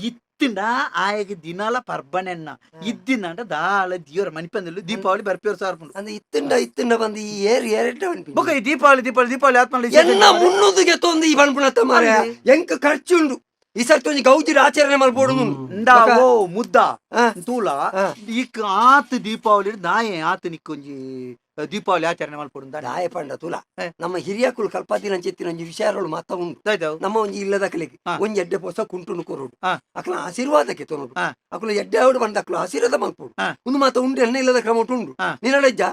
ಇತ್ತಿನ ಆಯಗ ದಿನಾಲ ಪರ್ಬನೆನ್ನ ಇದ್ದಿನ ದಾಳ ದಿಯೋರ ಮನಿಪಂದಲು ದೀಪಾವಳಿ ಬರ್ಪಿಯೋರ್ ಸಾರ್ಪುಂಡು.
ಅಂದ್ರೆ ಇತ್ತುಂಡ ಇತ್ತುಂಡ ಬಂದು ಈ ಏರ್ ಏರೆಡ್ಡ ಪನ್ಪಿ.
ಬೊಕ ಈ ದೀಪಾವಳಿ ದೀಪಾವಳಿ ದೀಪಾವಳಿ ಆತ್ಮಲ
ಎನ್ನ ಮುನ್ನೂದುಗೆ ತೊಂದು ಈ ಪನ್ಪುನತ್ತ ಮಾರಾಯ. ಎಂಕ್ ಖರ್ಚುಂಡು ಈ ಸರ್ತಿ ಒಂಜಿ ಗೌಜಿಡ ಆಚರಣೆ ಮಲ್ಪೋಡು.
ಇಂದಾ ಓ ಮುದ್ದ ತೂಲ ಇಕ್ ಆತ್ ದೀಪಾವಳಿ ನಾಯೆ ಆತ್ ನಿಕ್ಕೊಂಜಿ ದೀಪಾವಳಿ ಆಚರಣೆ ಮಲ್ಪೊಡು.
ದಾಯ ಪಂಡ ತುಲ ನಮ್ಮ ಹಿರಿಯಕುಲು ಕಲ್ಪಾತಿನ ಅಂಚೆತ್ತಿನ ಒಂಜಿ ವಿಚಾರಗಳು ಮಾತ ಉಂಡು. ನಮ್ಮ ಒಂಜಿ ಇಲ್ಲದ ಕಲೆಗೆ ಒಂಜಿ ಎಡ್ಡೆ ಪೊಸ ಕುಂಟುನು ಕೊರೊಡು, ಅಕ್ಲ ಆಶೀರ್ವಾದಕ್ಕೆ ತೊನೊಡು, ಅಕ್ಲ ಎಡ್ಡೆ ಆವಡು ಬಂದ ಅಕ್ಲು ಆಶೀರ್ವಾದ ಮಲ್ಪೊಡು. ಒಂದು ಮಾತ ಉಂಡು ಎಣ್ಣೆ ಇಲ್ಲದ ಕ್ರಮ ಉಂಡು. ನಿನ್ನಡ ಇಜ್ಜ?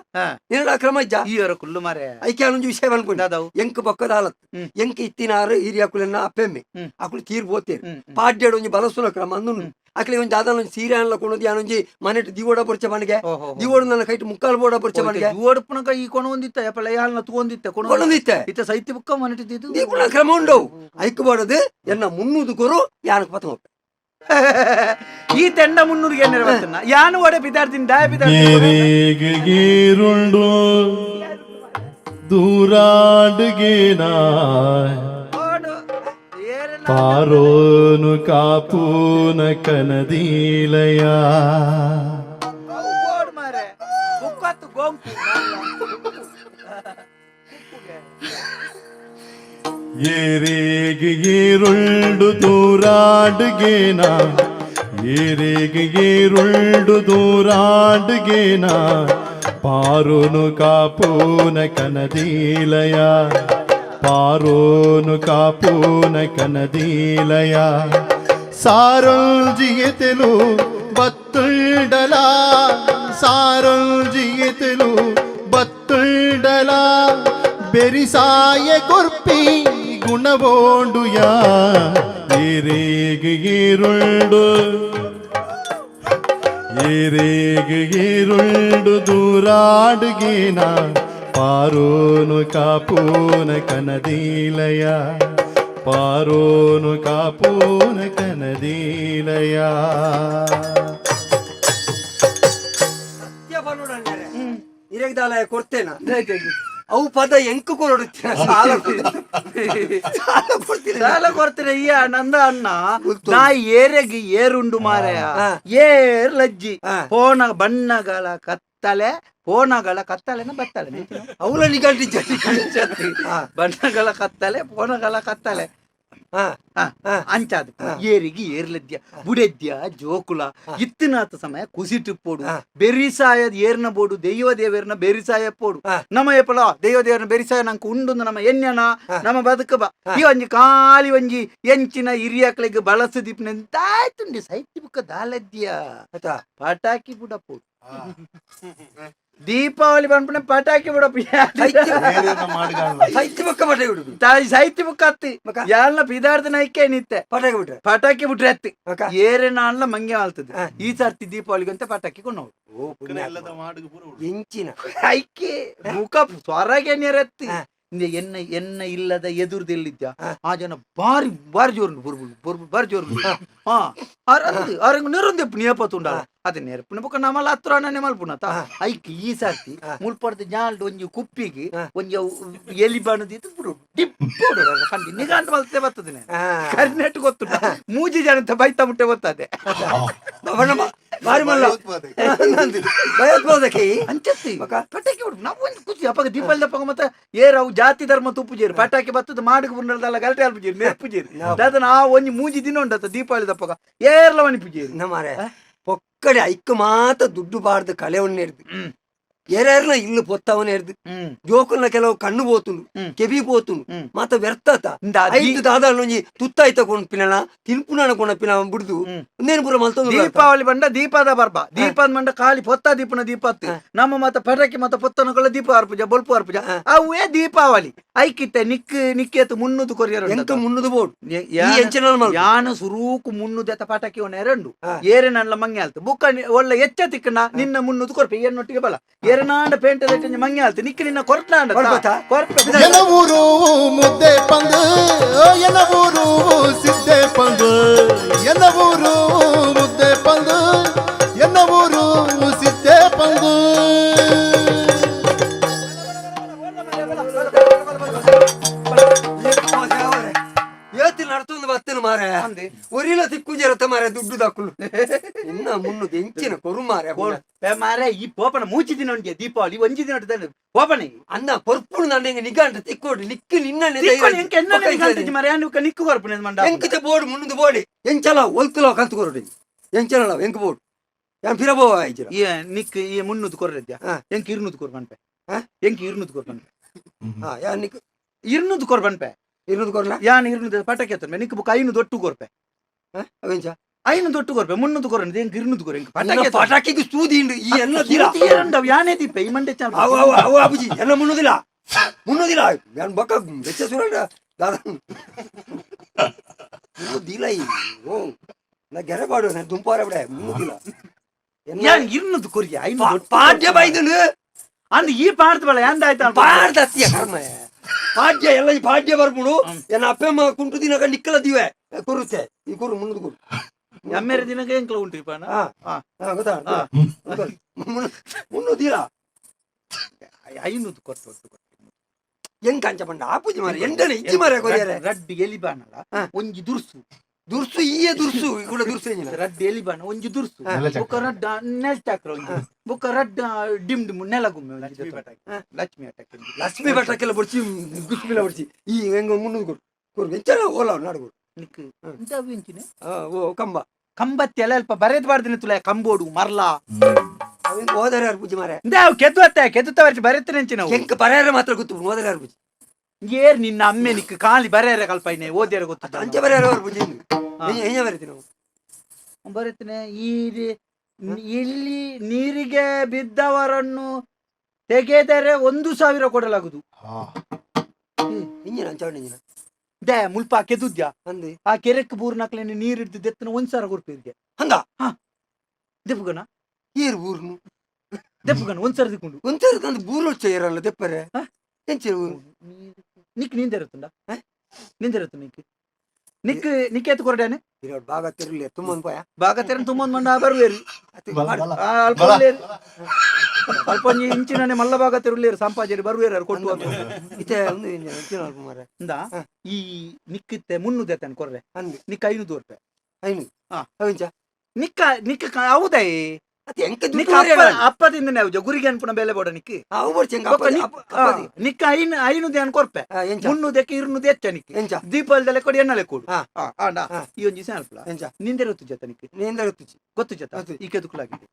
ನಿನ್ನಡ ಕ್ರಮ ಇಜ್ಜ?
ಈ ಕುಲ್ಲು ಮಾರೆ.
ಐಕೆ ಒಂಜಿ ವಿಷಯ ಅನ್ಕೊಂಡು
ದಾದವು.
ಎಂಕ್ ಬೊಕ್ಕದ ಹಾಲತ್ ಎಂಕ್ ಇತ್ತಿನಾರು ಹಿರಿಯಕುಲೆನ್ನ ಅಪ್ಪೆಮ್ಮೆ ಅಕುಲು ತೀರ್ ಪೋತೇರು. ಪಾಡ್ಯಡು ಒಂಜಿ ಬಲಸುನ ಕ್ರಮ ಅಂದುಂಡು. ಅಕ್ಲೆ ಒಂಜಿ ದಾದಾನ ಒಂಜಿ ಸೀರೆ ಅನ್ಲ ಕೊಣದು ಯಾನೊಂಜಿ ಮನೆಟ್ ದಿವೋಡ ಪೊರ್ಚ ಮನೆಗೆ ದಿವೋಡು ನನ್ನ ಕೈಟ್ ಮುಕ್ಕಾಲು ಬೋಡ ಪೊರ್ಚ ಮನೆಗೆ.
ಜುವಡುಪುನಕ ಈ ಕೊಣ ಒಂದಿತ್ತ ಎಪ್ಪಲ ಯಾಲ್ನ ತೂವೊಂದಿತ್ತ ಕೊಣ
ಕೊಣೊಂದಿತ್ತೆ.
ಇತ್ತ ಸೈತಿ ಬುಕ್ಕ ಮನೆಟಿದ್ದು.
ದೀಪುನ ಕ್ರಮ ಉಂಡವು. ಐಕ್ ಬೋಡದು ಎನ್ನ 300 ಕೊರು ಯಾನಕ್ ಪತ.
ಈ ತೆಂಡ 300ಗೆ ಏನಾರ ಬರ್ತನ ಯಾನು ಒಡೆ ಪಿದಾರ್ದಿನ ದಾಯ ಪಿದಾರ್ದಿನ.
ಏರೇಗ್ ಏರುಂಡು ದೂರಾಡುಗೇನ ಪಾರೋನು ಕಾಪೂನ ಕನದೀಲಯ.
ಬೋಡ್ ಮಾರೆ ಬುಕ್ಕತ್ತು ಗೊಂಕು.
ಏರೇಗ್ ಏರುಂಡು ದೂರಾಡುಗೇನ ಏರೇಗ್ ಏರುಂಡು ದೂರಾಡುಗೇನ ಪಾರೋನು ಕಾಪೂನ ಕನದೀಲಯ ಪಾರೋನು ಕಾಪೂನ ಕನದೀಲಯ ಸಾರೊಂಜಿಯತೆಲು ಬತ್ತುಂಡಲ ಸಾರೊಂಜಿಯತೆಲು ಬತ್ತುಂಡಲ ಬೆರಿಸಾಯ ಕೊರ್ಪಿ ಗುಣವೋಂಡುಯ ಏರೇಗ್ ಏರುಂಡು ಏರೇಗ್ ಏರುಂಡು ದೂರಾಡುಗೇನ ಪಾರೋನು ಕಾಪೂನ ಕನದೀಲಯ ಪಾರೋನು ಕಾಪೂನ ಕನದೀಲಯ.
ಸತ್ಯ ಪನೋಡಣ್ಣರೆ ಇರೆಗ್ ದಾಲ ಕೊಡ್ತೇನ ಅವು ಪದ ಎಂಕ್ ಕೊರಡು ಸಾಲ ಕೊಡ್ತೀನಿ, ಸಾಲ ಕೊಡ್ತೀನಿ.
ಸಾಲ ಕೊಡ್ತೀನಿ ಅಯ್ಯ ನಂದ ಅಣ್ಣ ನಾ ಏರೆಗ್ ಏರುಂಡು ಮಾರಾಯ. ಏರ್ ಲಜ್ಜಿ ಪೋನ ಬಣ್ಣಗಳ ಕತ್ತಲೆ ಪೋನಗಳ ಕತ್ತಲೆನ ಬತ್ತಲೆ.
ಅವಲ ನಿಗಲ್ಟಿ.
ಬಣ್ಣಗಳ ಕತ್ತಲೆ ಪೋನಗಳ ಕತ್ತಲೆ. ಅಂಚಾದ ಏರಿಗೆ ಏರ್ಲದ್ಯ ಬುಡೆದ್ಯ ಜೋಕುಲ ಇತ್ತಿನಾತ ಸಮಯ ಕುಸಿಟಿಪ್ಪೋಡು ಬೆರಿಸಾಯದ ಏರ್ನ ಬೋಡು ದೈವ ದೇವರ್ನ ಬೆರಿಸಾಯ ಪೋಡು. ನಮ್ಮ ಎಪ್ಪಲ ದೈವ ದೇವರನ ಬೆರಿಸಾಯ ನಂಗೆ ಉಂಡು ನಮ್ಮ ಎನ್ಯನ ನಮ್ಮ ಬದುಕ ಬಾ ಈ ಒಂಜಿ ಖಾಲಿ ಒಂಜಿ ಎಂಚಿನ ಹಿರಿಯಕ್ಲಿಗೆ ಬಳಸು ದಿಪ್ನ ಎಂತಾಯ್ತುಂಡಿ ಸೈತಿ ಬುಕ್ಕ ದಾಲದ್ಯ.
ಆಯ್ತಾ?
ಪಟಾಕಿ ಬುಡಪ್ಪು ದೀಪಾವಳಿ ಬಂದ್ಪುಣೆ ಪಟಾಕಿ ಬುಡಪ್ಪು.
ಸೈತ್ಯ ಬೊಕ್ಕ ಪಟಾಕಿ ಬಿಡುದು.
ತಾಯಿ ಸೈತಿ ಬುಕ್ಕ ಅತ್ತಿ ಯಾಲ್ನ ಪಿದಾರ್ದ ನೈಕೆ ನಿತ್ತೆ.
ಪಟಾಕಿ ಬಿಟ್ರೆ
ಪಟಾಕಿ ಬಿಟ್ರೆ ಅತ್ತಿ
ಬೊಕ್ಕ?
ಏರೆ ನಾನ್ಲ ಮಂಗೆ ಆಲ್ತದೆ ಈ ಸರ್ತಿ ದೀಪಾವಳಿಗೆ ಅಂತ ಪಟಾಕಿ ಕೊಂಡು.
ಓ ಪುಣ್ಯ ಎಂಚಿನ
ಐಕೆ ಮುಖ ಸ್ವರಗೆ ನೆರತ್ತಿ. ಇಂದೆ ಎನ್ನ ಎನ್ನ ಇಲ್ಲದ ಎದುರ್ದು ಎಲ್ಲಿದ್ದ ಆ ಜನ ಬಾರಿ ಬಾರಿ ಜೋರು ಬುರ್ಬುಲ್ ಬುರ್ಬುಲ್ ಬಾರಿ ಜೋರು. ಹಾ, ಅರಂದು ಅರಂಗ್ ನೆರುಂದೆಪ್ಪು ನೇಪತ್ತುಂಡ ಅದೇ ನೆರಪಿನ ಬೊಕ್ಕ ನಮಲ ಹತ್ರ ನನ್ನೆ ಮಲ್ಪುನತ. ಐಕ್ ಈ ಸರ್ತಿ ಮುಲ್ಪಡ್ದು ಜಾಲ್ಡ್ ಒಂಜಿ ಕುಪ್ಪಿಗೆ ಒಂಜಿ ಅವು ಎಲಿ ಬಣ್ಣದಿತ್ತು ಬಿಡು ಡಿಪ್ಪು ಕಂಡಿ ನಿಗಾಂತ ಮಲ್ತೆ ಬರ್ತದೆ. ಕರ್ನೆಟ್ ಗೊತ್ತುಂಟ, ಮೂಜಿ ಜನ ಬೈತಾ ಮುಟ್ಟೆ ಗೊತ್ತದೆ.
ಬಾರಿ ಮಲ್ಲ ಭಯೋತ್ಪಾದಕ.
ಅಂಚತ್ತಿ ಪಟಾಕಿ ಬಿಡು, ನಾವು ಒಂದು ಖುಷಿ ಅಪ್ಪ ದೀಪಾವಳಿ ದಪ್ಪಗ. ಮತ್ತೆ ಏರ್ ಅವು ಜಾತಿ ಧರ್ಮ ತುಪ್ಪು ಜೇರು, ಪಟಾಕಿ ಬತ್ತದ ಮಾಡಿಗೆ ಬುರ್ನದಲ್ಲ, ಗಲಟೆ ಅಲ್ಪ ಜೇರು, ನೆರ್ಪು ಜೇರು. ದಾದ ಆ ಒಂಜಿ ಮೂಜಿ ದಿನ ಉಂಡತ್ತ ದೀಪಾವಳಿ ದಪ್ಪಗ ಏರ್ಲ ಮನಿಪು ಜೇರು.
ಮಾರೆ, ಪೊಕ್ಕಡೆ ಐಕ್ ಮಾತ ದುಡ್ಡು ಬಾರ್ದು ಕಳೆ ಹಿಡ್ದು ಏರೇರ್ನ ಇಲ್ಲು ಪೊತ್ತವನ ಹಿಡ್ದು ಜೋಕುಲ್ನ ಕೆಲವು ಕಣ್ಣು ಪೋತುಂಡು, ಕೆಬಿ ಪೋತುಂಡು, ಮಾತ ವ್ಯರ್ಥತ. ಐದು ದಾದ ಒಂಜಿ ತುತ್ತಾಯ್ತ ಕೊಣಪಿನ ತಿನ್ಪುನ ಕೊಣಪಿನ ಬಿಡ್ದು ಒಂದೇನು ಪೂರ ಮಲ್ತೊಂದು.
ದೀಪಾವಳಿ ಬಂಡ ದೀಪದ ಬರ್ಬ, ದೀಪದ ಬಂಡ ಖಾಲಿ ಪೊತ್ತ ದೀಪನ ದೀಪತ್ತು. ನಮ್ಮ ಮತ ಪಟಾಕಿ ಮತ ಪೊತ್ತನಕೊಲ್ಲ ದೀಪ ಅರ್ಪುಜ ಬೊಲ್ಪು ಅರ್ಪುಜ, ಅವೇ ದೀಪಾವಳಿ. ಐಕಿತ್ತೆ ನಿಕ್ ನಿಕ್ಕೇತು ಮುನ್ನೂದು ಕೊರಿಯರ್.
ಎಂಕ ಮುನ್ನೂದು ಬೋಡು ಎಂಚಿನ?
ಯಾನ ಸುರೂಕು ಮುನ್ನೂದು ಎತ್ತ ಪಟಾಕಿ ಒಣ ಎರಡು ಏರೆ ನಲ್ಲ ಮಂಗೆ ಆಲ್ತು ಬುಕ್ಕ ಒಳ್ಳೆ ಎಚ್ಚ ತಿಕ್ಕನ ನಿನ್ನ ಮುನ್ನೂದು ಕೊರ್ಪೆ ಏನ್ನೊಟ್ಟಿಗೆ ಬಲ ಏರನಾಂಡ ಪೇಂಟೆ ಮಂಗೆ ಆಲ್ತು ನಿಕ್ಕ ನಿನ್ನ ಕೊರ್ಟ್ನಾಂಡ ಕೊರ್ಪೆ.
ಎನ ಊರು ಮುದ್ದೆ ಪಂದು, ಎನ ಊರು ಸಿದ್ದೆ ಪಂದು. ಎನ ಊರು ಮುದ್ದೆ ಪಂದು, ಎನ್ನ ಊರು ಸಿದ್ದೆ ಪಂದು.
ಏತಿ ನಡ್ತೊಂದು ಬತ್ತನ ಮಾರೆ, ಒರಿಲ ತಿಕ್ಕುಜರತ್ತ ಮಾರೆ ದುಡ್ಡು ದಾಕುಲು. ಇನ್ನ ಮುನ್ನೂದು ಎಂಚಿನ ಕೊರು ಮಾರೆ.
ಮಾರೆ, ಈ ಪೋಪನ ಮೂಚಿ ದಿನ ಉಂಟೆ ದೀಪಾವಳಿ ಒಂಜಿ ದಿನ ಉಂಟು ಪೋಪನೆ.
ಅನ್ನ ಕೊರ್ಪುಡು ನನ್ನ ನಿಗಾಂಟ ತಿಕ್ಕೋಡು ನಿಕ್ಕು ನಿನ್ನ.
ಮಾರೆ, ನಿಕ್ಕು ಕೊರ್ಪುನೆ ಮಂಡ.
ಎಂಕತೆ ಬೋರ್ಡ್ ಮುನ್ನೂದು ಬೋಡಿ ಎಂಚಲ ಒಲ್ತುಲ ಕಂತು ಕೊರಡು ಎಂಚಲ ಎಂಕ ಬೋರ್ಡ್ ಯಾನ್ ಫಿರಬೋ ಆಯ್ತಿರ.
ಈ ನಿಕ್ ಈ ಮುನ್ನೂದು ಕೊರ್ರೆದ್ಯಾ? ಎಂಕ್ 200 ಕೊರ್ಪನ್ಪೆ. ಎಂಕ್ 200 ಕೊರ್ಪನ್ಪೆ.
ಹಾ, ಯಾನ್ ನಿಕ್
200 ಕೊರ್ಪನ್ಪೆ.
200 ಕೊರ್ಲ.
ಯಾನ್ 200 ಪಟಾಕಿ ಎತ್ತನ್ಪೆ, ನಿಕ್ ಬುಕ್ಕ 500 ಒಟ್ಟು ಕೊರ್ಪೆ.
ಅವೆಂಚ?
500 ಒಟ್ಟು ಕೊರ್ಪೆ, 300 ಕೊರ್ಪೆ, ಎಂಕ್ 200 ಕೊರ್. ಎಂಕ್ ಪಟಾಕಿ
ಪಟಾಕಿಗೆ ಸೂದಿ ಇಂಡು ಈ ಎಲ್ಲ ದಿಲ.
ಏರಂಡವ್ ಯಾನೇ ದೀಪೆ ಈ ಮಂಡೆ ಚಾಲ್.
ಅವು ಅವು ಅವು ಅಬುಜಿ ಎಲ್ಲ ಮುನ್ನೂದಿಲ್ಲ ಮುನ್ನೂದಿಲ್ಲ. ಯಾನ್ ಬೊಕ್ಕ ಬೆಚ್ಚ ಸುರಂಡ ದಾದ ಮುನ್ನೂದಿಲ್ಲ ಈ ಓ ನಾ ಗೆರೆ ಪಾಡು ನಾನು ದುಂಪಾರ ಬಿಡ ಮುನ್ನೂದಿಲ್ಲ.
ಯಾನ್ 200 ಕೊರಿಯ 500.
ಪಾಡ್ಯ ಬೈದನು.
ಅಂದ್ ಈ ಪಾಡ್ದು ಬಲ ಯಾಂದ ಆಯ್ತಾ?
ಪಾಡ್ದ ಅತ್ತಿಯ ಕರ್ಮ ಪಾಡ್ಯ ಎಲ್ಲ ಈ ಪಾಡ್ಯ ಬರ್ಬಿಡು. ಎನ್ನ ಅಪ್ಪಮ್ಮ ಕುಂಟು ದಿನಕ ನಿಕ್ಕಲ ದಿವೆ ಕೊರುತ್ತೆ ಈ ಕೊರು ಮುನ್ನೂದು ಕೊರು.
ಎಮ್ಮೆರೆ ದಿನಕ್ಕೆ ಎಂಕ್ಲ ಉಂಟು ಇಪಾನ.
ಹಾ ಗೊತ್ತಾ ಮುನ್ನೂದಿಲ್ಲ.
500 ಕೊಟ್ಟು ಒಟ್ಟು ಕೊಟ್ಟು.
ಎಂಕ ಅಂಚ ಪಂಡ ಆಪುಜಿ ಮಾರೆ, ಎಂಟನೆ ಇಜ್ಜಿ ಮಾರೆ ಕೊರಿಯರೆ.
ರಡ್ಡ್ ಎಲಿಬಾನಲ ಒಂಜಿ ದುರ್ಸು.
ದುರ್ಸು ಈಯೇ ದುರ್ಸು ಈ ಕೂಡ ದುರ್ಸು ಎಂಜಿನ.
ರಡ್ಡ್ ಎಲಿಬಾನ ಒಂಜಿ ದುರ್ಸು, ಬೊಕ್ಕ ರಡ್ಡ್ ನೆಲ್ ಚಕ್ರ ಒಂಜಿ, ಬೊಕ್ಕ ರಡ್ಡ್ ಡಿಮ್ ಡಿಮ್ ನೆಲಗುಮ್ಮೆ ಒಂಜಿ ಲಕ್ಷ್ಮಿ ಅಟಕ್ಕೆ.
ಲಕ್ಷ್ಮಿ ಭಟ್ಟಕ್ಕೆಲ್ಲ ಬಡ್ಸಿ ಗುಸ್ಮಿಲ ಬಡ್ಸಿ ಈ ಹೆಂಗ ಮುನ್ನೂದು ಕೊಡು ಕೊರು ಎಂಚನ ಓಲ ನಾಡು ಕೊಡು.
ನಿಕ್ ಇಂತ ಎಂಚಿನ?
ಓ ಕಂಬ.
ಕಂಬತ್ತಿ ಎಲ್ಲ ಅಲ್ಪ ಬರೇದ್ ಬಾರ್ದಿನ ತುಲೆ ಕಂಬೋಡು ಮರ್ಲಾ.
ಅವೆಂಕ ಓದರೆ ಯಾರು ಪೂಜೆ ಮಾರೆ?
ಇಂದ ಅವು ಕೆದ್ದು ಅತ್ತ ಕೆದ್ದು ತವರ್ಚಿ ಬರೆತ್ತನೆ ಎಂಚಿನ ಅವು.
ಎಂಕ ಬರೆಯರೆ ಮಾತ್ರ ಗೊತ್ತು, ಓದರೆ ಯಾರು ಪೂಜೆ?
ಏರ್ ನಿನ್ನ ಅಮ್ಮೆ ನಿಕ್ ಖಾಲಿ ಬರೆಯರೆ ಕಲ್ಪೈನೆ ಓದ್ಯಾರ ಗೊತ್ತು.
ಅಂಚೆ ಬರೆಯರೆ ಅವ್ರು ಪೂಜೆ ಹೆಂಗೆ ಬರೀತಿ ನಾವು?
ಬರೆತ್ತನೆ ಈ ಇಲ್ಲಿ ನೀರಿಗೆ ಬಿದ್ದವರನ್ನು ತೆಗೆದರೆ 1000 ಕೊಡಲಾಗುದು.
ಇಂಜಿನ ಅಂಚೆ ಇಂಜಿನ.
ದೇ ಮುಲ್ಪ ಕೆದುದ್ಯಾ
ಅಂದೆ
ಆ ಕೆರೆಕ್ ಬೂರ್ನಕ್ಲೇನೆ ನೀರ್ ಹಿಡ್ದು ದೆತ್ತನ 1000 ಕೊರ್ಪಿರ್ಗೆ.
ಹಂಗ?
ಹಾ ದೆಪ್ಪುಗನ.
ಏರು ಊರ್ನು?
ದೆಪ್ಪುಗನ 1000 ದಿಕ್ಕೊಂಡು.
1000 ತಂದು ಬೂರು ಏರಲ್ಲ ದೆಪ್ಪರೆ ಎಂಚೆ?
ನಿಕ್ ನಿಂದೆರುತ್ತುಂಡ ನಿಂದೆರುತ್ತು ನಿಕ್ ನಿಕ್ ನಿಕ್ಕೇತು ಕೊರಡಾನೆ.
ಭಾಗ ತಿರುಲಿ ತುಂಬೊಂದು ಪೋಯ.
ಭಾಗ ತೆರನ್ ತುಂಬೊಂದು ಮಂಡ ಬರುವೇರಿ ಅಲ್ಪ ಅಲ್ಪ ಒಂಜಿ ಇಂಚಿನನೆ ಮಲ್ಲ ಭಾಗ ತಿರುಲೇರು ಸಂಪಾಜೇರಿ ಬರುವೇರು ಕೊಟ್ಟು ಅಂತ.
ಇತ್ತೆ ಒಂದು ಇಂಚಿನ ಅಲ್ಪ ಮಾರೆ.
ಇಂದ ಈ ನಿಕ್ಕಿತ್ತೆ ಮುನ್ನೂದು ಎತ್ತನ ಕೊರ್ರೆ.
ಅಂದು
ನಿಕ್ಕ 500 ರೂಪಾಯಿ.
500?
ಹಾ.
ಅವಿಂಚ?
ನಿಕ್ಕ ನಿಕ್ಕ ಹೌದಾ?
ಅತ್ತೆ ಎಂಕ ದುಡ್ಡು
ನಿಕ್ಕ ಅಪ್ಪದಿಂದ ಯಾವ್ದು ಗುರಿಗೆ ಅನ್ಪುನ ಬೆಲೆ ಬೋಡ ನಿಕ್ಕ.
ಅವು ಬೋಡ್ಚಿ ಎಂಕ
ನಿಕ್ಕ 500 ಅನ್ ಕೊರ್ಪೆ, 300ಕ್ಕೆ 200 ಹೆಚ್ಚ ನಿಕ್ಕ.
ಎಂಚ?
ದೀಪಾವಳಿದಲ್ಲೇ ಕೊಡಿ ಎನ್ನಲೆ ಕೊಡು. ಆಂಡ ಈ ಒಂಜಿ ಸ್ಯಾಲ್ಪಲ
ಎಂಚ?
ನಿಂದೆ ಗೊತ್ತು ಜತ ನಿಕ್ಕ?
ನಿಂದೆ ಗೊತ್ತು
ಗೊತ್ತು ಜತ ಈ ಕೆದುಕುಲಾಗಿದೆ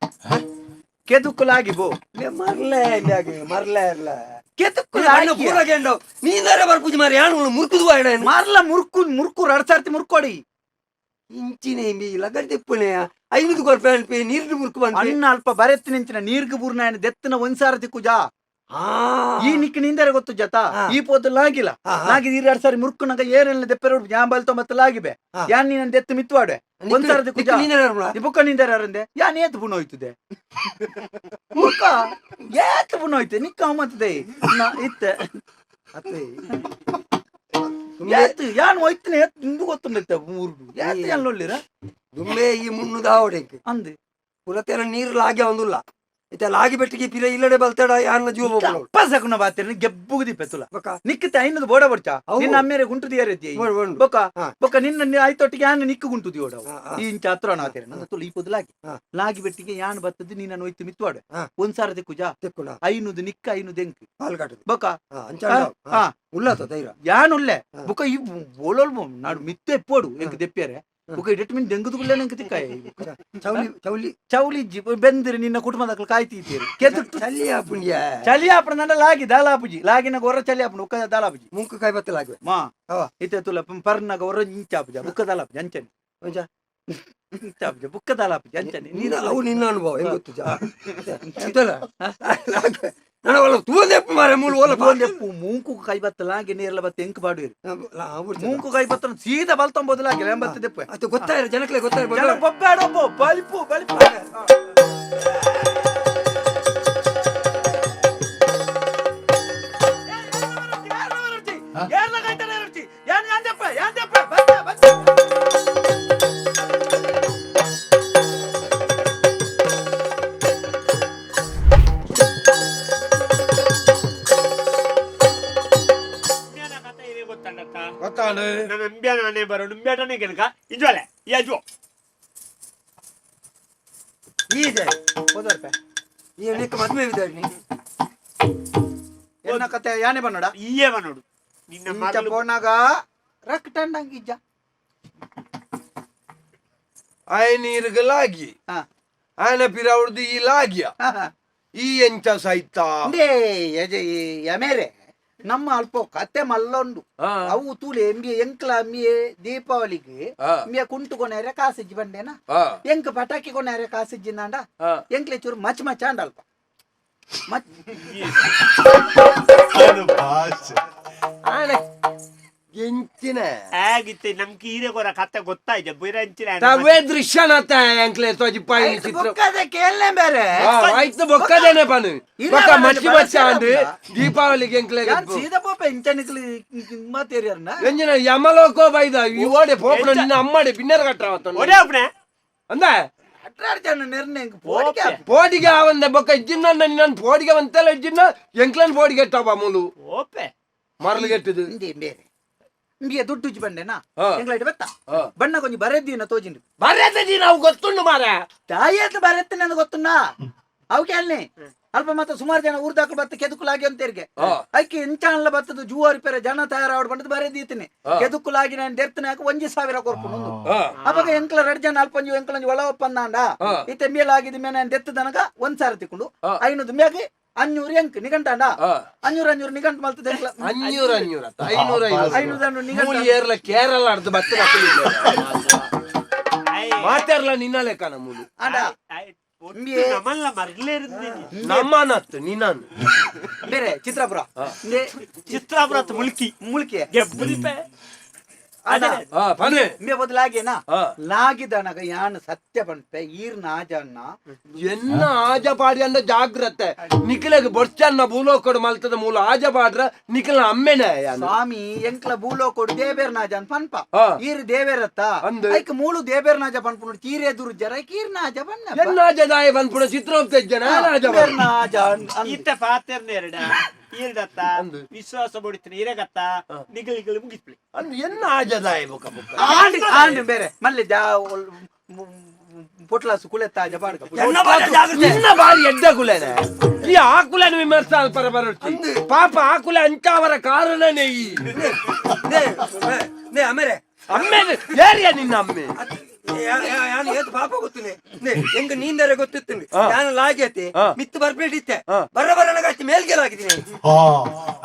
ಕೆದುಕುಲಾಗಿ ಬೋ
ಮರ್ಲೆ ಮರ್ಲೆ ಇರ್ಲ
ಕೆದುಕುಲಾಗಿ
ಪೂರ ಗೆಂಡವ್ ನೀಂದರೆ ಬರ್ಪುಜಿ ಮಾರೆ ಯಾನು ಮುರ್ಕುದು ವಾಡ.
ಮರ್ಲ ಮುರ್ಕು ಮುರ್ಕು ರಡ್ ಸರ್ತಿ ಮುರ್ಕೊಡಿ.
ಇಂಚಿನ ಇಂಬಿ ಲಗನ್ ತಿಪ್ಪುನೆ 500 ಕೊರ್ಪೆ ಅನ್ಪೆ ನೀರು ಮುರ್ಕು ಬಂತ.
ಅಣ್ಣ ಅಲ್ಪ ಬರೆತ್ತು ನಿಂಚಿನ ನೀರ್ಗು ಬೂರ್ನಾಯನ ದೆತ್ತನ 1000 ದಿಕ್ಕುಜಾ. ಈ ನಿಕ್ ನಿಂದರೆ ಗೊತ್ತು ಜತ ಈ ಪೋತು ಲಾಗಿಲ್ಲ ಲಾಗಿ ನೀರು 2 ಸಾರಿ ಮುರ್ಕು ನಂಗ ಏನೆಲ್ಲ ದೆಪ್ಪರೆ ಯಾನ್ ಬಲ್ ತೊಂಬತ್ತು ಲಾಗಿಬೆ ಯಾನ್ ನೀನ್ ದೆತ್ತು ಮಿತ್ವಾಡೆ 1000 ದಿಕ್ಕುಜಾ. ಈ ಬುಕ್ಕ ನಿಂದರೆ ಅರಂದೆ ಯಾನ್ ಏತ್ ಬುಣ ಹೋಯ್ತದೆ ಮುರ್ಕ ಏತ್ ಬುಣ ಹೋಯ್ತೆ ನಿಕ್ಕ ಮತ್ತದೆ ಇತ್ತೆ.
ಅತ್ತೆ.
ಯಾತ್ ಯಾನ್ ಒಯ್ತನೆ ಇಂದು ಗೊತ್ತುಂಡತ್ತೆ ಊರುಡು ಯಾತ್ ಯಾನ್ ಲೊಳ್ಳಿರ.
ದುಮ್ಮೆ ಈ ಮುನ್ನು ದಾವಡೆಂಕ್.
ಅಂದ್.
ಪುರತೇನ ನೀರು ಲಾಗಿ ಒಂದುಲ್ಲ ಇತ್ತೆ ಲಾಗಿ ಬೆಟ್ಟಿಗೆ ಪಿರ ಇಲ್ಲಡೆ ಬಲ್ತಡ ಯಾನ್ನ ಜೀವ ಹೋಗ್ಲೋಡು.
ಅಪ್ಪ ಸಕುನ ಬಾತಿರ್ನಿ ಗೆಬ್ಬುಗು ದಿಪ್ಪೆತ್ತುಲ.
ಬೊಕ
ನಿಕ್ಕಿತ ಐನದು ಬೋಡ ಬೊಡ್ಚ.
ಅವು.
ನಿನ್ನ ಅಮ್ಮೇರೆ ಗುಂಟು ದಿಯರೆದ್ದಿ.
ಬೋಡು ಬೋಡು.
ಬೊಕ
ಹಾ.
ಬೊಕ ನಿನ್ನ ಐತೊಟ್ಟಿಗೆ ಯಾನ್ ನಿಕ್ಕು ಗುಂಟು ದಿಯೋಡ.
ಹಾ, ಹಾ.
ಈ ಇಂಚ ಹತ್ರ ನಾತೇರೆ ನನ್ನ ತುಳು ಈ ಪೊದು ಲಾಗಿ.
ಹಾ.
ಲಾಗಿ ಬೆಟ್ಟಿಗೆ ಯಾನ್ ಬತ್ತದ್ದು ನೀನ ಒಯ್ತು ಮಿತ್ವಾಡ.
ಹಾ.
ಒಂದ್ ಸಾರ ದಿಕ್ಕುಜಾ.
ತೆಕ್ಕುಣ.
ಐನೂದು ನಿಕ್ಕ ಐನೂದು ಎಂಕ್.
ಪಾಲ್ ಕಾಟುದು.
ಬೊಕ
ಹಾ, ಅಂಚ
ಹಾ, ಹಾ.
ಉಳ್ಳಾತ ಧೈರ್ಯ.
ಯಾನ್ ಉಲ್ಲೆ.
ಹಾ.
ಬೊಕ ಈ ಬೋಲೋಲ್ ನಾಡು ಮಿತ್ತೆ ಪೋಡು ಎಂಕ್ ದೆಪ್ಪಿಯರೆ.
ಹಾ.
ಬೊಕ ಇಡೆಟ್ ಮಿನ್ ದೆಂಗುದು ಗುಲ್ಲೆ ಎಂಕ್ ತಿಕ್ಕಾಯ.
ಚೌಲಿ ಚೌಲಿ.
ಚೌಲಿ ಜಿ ಬೆಂದಿರಿ ನಿನ್ನ ಕುಟುಂಬದಕ್ಲು ಕಾಯ್ತೀತೀರಿ ಕೆದುಟ್ಟು.
ಚಲಿ ಆಪುಂಡ್ಯ.
ಚಳಿ ಆಪಣ ನಂಡ ಲಾಗಿ ದಾಲಾಪುಜಿ ಲಾಗಿನ ಗೊರ ಚಳಿ ಆಪುಂಡು ಉಕ್ಕ ದಾಲಾಪುಜಿ.
ಮುಂಕು ಕಾಯಿ ಬತ್ತಲಾಗುವೆ.
ಮಾ.
ಅವ.
ಇತ್ತೆ ತುಲ ಪರ್ನಗ ಒರ ಇಂಚಾಪುಜ ಬುಕ್ಕ ದಾಲಾಪುಜಿ ಅಂಚನೆ.
ಒಂಜ.
ಇಂಚಾಪುಜ ಬುಕ್ಕ ದಾಲಾಪುಜಿ ಅಂಚನೆ.
ನಿನ್ನ ಅವು ನಿನ್ನ ಅನುಭವ ಹೆಂಗ್ ಗೊತ್ತು ಎಂತಲ್ಲ ನನ್ನ ಒಲ್ಲ ತೂಂದೆಪ್ಪು ಮಾರೆ ಮೂಲು ಒಲ್ಲ.
ಪೋಂದೆಪ್ಪು ಮೂಂಕು ಕೈ ಬತ್ತ ಲಾಗಿ ನೀರ್ಲ ಬತ್ತ ಎಂಕ್ ಬಾಡುವಿರಿ. ಮೂಂಕು ಕೈ ಬತ್ತ ಸೀದಾ ಬಲ್ತೊಂಬೋದು ಲಾಗಿ ಎಂಬತ್ತು ದೆಪ್ಪು.
ಅದು ಗೊತ್ತಾಯಿರ ಜನಕ್ಲೆ ಗೊತ್ತಾಯಿರ.
ಜನ ಬೊಬ್ಬಾಡೊಬ್ಬ ಬಲಿಪು ಬಲಿಪು.
ಇಂಬ್ಯಾನ ಕಥೆ ಇದೇ ಗೊತ್ತಂಡತ್ತ.
ಗೊತ್ತಾಂಡು.
ನಮ್ಮ ಇಂಬ್ಯಾನ ಮನೆ ಬರೋಡು ಇಂಬ್ಯಾಟನೇ ಕೆನಕ ಇಂಜೋಲೆ ಯಜೋ.
ಈಜೆ.
ಹೋದರ್ಪೆ.
ಈ ನಿಕ್ಕ ಮದ್ವೆ ವಿದಾಡಿ.
ಎನ್ನ ಕತೆ ಯಾನೆ ಬನ್ನಡ.
ಈಯೇ ಬನ್ನೋಡು ನಿನ್ನ
ಇಂಚ
ಮಗಳು.
ಪೋನಾಗ ರಕ್ಟಂಡಂಗ್ ಇಜ್ಜ.
ಆಯ್ ನೀರುಗೆ ಲಾಗಿ.
ಹಾ.
ಆಯನ ಪಿರ ಅವ್ರದ್ದು ಈ ಲಾಗಿಯ. ಈ ಎಂಚ ಸೈತ.
ಅಂದೇ ಯಜೆ ಯಮೇರೆ ನಮ್ಮ ಅಲ್ಪ ಕತೆ ಮಲ್ಲೊಂಡು.
ಹಾ.
ಅವು ತೂಲೆ ಎಂಬಿಯ ಎಂಕ್ಲ ಅಂಬಿಯೆ ದೀಪಾವಳಿಗೆ
ಹಾ.
ಎಂಬಿಯ ಕುಂಟು ಕೊನೆರೆ ಕಾಸಿಜ್ಜಿ ಬಂಡೇನಾ.
ಹಾ.
ಎಂಕ್ ಪಟಾಕಿ ಕೊನೆರೆ ಕಾಸಿಜ್ಜಿ ನಾಂಡ.
ಹಾ.
ಎಂಕ್ಲೆ ಚೂರು ಮಚ್ ಮಚ ಅಂಡ ಅಲ್ಪ ಮಚ್.
ಅದು ಭಾಷೆ.
ಆಯನ ಎಂಚಿನ.
ಆಗಿತ್ತೆ ನಮ್ಗೆ ಹೀರೆ ಕೊರ ಕತೆ ಗೊತ್ತಾಯ್ತು ಬಿರಂಚಿನ.
ತವೇ ದೃಶ್ಯನಾತ ಎಂಕ್ಲೆ ತೋಜಿ ಪಾಯಿ
ಆಯ್ತು
ಚಿತ್ರ.
ಬೊಕ್ಕದೆ ಕೇಳ್ನೆ ಬೇರೆ.
ಆ, ಆಯ್ತು ಬೊಕ್ಕದೇನೆ ಪನು.
ಇರ
ಬೊಕ್ಕ
ಬರಲಿ,
ಮಚ್ಚಿ
ಬರಲಿ
ಮಚ್ಚ ಅಂದ್
ಬರಲ್ಲ.
ದೀಪಾವಳಿಗೆ ಎಂಕ್ಲೆ.
ಯಾನ್ ಸೀದಾ ಪೋಪ ಇಂಚನಿಕ್ಲಿ ಮಾತೇರಿಯರ್ನ.
ಎಂಜಿನ ಯಮಲೋಕೋ ಬೈದ ಈ ಓಡೆ ಪೋಪನ ನಿನ್ನ ಅಮ್ಮಡೆ ಬಿನ್ನರ್ ಕಟ್ಟ.
ಒಡೆ ಒಬ್ಬನೇ.
ಅಂದ.
ಅಟ್ರಾರ್ ಜನ ನಿರ್ಣಯ ಪೋಡಿಗೆ.
ಪೋಡಿಗೆ ಆವಂದ ಬೊಕ್ಕ ಇಜ್ಜಿನ ನನ್ನ ಪೋಡಿಗೆ వంತೆಲ್ಲ ಇಜ್ಜಿನ ಎಂಕ್ಲನ್ ಪೋಡಿಗೆ ಎಟ್ಟವ ಮೂಲು.
ಓಪೆ.
ಮರಲು ಗೆಟ್ಟದು.
ಇಂದೇ ಬೇರೆ ಇಂಬಿಯ ದುಡ್ಡು ಉಜ್ಜಿ ಬಂಡೆನಾ.
ಹಾ.
ಎಂಕ್ಲೈಟ್ ಬತ್ತ.
ಹಾ.
ಬಣ್ಣ ಕೊಂಚ ಬರೆದ್ದೀನ ತೋಜಿಂಡು.
ಬರೆದ ನಾವು ಗೊತ್ತುಂಡು ಮಾರ.
ತಾಯಿಯತ್ ಬರೆತ್ತನೆ ಅಂದ್ ಗೊತ್ತುಂಡ ಅವಕ್ಕೆ ಅಲ್ನೇ ಅಲ್ಪ ಮತ್ತೆ ಸುಮಾರು ಜನ ಊರ್ದಾಕಲು ಬತ್ತ ಕೆದುಕುಲಾಗಿ ಅಂತೇರಿಗೆ.
ಹಾ.
ಐಕೆ ಇಂಚಾನ್ಲ ಬತ್ತದ ಜೂವಾರಿ ಪೆರೆ ಜನ ತಯಾರಾವಡ್ ಬಂದದ್ದು ಬರೆದೀತೀನಿ.
ಹಾ.
ಕೆದುಕುಲಾಗಿ ನಾನು ದೆರ್ತನೆ ಹಾಕಿ ಒಂಜಿ ಸಾವಿರ ಕೊರ್ಪುನು ಒಂದು.
ಹಾ.
ಅವಾಗ ಎಂಕ್ಲ ರಡ್ ಜನ ಅಲ್ಪ ಒಂಜಿ ಎಂಕ್ಲೊಂಜಿ ಒಳ ಒಪ್ಪಂದಾಂಡ.
ಹಾ.
ಇತ್ತೆ ಮೇಲಾಗಿದ ಮೇಲೆ ನಾನು ದೆತ್ತದನಗ ಒಂದ್ ಸಾವಿರ ತಿಕ್ಕೊಂಡು.
ಹಾ.
ಐನೂದು ಮ್ಯಾಗೆ ಅഞ്ഞൂറ് ಎಂಕ್ ನಿಗಂಟಾಂಡ.
ಹಾ.
ಅഞ്ഞೂರು ಅഞ്ഞೂರು ನಿಗಂಟ್ ಮಲ್ತದ ಎಂಕ್ಲ.
ಅഞ്ഞೂರು ಅഞ്ഞೂರು ಅತ್ತ ಐನೂರು ಐನೂರು.
ಐನೂರು ಐನೂರು ನಿಗಂಟ.
ಮೂಲು ಏರ್ಲ ಕೇರಳ ಅರ್ಧ ಬತ್ತ ಮಾತಾಡ್ಲ ನಿನ್ನ ಲೆಕ್ಕನ ಮೂಲು.
ಆಂಡ
ನಮ್ಮಲ್ಲ ಮರ್ಲೇ ಇರ್ತೀನಿ.
ನಮ್ಮನತ್ತು ನಿನ್ನನ್ನು.
ಬೇರೆ ಚಿತ್ರಾಪುರ ಇಂದೇ.
ಚಿತ್ರಾಪುರ ಮುಲ್ಕಿ.
ಮುಲ್ಕಿ.
ಗೆಬ್ಬುದಿಪೆ.
ಅದ.
ಹಾ ಪನೆ.
ಇಂಬೆ ಬದಲಾಗೇನಾ.
ಹಾ.
ಲಾಗಿದನಗ ಯಾನ್ ಸತ್ಯ ಪನ್ಪೆ ಈರ್ ನಾಜನ್ನ.
ಎನ್ನ ಆಜ ಪಾಡಿ ಅಂದ ಜಾಗ್ರತೆ ನಿಖಿಲಗ್ ಬೊಡ್ಚನ್ನ ಭೂಲೋಕಡು ಮಲ್ತದ ಮೂಲ ಆಜ ಪಾಡ್ರ ನಿಖಿಲ ಅಮ್ಮೆನೆ ಯಾನು.
ಸ್ವಾಮಿ ಎಂಕ್ಲ ಭೂಲೋ ಕೊಡು ದೇಬೇರ್ ನಾಜನ್ ಪನ್ಪ.
ಹಾ.
ಈರ್ ದೇವೇರತ್ತ.
ಅಂದ್.
ಐಕ್ ಮೂಳು ದೇಬೇರ್ ನಾಜ ಪನ್ಪುನು ತೀರೆ ದುರ್ಜರ ಐಕ್ ಈರ್ ನಾಜ ಬನ್ನ.
ಎನ್ನ ಆಜದಾಯ ಪನ್ಪುಣ ಚಿತ್ರೋಕ್ತ ಜನ ಆಜ
ದೇಬೇರ್ ನಾಜ ಅಂದ್.
ಇತ್ತ ಪಾತೆರ್ನ ಎರಡ ಈರ್ಡತ್ತ.
ಅಂದು.
ವಿಶ್ವಾಸ ಬಡಿತೀನಿ ಇರಗತ್ತ ನಿಗಲಿಗಳು ಮುಗಿಸ್ಬಿಡಿ.
ಅಂದ್ ಎನ್ನ ಆಜದಾಯ ಬೊಕ ಬೊಕ.
ಆಂಡ್ ಆಂಡ್ ಬೇರೆ ಮಲ್ಲೆ ಜಾ ಪೊಟ್ಲಾಸು ಕುಲೆತ್ತ ಆಜ ಪಾಡ್ಕ.
ನಿನ್ನ ಬಾರಿ ಎಡ್ಡ ಕುಲೆನೆ ಈ ಆಕುಲನ ವಿಮರ್ಶೆ ಅಲ್ಪರ ಬರುತ್ತಿ ಪಾಪ ಆಕುಲೆ ಅಂಚಾವರ ಕಾರಣನೇ ಈ.
ನೇ ಅಮೇರೆ.
ಅಮ್ಮೆ ಏರಿಯ ನಿನ್ನ ಅಮ್ಮೆ.
ಯಾನು ಏತ್ ಪಾಪ ಗೊತ್ತುನೆ ನೇ ಎಂಗ ನೀಂದರೆ ಗೊತ್ತಿತ್ತು.
ಹಾ.
ಯಾನು ಲಾಗೈತೆ.
ಹಾ.
ಮಿತ್ತು ಬರ್ಬೇಡಿತ್ತೆ.
ಹಾ.
ಬರ ಬರನಗಷ್ಟಿ ಮೇಲ್ಗೆ ಲಾಗಿದ್ದೀನಿ.
ಹಾ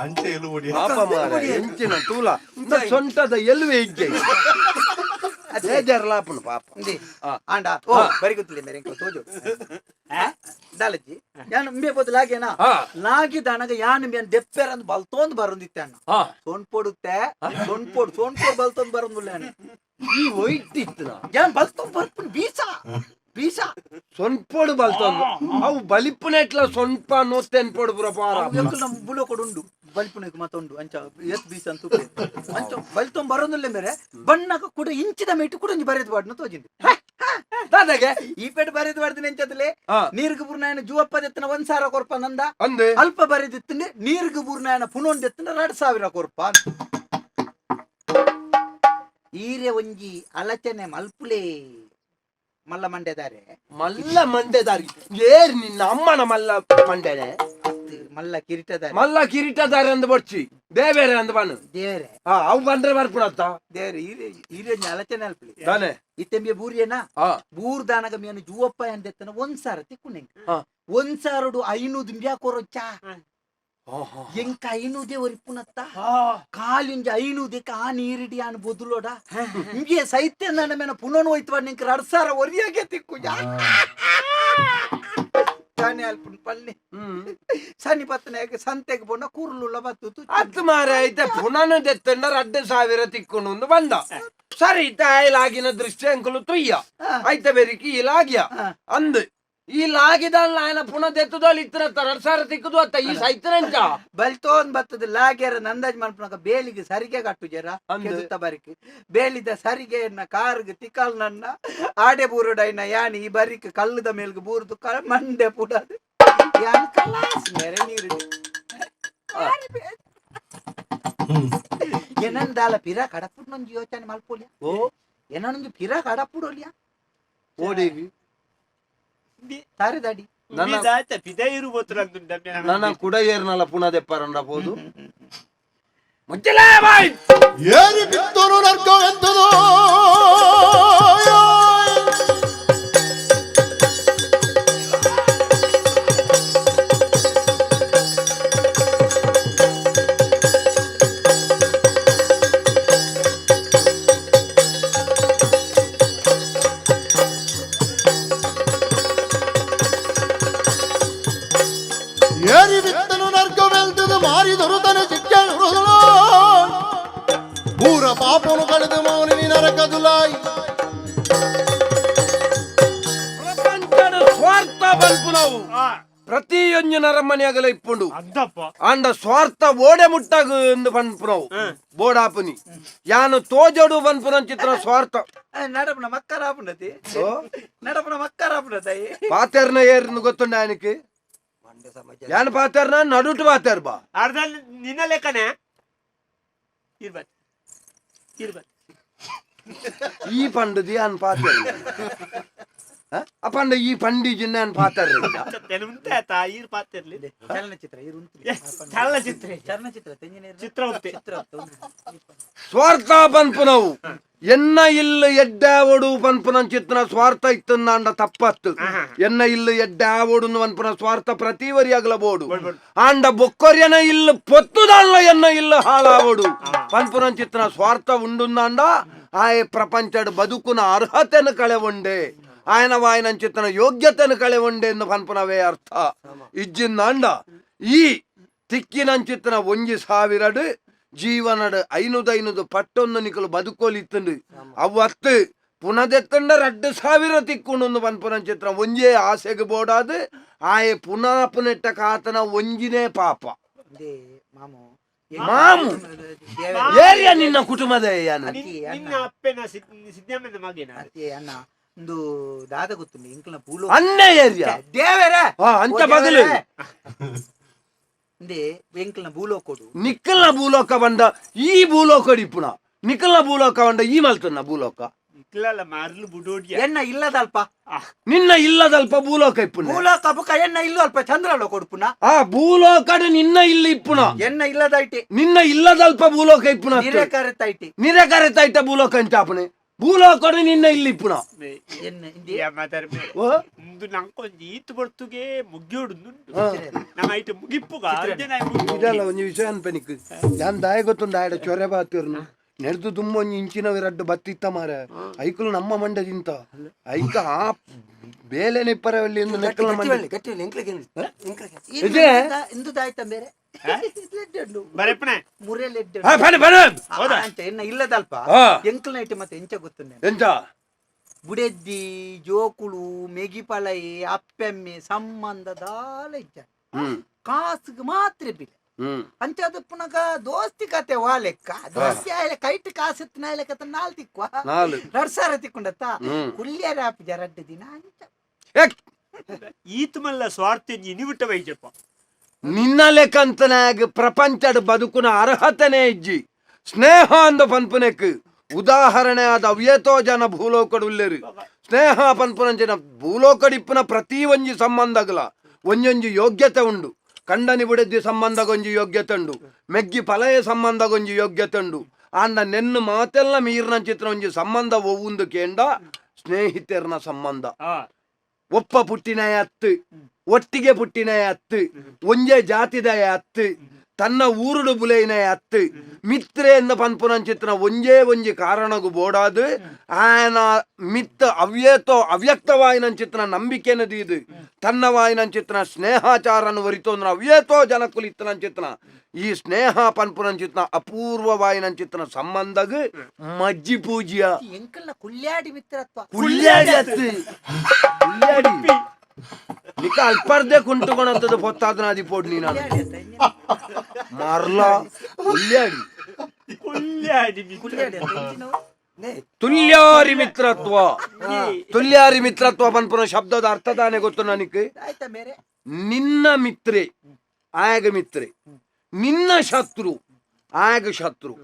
ಅಂಚೆ ಎಲು ಹೊಡಿ.
ಪಾಪ ಮಾರ ಎಂಚಿನ ತೂಲ ಸೊಂಟದ ಎಲುವೆ ಇಜ್ಜೆ ಬೇಜಾರ್ಲಾಪುನು ಪಾಪ.
ಇಂದಿ.
ಆ.
ಆಂಡ ಓ ಬರಿ ಗೊತ್ತಿಲ್ಲ ಮೇರೆ ಎಂಕ್ಲ ತೋಜು ದಾಲಜ್ಜಿ ಯಾನು ಇಂಬೆ ಬದಲು ಲಾಗೇನಾ.
ಹಾ.
ಲಾಗಿದನಗ ಯಾನು ಇಂಬೆನ್ ದೆಪ್ಪೆರಂದ್ ಬಲ್ತೋಂದ್ ಬರುಂದಿತ್ತೆ ಅಣ್ಣ.
ಹಾ.
ಸೊನ್ಪೊಡುತ್ತೆ ಸೊನ್ಪೊಡು ಸೊನ್ಪೊಡು ಬಲ್ತೋಂದ್ ಬರುಂದುಲ್ಲ ಅಣ್ಣ.
ಈ ವೈಟ್ ಇತ್ತನ.
ಯಾನ್ ಬಲ್ತೋಂದ್ ಬರ್ಪುನ್ ಬೀಸ ಬೀಸ.
ಸೊನ್ಪೊಡು ಬಲ್ತೊಂದು ಅವು ಬಲಿಪುನೆಟ್ಲ ಸೊನ್ಪ ನೂತೆನ್ಪೊಡು ಪೂರ ಪಾರ.
ಎಂಕ್ಲ ನಮ್ಮ ಬುಲೋ ಕೊಡುಂಡು. ಬಲ್ಪುನಕ್ಕೆ ಮತ್ತೊಂಡು ಅಂಚ ಎತ್ ಬೀಸ್ ಅಂತ ಅಂಚ ಬಲ್ತೊಂಬ ಬರೋದಿಲ್ಲ ಮೇರೆ ಬಣ್ಣಕ ಕೂಡ ಇಂಚಿದ ಮೇಟು ಕೂಡ ಒಂಜಿ ಬರೆದು ಬಾಡ್ನ ತೋಜಿಂದು.
ದಾದಾಗೆ?
ಈ ಪೇಟೆ ಬರೆದು ಬಾಡ್ದಿನ ಎಂಚದಲೆ. ನೀರ್ಗ್ ಬೂರ್ನಾಯನ ಜುವಪ್ಪದೆತ್ತನ 1000 ಕೊರ್ಪ ನಂದ.
ಅಂದೆ.
ಅಲ್ಪ ಬರೆದಿತ್ತಂಡೆ ನೀರ್ಗ್ ಬೂರ್ನಾಯನ ಪುನೊಂದೆತ್ತನ 2000 ಕೊರ್ಪ. ಈರೆ ಒಂಜಿ ಅಲಚನೆ ಮಲ್ಪುಲೇ ಮಲ್ಲ ಮಂಡೆದಾರೆ.
ಮಲ್ಲ ಮಂಡೆದಾರಿ ಏರ್ ನಿನ್ನ ಅಮ್ಮನ ಮಲ್ಲ ಮಂಡೆನೆ.
ಅತ್ತು ಮಲ್ಲ ಕಿರೀಟದಾರೆ.
ಮಲ್ಲ ಕಿರೀಟದಾರಿ ಅಂದ್ ಬೊಡ್ಚಿ ದೇವೇರೆ ಅಂದ್ ಬಣ್ಣ.
ದೇವರೇ.
ಹಾ, ಅವು ಬಂದ್ರೆ ಬರ್ಪುಣತ್ತ.
ದೇವರೇ, ಈರೆ ಈರೆ ಒಂಜಿ ಅಲಚನೆ ಅಲ್ಪುಲೆ.
ದಾನೆ?
ಇತ್ತೆಂಬಿಯ ಬೂರಿಯೇನಾ? ಬೂರ್ದಾನಗ ಮೇನು ಜುವಪ್ಪ ಎಂದೆತ್ತನ 1000 ತಿಕ್ಕುನೆಂಗ್. 1000 500 ಇಂಬ್ಯಾ ಕೊರೊಚ್ಚ. ಎಂಕ 500 ಒರಿಪುನತ್ತ ಕಾಲಿಂಜ 500 ಆ ನೀರಿಡಿ ಆನ್ ಬೊದುಲೋಡ ಇಂಬಿಯ ಸೈತ್ಯ ನನ್ನ ಮೇನ ಪುನೋನು ಹೋಯ್ತು ನಿಂಕ 2000 ಒರಿಯಾಗೆ ತಿಕ್ಕು ತಾನೆ ಅಲ್ಪುನ್ ಪಲ್ಲೆ. ಸನಿ ಪತ್ತನಾಗ ಸಂತೆಗೆ ಬೋನ ಕೂರ್ಲುಲ್ಲ ಬತ್ತು.
ಅತ್ತು ಮಾರ ಐತೆ ಪುನಃ ದೆತ್ತಂಡ 2000 ತಿಕ್ಕೊಂಡು ಒಂದು ಬಂದ ಸರಿ ಇತ್ತ ಲಾಗಿನ ದೃಶ್ಯ ಅಂಕಲು ತುಯ್ಯ ಐತ ಬೆರಿಕಿ ಈ ಲಾಗ್ಯ ಅಂದ್ ಈ ಲಾಗಿದ ఆయన ಪುನಃ ದೆತ್ತದೋಲ್ ಇತ್ತಿನ 2000 ತಿಕ್ಕುದು ಅತ್ತ ಈ ಸೈತನಂಚ.
ಬಲ್ತೋನ್ ಬತ್ತದ ಲಾಗ್ಯಾರ ನಂದಾಜ್ ಮಲ್ಪನಕ ಬೇಲಿಗೆ ಸರಿಗೆ ಕಟ್ಟು ಜರ.
ಅಂದ್.
ಕೆದುತ್ತ ಬರಿಕ್ ಬೇಲಿದ ಸರಿಗೆಯನ್ನ ಕಾರ್ಗ್ ತಿಕ್ಕಲ್ ನನ್ನ ಆಡೆ ಬೂರುಡೈನ ಯಾನಿ ಈ ಬರಿಕ್ ಕಲ್ಲದ ಮೇಲ್ಗ್ ಬೂರ್ದು ಮಂಡೆ ಪುಡದು ಯಾನ್ ಕಲಾಸ್ ಮೇರೆ ನೀರು ಏನಂದಾಲ ಪಿರ ಕಡಪುಡ್ನೊಂಜಿ ಯೋಚನೆ ಮಲ್ಪೋಲಿಯ.
ಓ.
ಏನೊಂಜಿ ಪಿರ ಕಡಪುಡೋಲಿಯ.
ಓಡೇವಿ.
ತಾರಿದಾಡಿ.
ನನ್ನ ಕುಡ ಏರ್ನಲ್ಲ ಪುನಃ ದೆಪ್ಪಾರಂಡ ಪೋದು ಮುಚ್ಚಲೇ ಬಾಯ್.
ಏರಿ ಬಿತ್ತರು ನರ್ಕವೆಂತದೋ. ಏರಿ ಬಿತ್ತನು ನರ್ಕವೆಂತದು ಮಾರಿದರು ತನ ಶಿಕ್ಷೆ ಪೂರ ಪಾಪನು ಕಳೆದು ಮೌನಿ ನರಕದುಲಾಯಿ.
ಪ್ರಪಂಚದ ಸ್ವಾರ್ಥ ಬಲ್ಪುನವು ಪ್ರತಿಯೊಂದು ನರಮನೆಯಾಗಲ ಇಪ್ಪುಂಡು.
ಅಂದಪ್ಪ.
ಅಂಡ ಸ್ವಾರ್ಥ ಓಡೆ ಮುಟ್ಟಾಗ ಎಂದು ಪನ್ಪುನವು ಬೋಡಾಪುನಿ ಯಾನು ತೋಜೋಡು ಪನ್ಪುನ ಚಿತ್ರ ಸ್ವಾರ್ಥ.
ನಡಪುನ ಮಕ್ಕರಾಪುನತಿ.
ಓ?
ನಡಪುನ ಮಕ್ಕರಾಪುನತಾಯಿ.
ಪಾತೆರ್ನ ಏರ್ನು ಗೊತ್ತುಂಡ ఆయనకి ಯಾನ್ ಪಾತೆರ್ನ ನಡುಟು ಪಾತೆರ್ ಬಾ.
ಅರ್ಧ ನಿನ್ನ ಲೆಕ್ಕನೆ ಇರ್ಬತ್ ಇರ್ಬತ್.
ಈ ಪಂಡದಿ ಯಾನ್ ಪಾತೆರ್ ಆ ಪಂಡ ಈ ಪಂಡಿ ಜಿನ್ನ ಯಾನ್ ಪಾತೆರ್.
ಉಂಟೆ ಈರ್ ಪಾತಿರ್ಲಿ.
ಚಲನಚಿತ್ರ ಇರು.
ಚಲನಚಿತ್ರ.
ಚಲನಚಿತ್ರ ತೆಂಗಿನ
ಚಿತ್ರಗುಪ್ತೆ.
ಸ್ವಾರ್ಥ ಪನ್ಪುನವು ಎನ್ನ ಇಲ್ಲು ಎಡ್ಡಾವಡು ಪನ್ಪುನ ಚಿತ್ರ ಸ್ವಾರ್ಥ ಇತ್ತಂದಾಂಡ ತಪ್ಪತ್ತು. ಎನ್ನ ಇಲ್ಲು ಎಡ್ಡಾವಡು ಪನ್ಪುನ ಸ್ವಾರ್ಥ ಪ್ರತಿ ವರಿಯಾಗಲ ಬೋಡು. ಆಂಡ ಬೊಕ್ಕೊರ್ಯನ ಇಲ್ಲು ಪೊತ್ತುದಾಂಡ್ಲ ಎನ್ನ ಇಲ್ಲು ಹಾಳಾವಡು ಪನ್ಪುನ ಚಿತ್ರ ಸ್ವಾರ್ಥ ಉಂಡುಂದಾಂಡ ಆಯೆ ಪ್ರಪಂಚಡ್ ಬದುಕುನ ಅರ್ಹತೆನು ಕಳೆವೊಂಡೆ ఆయన ವಾಯನ ಯೋಗ್ಯತೆನು ಕಳೆವೊಂಡೆ ಎಂದು ಪನ್ಪುನವೇ ಅರ್ಥ ಇಜ್ಜಿಂದಾಂಡ ಈ ತಿಕ್ಕಿನಂಚಿತ್ತನ 1000 ಜೀವನಡ್ 500 500 ಪಟ್ಟೊಂದು ನಿಕಲು ಬದುಕೋಲಿತ್ತಂಡು ಅವು ಅತ್ತು ಪುನದೆತ್ತಂಡ 2000 ತಿಕ್ಕುಂಡು ಪನ್ಪುನ ಚಿತ್ರ ಒಂಜೇ ಆಸೆಗೆ ಬೋಡಾದು ಆಯೆ ಪುನಃ ಪುನೆಟ್ಟ ಕಾತನ ಒಂಜಿನೇ ಪಾಪ.
ಮಾಮು.
ಮಾಮು. ಏರಿಯ ನಿನ್ನ ಕುಟುಂಬದ ಯಾನು.
ನಿನ್ನ ಅಪ್ಪನ ಸಿದ್ದಮ್ಮನ ಮಗೇನ.
ಅಣ್ಣ ಒಂದು ದಾದ ಗೊತ್ತುಂಡು ಇಂಕ್ಲ ಪೂಲು
ಅನ್ನೆ ಏರಿಯಾ.
ದೇವರೇ.
ಅಂಚ ಬಗಲು.
ಇಂದೆ ಎಂಕ್ಲನ ಭೂಲೋಕೊಡು.
ನಿಕ್ಕಲ್ನ ಭೂಲೋಕ ಬಂದ ಈ ಭೂಲೋಕ ಇಪ್ಪುನ ನಿಕ್ಕಲ್ನ ಭೂಲೋಕ ಬಂದ ಈ ಮಲ್ತನ್ನ ಭೂಲೋಕ.
ಇಕ್ಲಲ್ಲ ಮಾರ್ಲು ಬುಡೋಡಿಯ.
ಎನ್ನ ಇಲ್ಲದಲ್ಪ.
ನಿನ್ನ ಇಲ್ಲದಲ್ಪ ಭೂಲೋಕ ಇಪ್ಪುನ.
ಭೂಲೋಕ ಬುಕ ಎನ್ನ ಇಲ್ಲ ಅಲ್ಪ ಚಂದ್ರಲೋಕ ಕೊಡ್ಪುನ.
ಆ ಭೂಲೋಕಡ್ ನಿನ್ನ ಇಲ್ಲ ಇಪ್ಪುನ.
ಎನ್ನ ಇಲ್ಲದೈಟಿ.
ನಿನ್ನ ಇಲ್ಲದಲ್ಪ ಭೂಲೋಕ ಇಪ್ಪುನ.
ನಿರೇಕರಿತೈಟಿ.
ನಿರಕರಿತೈಟ ಭೂಲೋಕ ಅಂಚಾಪನೆ ಭೂಲೋಕಡ್ ನಿನ್ನ ಇಲ್ಲ ಇಪ್ಪುನ.
ಎನ್ನ ಇಂದೆ.
ಓ?
ಒಂದು ನಂಕೊಂಜಿ ಈತ್ ಬರ್ತುಗೆ ಮುಗಿಯೋಡು ನಮ್ಮ ಐಟ್ ಮುಗಿಪ್ಪುಗ ಅರ್ಜೆನ.
ಇದಲ್ಲ ಒಂಜಿ ವಿಷಯ ಅನ್ಪನಿಕ್ ಯಾನ್ ದಾಯ ಗೊತ್ತುಂಡು ಆಯಡ ಚೊರೆ ಬಾತಿರ್ನು ನೆಡ್ದು ತುಂಬ ಒಂಜಿ ಇಂಚಿನ ರಡ್ಡು ಬತ್ತಿತ್ತ ಮಾರ ಐಕುಲು ನಮ್ಮ ಮಂಡ ತಿಂತ ಐಕ ಆ ಬೇಲೆನೆ ಇಪ್ಪರವಲ್ಲಿ ಎಂದು ನೆಕ್ಕಲ ಮಂಡ ಇದೆ?
ಇಂದು ದಾಯ್ತ ಬೇರೆ
ಬರೆಪ್ಪಣೆ.
ಮುರೆಲ್ ಎಡ್ಡೆ.
ಹಾ, ಬನ್ನಿ, ಬನ್ನಿ.
ಅಂತ ಎನ್ನ ಇಲ್ಲದಲ್ಪ. ಎಂಕ್ಲ ಐಟಿ ಮತ್ತೆ ಎಂಚ ಗೊತ್ತುಂಡೆ.
ಎಂಚ?
ಬುಡೆದ್ದಿ ಜೋಕುಳು ಮೆಗಿಪಲೈ ಅಪ್ಪೆಮ್ಮೆ ಸಂಬಂಧ ದಾಲ ಇಜ್ಜ. ಕಾಸುಗೆ ಮಾತ್ರ ಬಿಲೆ. ಅಂಚಾದ ಪುನಗ ದೋಸ್ತಿ ಕತೆ ವಾ ಲೆಕ್ಕ ದೋಸ್ತಿ ಆಯ್ಲೆ ಕೈಟ್ ಕಾಸು ನಾಯ್ಲೆ ಕತೆ ನಾಲ್ ತಿಕ್ವ
ನಾಲ್.
2000 ತಿಕ್ಕೊಂಡತ್ತ ಕುಲ್ಯಾರ ಆಪುಜ ರಡ್ಡು ದಿನ ಅಂಚ.
ಎಕ್.
ಈತ್ ಮಲ್ಲ ಸ್ವಾರ್ಥ ಇನಿವಿಟ್ಟ ವೈಜಪ್ಪ.
ನಿನ್ನ ಲೆಕ್ಕಂತನಾಗ ಪ್ರಪಂಚದ ಬದುಕುನ ಅರ್ಹತೆನೇ ಇಜ್ಜಿ. ಸ್ನೇಹ ಅಂದ ಪನ್ಪುನೆಕ್ ಉದಾಹರಣೆ ಆದ ಅವ್ಯೇತೋ ಜನ ಭೂಲೋಕಡುಲ್ಲೇರು. ಸ್ನೇಹ ಪನ್ಪುನಂಚಿನ ಭೂಲೋಕಡಿಪ್ಪುನ ಪ್ರತಿ ಒಂಜಿ ಸಂಬಂಧಗಳ ಒಂಜೊಂಜಿ ಯೋಗ್ಯತೆ ಉಂಡು. ಕಂಡನಿ ಬುಡೆದ್ದಿ ಸಂಬಂಧಗೊಂಜಿ ಯೋಗ್ಯತೆ ಉಂಡು, ಮೆಗ್ಗಿ ಪಲಯ ಸಂಬಂಧಗೊಂಜಿ ಯೋಗ್ಯತೆ ಉಂಡು. ಆಂಡ ನೆನ್ನು ಮಾತೆಲ್ಲ ಮೀರ್ನಂಚಿತ್ರ ಒಂಜಿ ಸಂಬಂಧ ಒವ್ವುಂದು ಕೇಂಡ ಸ್ನೇಹಿತರನ ಸಂಬಂಧ. ಒಪ್ಪ ಪುಟ್ಟಿನ ಅತ್ತು, ಒಟ್ಟಿಗೆ ಪುಟ್ಟಿನ ಅತ್ತು, ಒಂಜೆ ಜಾತಿದ ಅತ್ತು, ತನ್ನ ಊರುಡು ಬುಲೈನ ಅತ್ತು, ಮಿತ್ರೆ ಎಂದ ಪನ್ಪುನಂಚಿತ್ರ ಒಂಜೇ ಒಂಜಿ ಕಾರಣಗು ಬೋಡಾದು ಆಯನ ಮಿತ್ತ ಅವ್ಯೇತೋ ಅವ್ಯಕ್ತವಾಯಿನಂಚಿತ್ರ ನಂಬಿಕೆನದು ಇದು ತನ್ನವಾಯಿನಂಚಿತ್ರ ಸ್ನೇಹಾಚಾರನು ವರಿತೋಂದ್ರ ಅವ್ಯೇತೋ ಜನಕುಲು ಇತ್ತನಂಚಿತ್ರ ಈ ಸ್ನೇಹ ಪನ್ಪುನಂಚಿತ್ರ ಅಪೂರ್ವವಾಯಿನಂಚಿತ್ರ ಸಂಬಂಧಗ್ ಮಜ್ಜಿ ಪೂಜ್ಯ.
ಎಂಕಲ್ನ ಕುಲ್ಯಾಡಿ ಮಿತ್ರತ್ವ.
ಕುಲ್ಯಾಡಿ ಅತ್ತು ಕುಲ್ಯಾಡಿ ನಿಕ ಅಲ್ಪರ್ದೆ ಕುಂಟುಕೊಣಂತದ ಪೊತ್ತಾದನಾದಿ ಪೋಡ್ ನೀನು ಮರ್ಲ ಕುಲ್ಯಾಡಿ.
ಕುಲ್ಯಾಡಿ.
ಕುಲ್ಯಾಡಿ ಅತ್ತ ಎಂಚಿನವು?
ತುಲ್ಯಾರಿ ಮಿತ್ರತ್ವ. ತುಲ್ಯಾರಿ ಮಿತ್ರತ್ವ ಪನ್ಪುನ ಶಬ್ದದ ಅರ್ಥ ತಾನೇ ಗೊತ್ತು ನನಗೆ.
ಆಯ್ತಾ ಮೇರೆ?
ನಿನ್ನ ಮಿತ್ರೆ ಆಗ ಮಿತ್ರೆ, ನಿನ್ನ ಶತ್ರು ಆಗ ಶತ್ರು.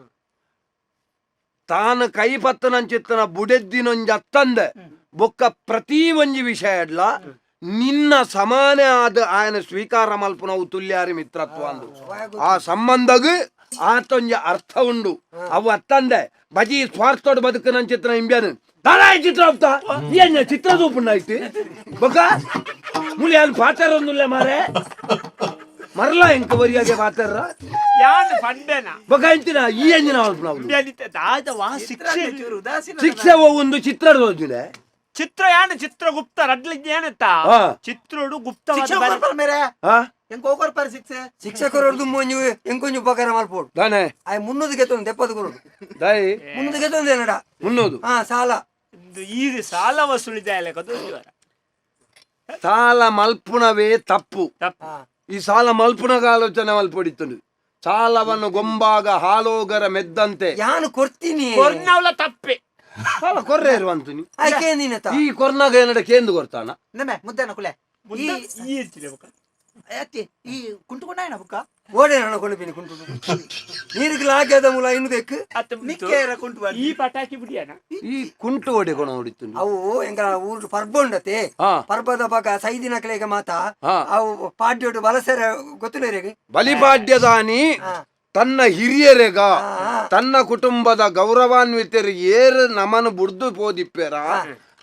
ತಾನು ಕೈಪತ್ತನಂಚಿತ್ತನ ಬುಡೆದ್ದಿನೊಂಜತ್ತಂದೆ ಬೊಕ್ಕ ಪ್ರತಿ ಒಂಜಿ ವಿಷಯ ಅಡ್ಲ ನಿನ್ನ ಸಮಾನ ಆದ ಆಯನ ಸ್ವೀಕಾರ ಮಲ್ಪುನವು ತುಲ್ಯಾರಿ ಮಿತ್ರತ್ವ ಅಂದು. ಆ ಸಂಬಂಧಗ್ ಆತೊಂಜಿ ಅರ್ಥ ಉಂಡು. ಅವು ಅತ್ತಂದೆ ಬಜಿ ಸ್ವಾರ್ಥೋಡ್ ಬದುಕನಂಚಿತ್ತನ ಇಂಬ್ಯಾನು ದಾದಾಯ ಚಿತ್ರ ಹೋಗ್ತಾ ಏನ್ ಚಿತ್ರ ತೂಪುಂಡಾಯ್ತು ಬೊಕ್ಕ ಮುಲಿ ಅಲ್ಲಿ ಪಾತಾರೊಂದುಲ್ಲ ಮಾರೆ ಮರಲ ಎಂಕ ಬರಿಯಾಗೆ ಪಾತಾರ.
ಯಾನ್ ಪಂಡೆನ?
ಬೊಕ್ಕ ಎಂಚಿನ ಈ ಎಂಜಿನ ಮಲ್ಪುನವ್ಲು?
ದಾದ ವಾ ಶಿಕ್ಷೆ?
ಚೂರು ಉದಾಸೀನ.
ಶಿಕ್ಷೆ ಒಂದು ಚಿತ್ರ ತೋಜುನೆ.
ಚಿತ್ರ ಯಾನ್ ಚಿತ್ರಗುಪ್ತ ರಡ್ಲಿ ಏನತ್ತ? ಚಿತ್ರೋಡು ಗುಪ್ತ.
ಶಿಕ್ಷೆ ಕೊರ್ಪರ್ ಮೇರೆ?
ಹಾ.
ಎಂಕ್ ಹೋಗೋರ್ಪರ್ ಶಿಕ್ಷೆ?
ಶಿಕ್ಷಕರೊರ್ದು ಒಂಜಿ ಎಂಕೊಂಜಿ ಉಪಕಾರ ಮಲ್ಪೋಡು.
ದಾನೆ?
ಆಯ್ ಮುನ್ನೂದು ಗೆತ್ತೊಂದು ದೆಪ್ಪದು ಕೊರಡು.
ದಾಯಿ?
ಮುನ್ನೂದು ಗೆತ್ತೊಂದು ಏನಡ?
ಮುನ್ನೂದು.
ಹಾ, ಸಾಲ.
ಈ ಸಾಲ ವಸೂಲಿದ ಲೆಕ್ಕದು.
ಸಾಲ ಮಲ್ಪುಣವೇ ತಪ್ಪು.
ತಪ್ಪು.
ಈ ಸಾಲ ಮಲ್ಪುಣಗ ಆಲೋಚನೆ ಮಲ್ಪೊಡಿತ್ತುಂಡು. ಸಾಲವನ್ನು ಗೊಂಬಾಗ ಹಾಲೋಗರ ಮೆದ್ದಂತೆ.
ಯಾನು ಕೊಡ್ತೀನಿ.
ಕೊರ್ನವಲ ತಪ್ಪೆ.
ಸಾಲ ಕೊರ್ರೆ ಇರುವಂತೀನಿ.
ಆಯ್ಕೆ ನೀನತ.
ಈ ಕೊರ್ನಾಗ ಏನಡ ಕೇಂದು ಕೊರ್ತಾನ?
ನಮ್ಮೆ ಮುದ್ದನ ಕುಲೆ ಈ
ಈ ಎಂಚಿನ ಬೊಕ್ಕ?
ಅತ್ತಿ ಈ ಕುಂಟುಕೊಂಡಾಯನ ಬುಕ್ಕ.
ಓಡೆ ನಾನು ಕೊಳ್ಳಬಿನಿ ಕುಂಟು ನೀರಿಗೆ ಲಾಗ್ಯದ ಮೂಲ ಇನ್ನು ಬೇಕು.
ಅತ್ತ
ನಿಕ್ಕೇರ ಕುಂಟು.
ಈ ಪಟಾಕಿ ಬಿಡಿಯಾನ?
ಈ ಕುಂಟು ಒಡೆ ಕೊಣ ಹೊಡಿತುಂಡು.
ಅವು ಎಂಗ ಊರು ಪರ್ಬ ಉಂಡತೆ. ಪರ್ಬದ ಬಗ ಸೈದಿನ ಕಲೆಗೆ ಮಾತ. ಅವು ಪಾಡ್ಯೋಡು ಬಲಸೆರ ಗೊತ್ತಿಲ್ಲ.
ಬಲಿಪಾಡ್ಯದಾನಿ ತನ್ನ ಹಿರಿಯರೆಗ ತನ್ನ ಕುಟುಂಬದ ಗೌರವಾನ್ವಿತರು ಏರು ನಮನ ಬುಡ್ದು ಪೋದಿಪ್ಪೆರ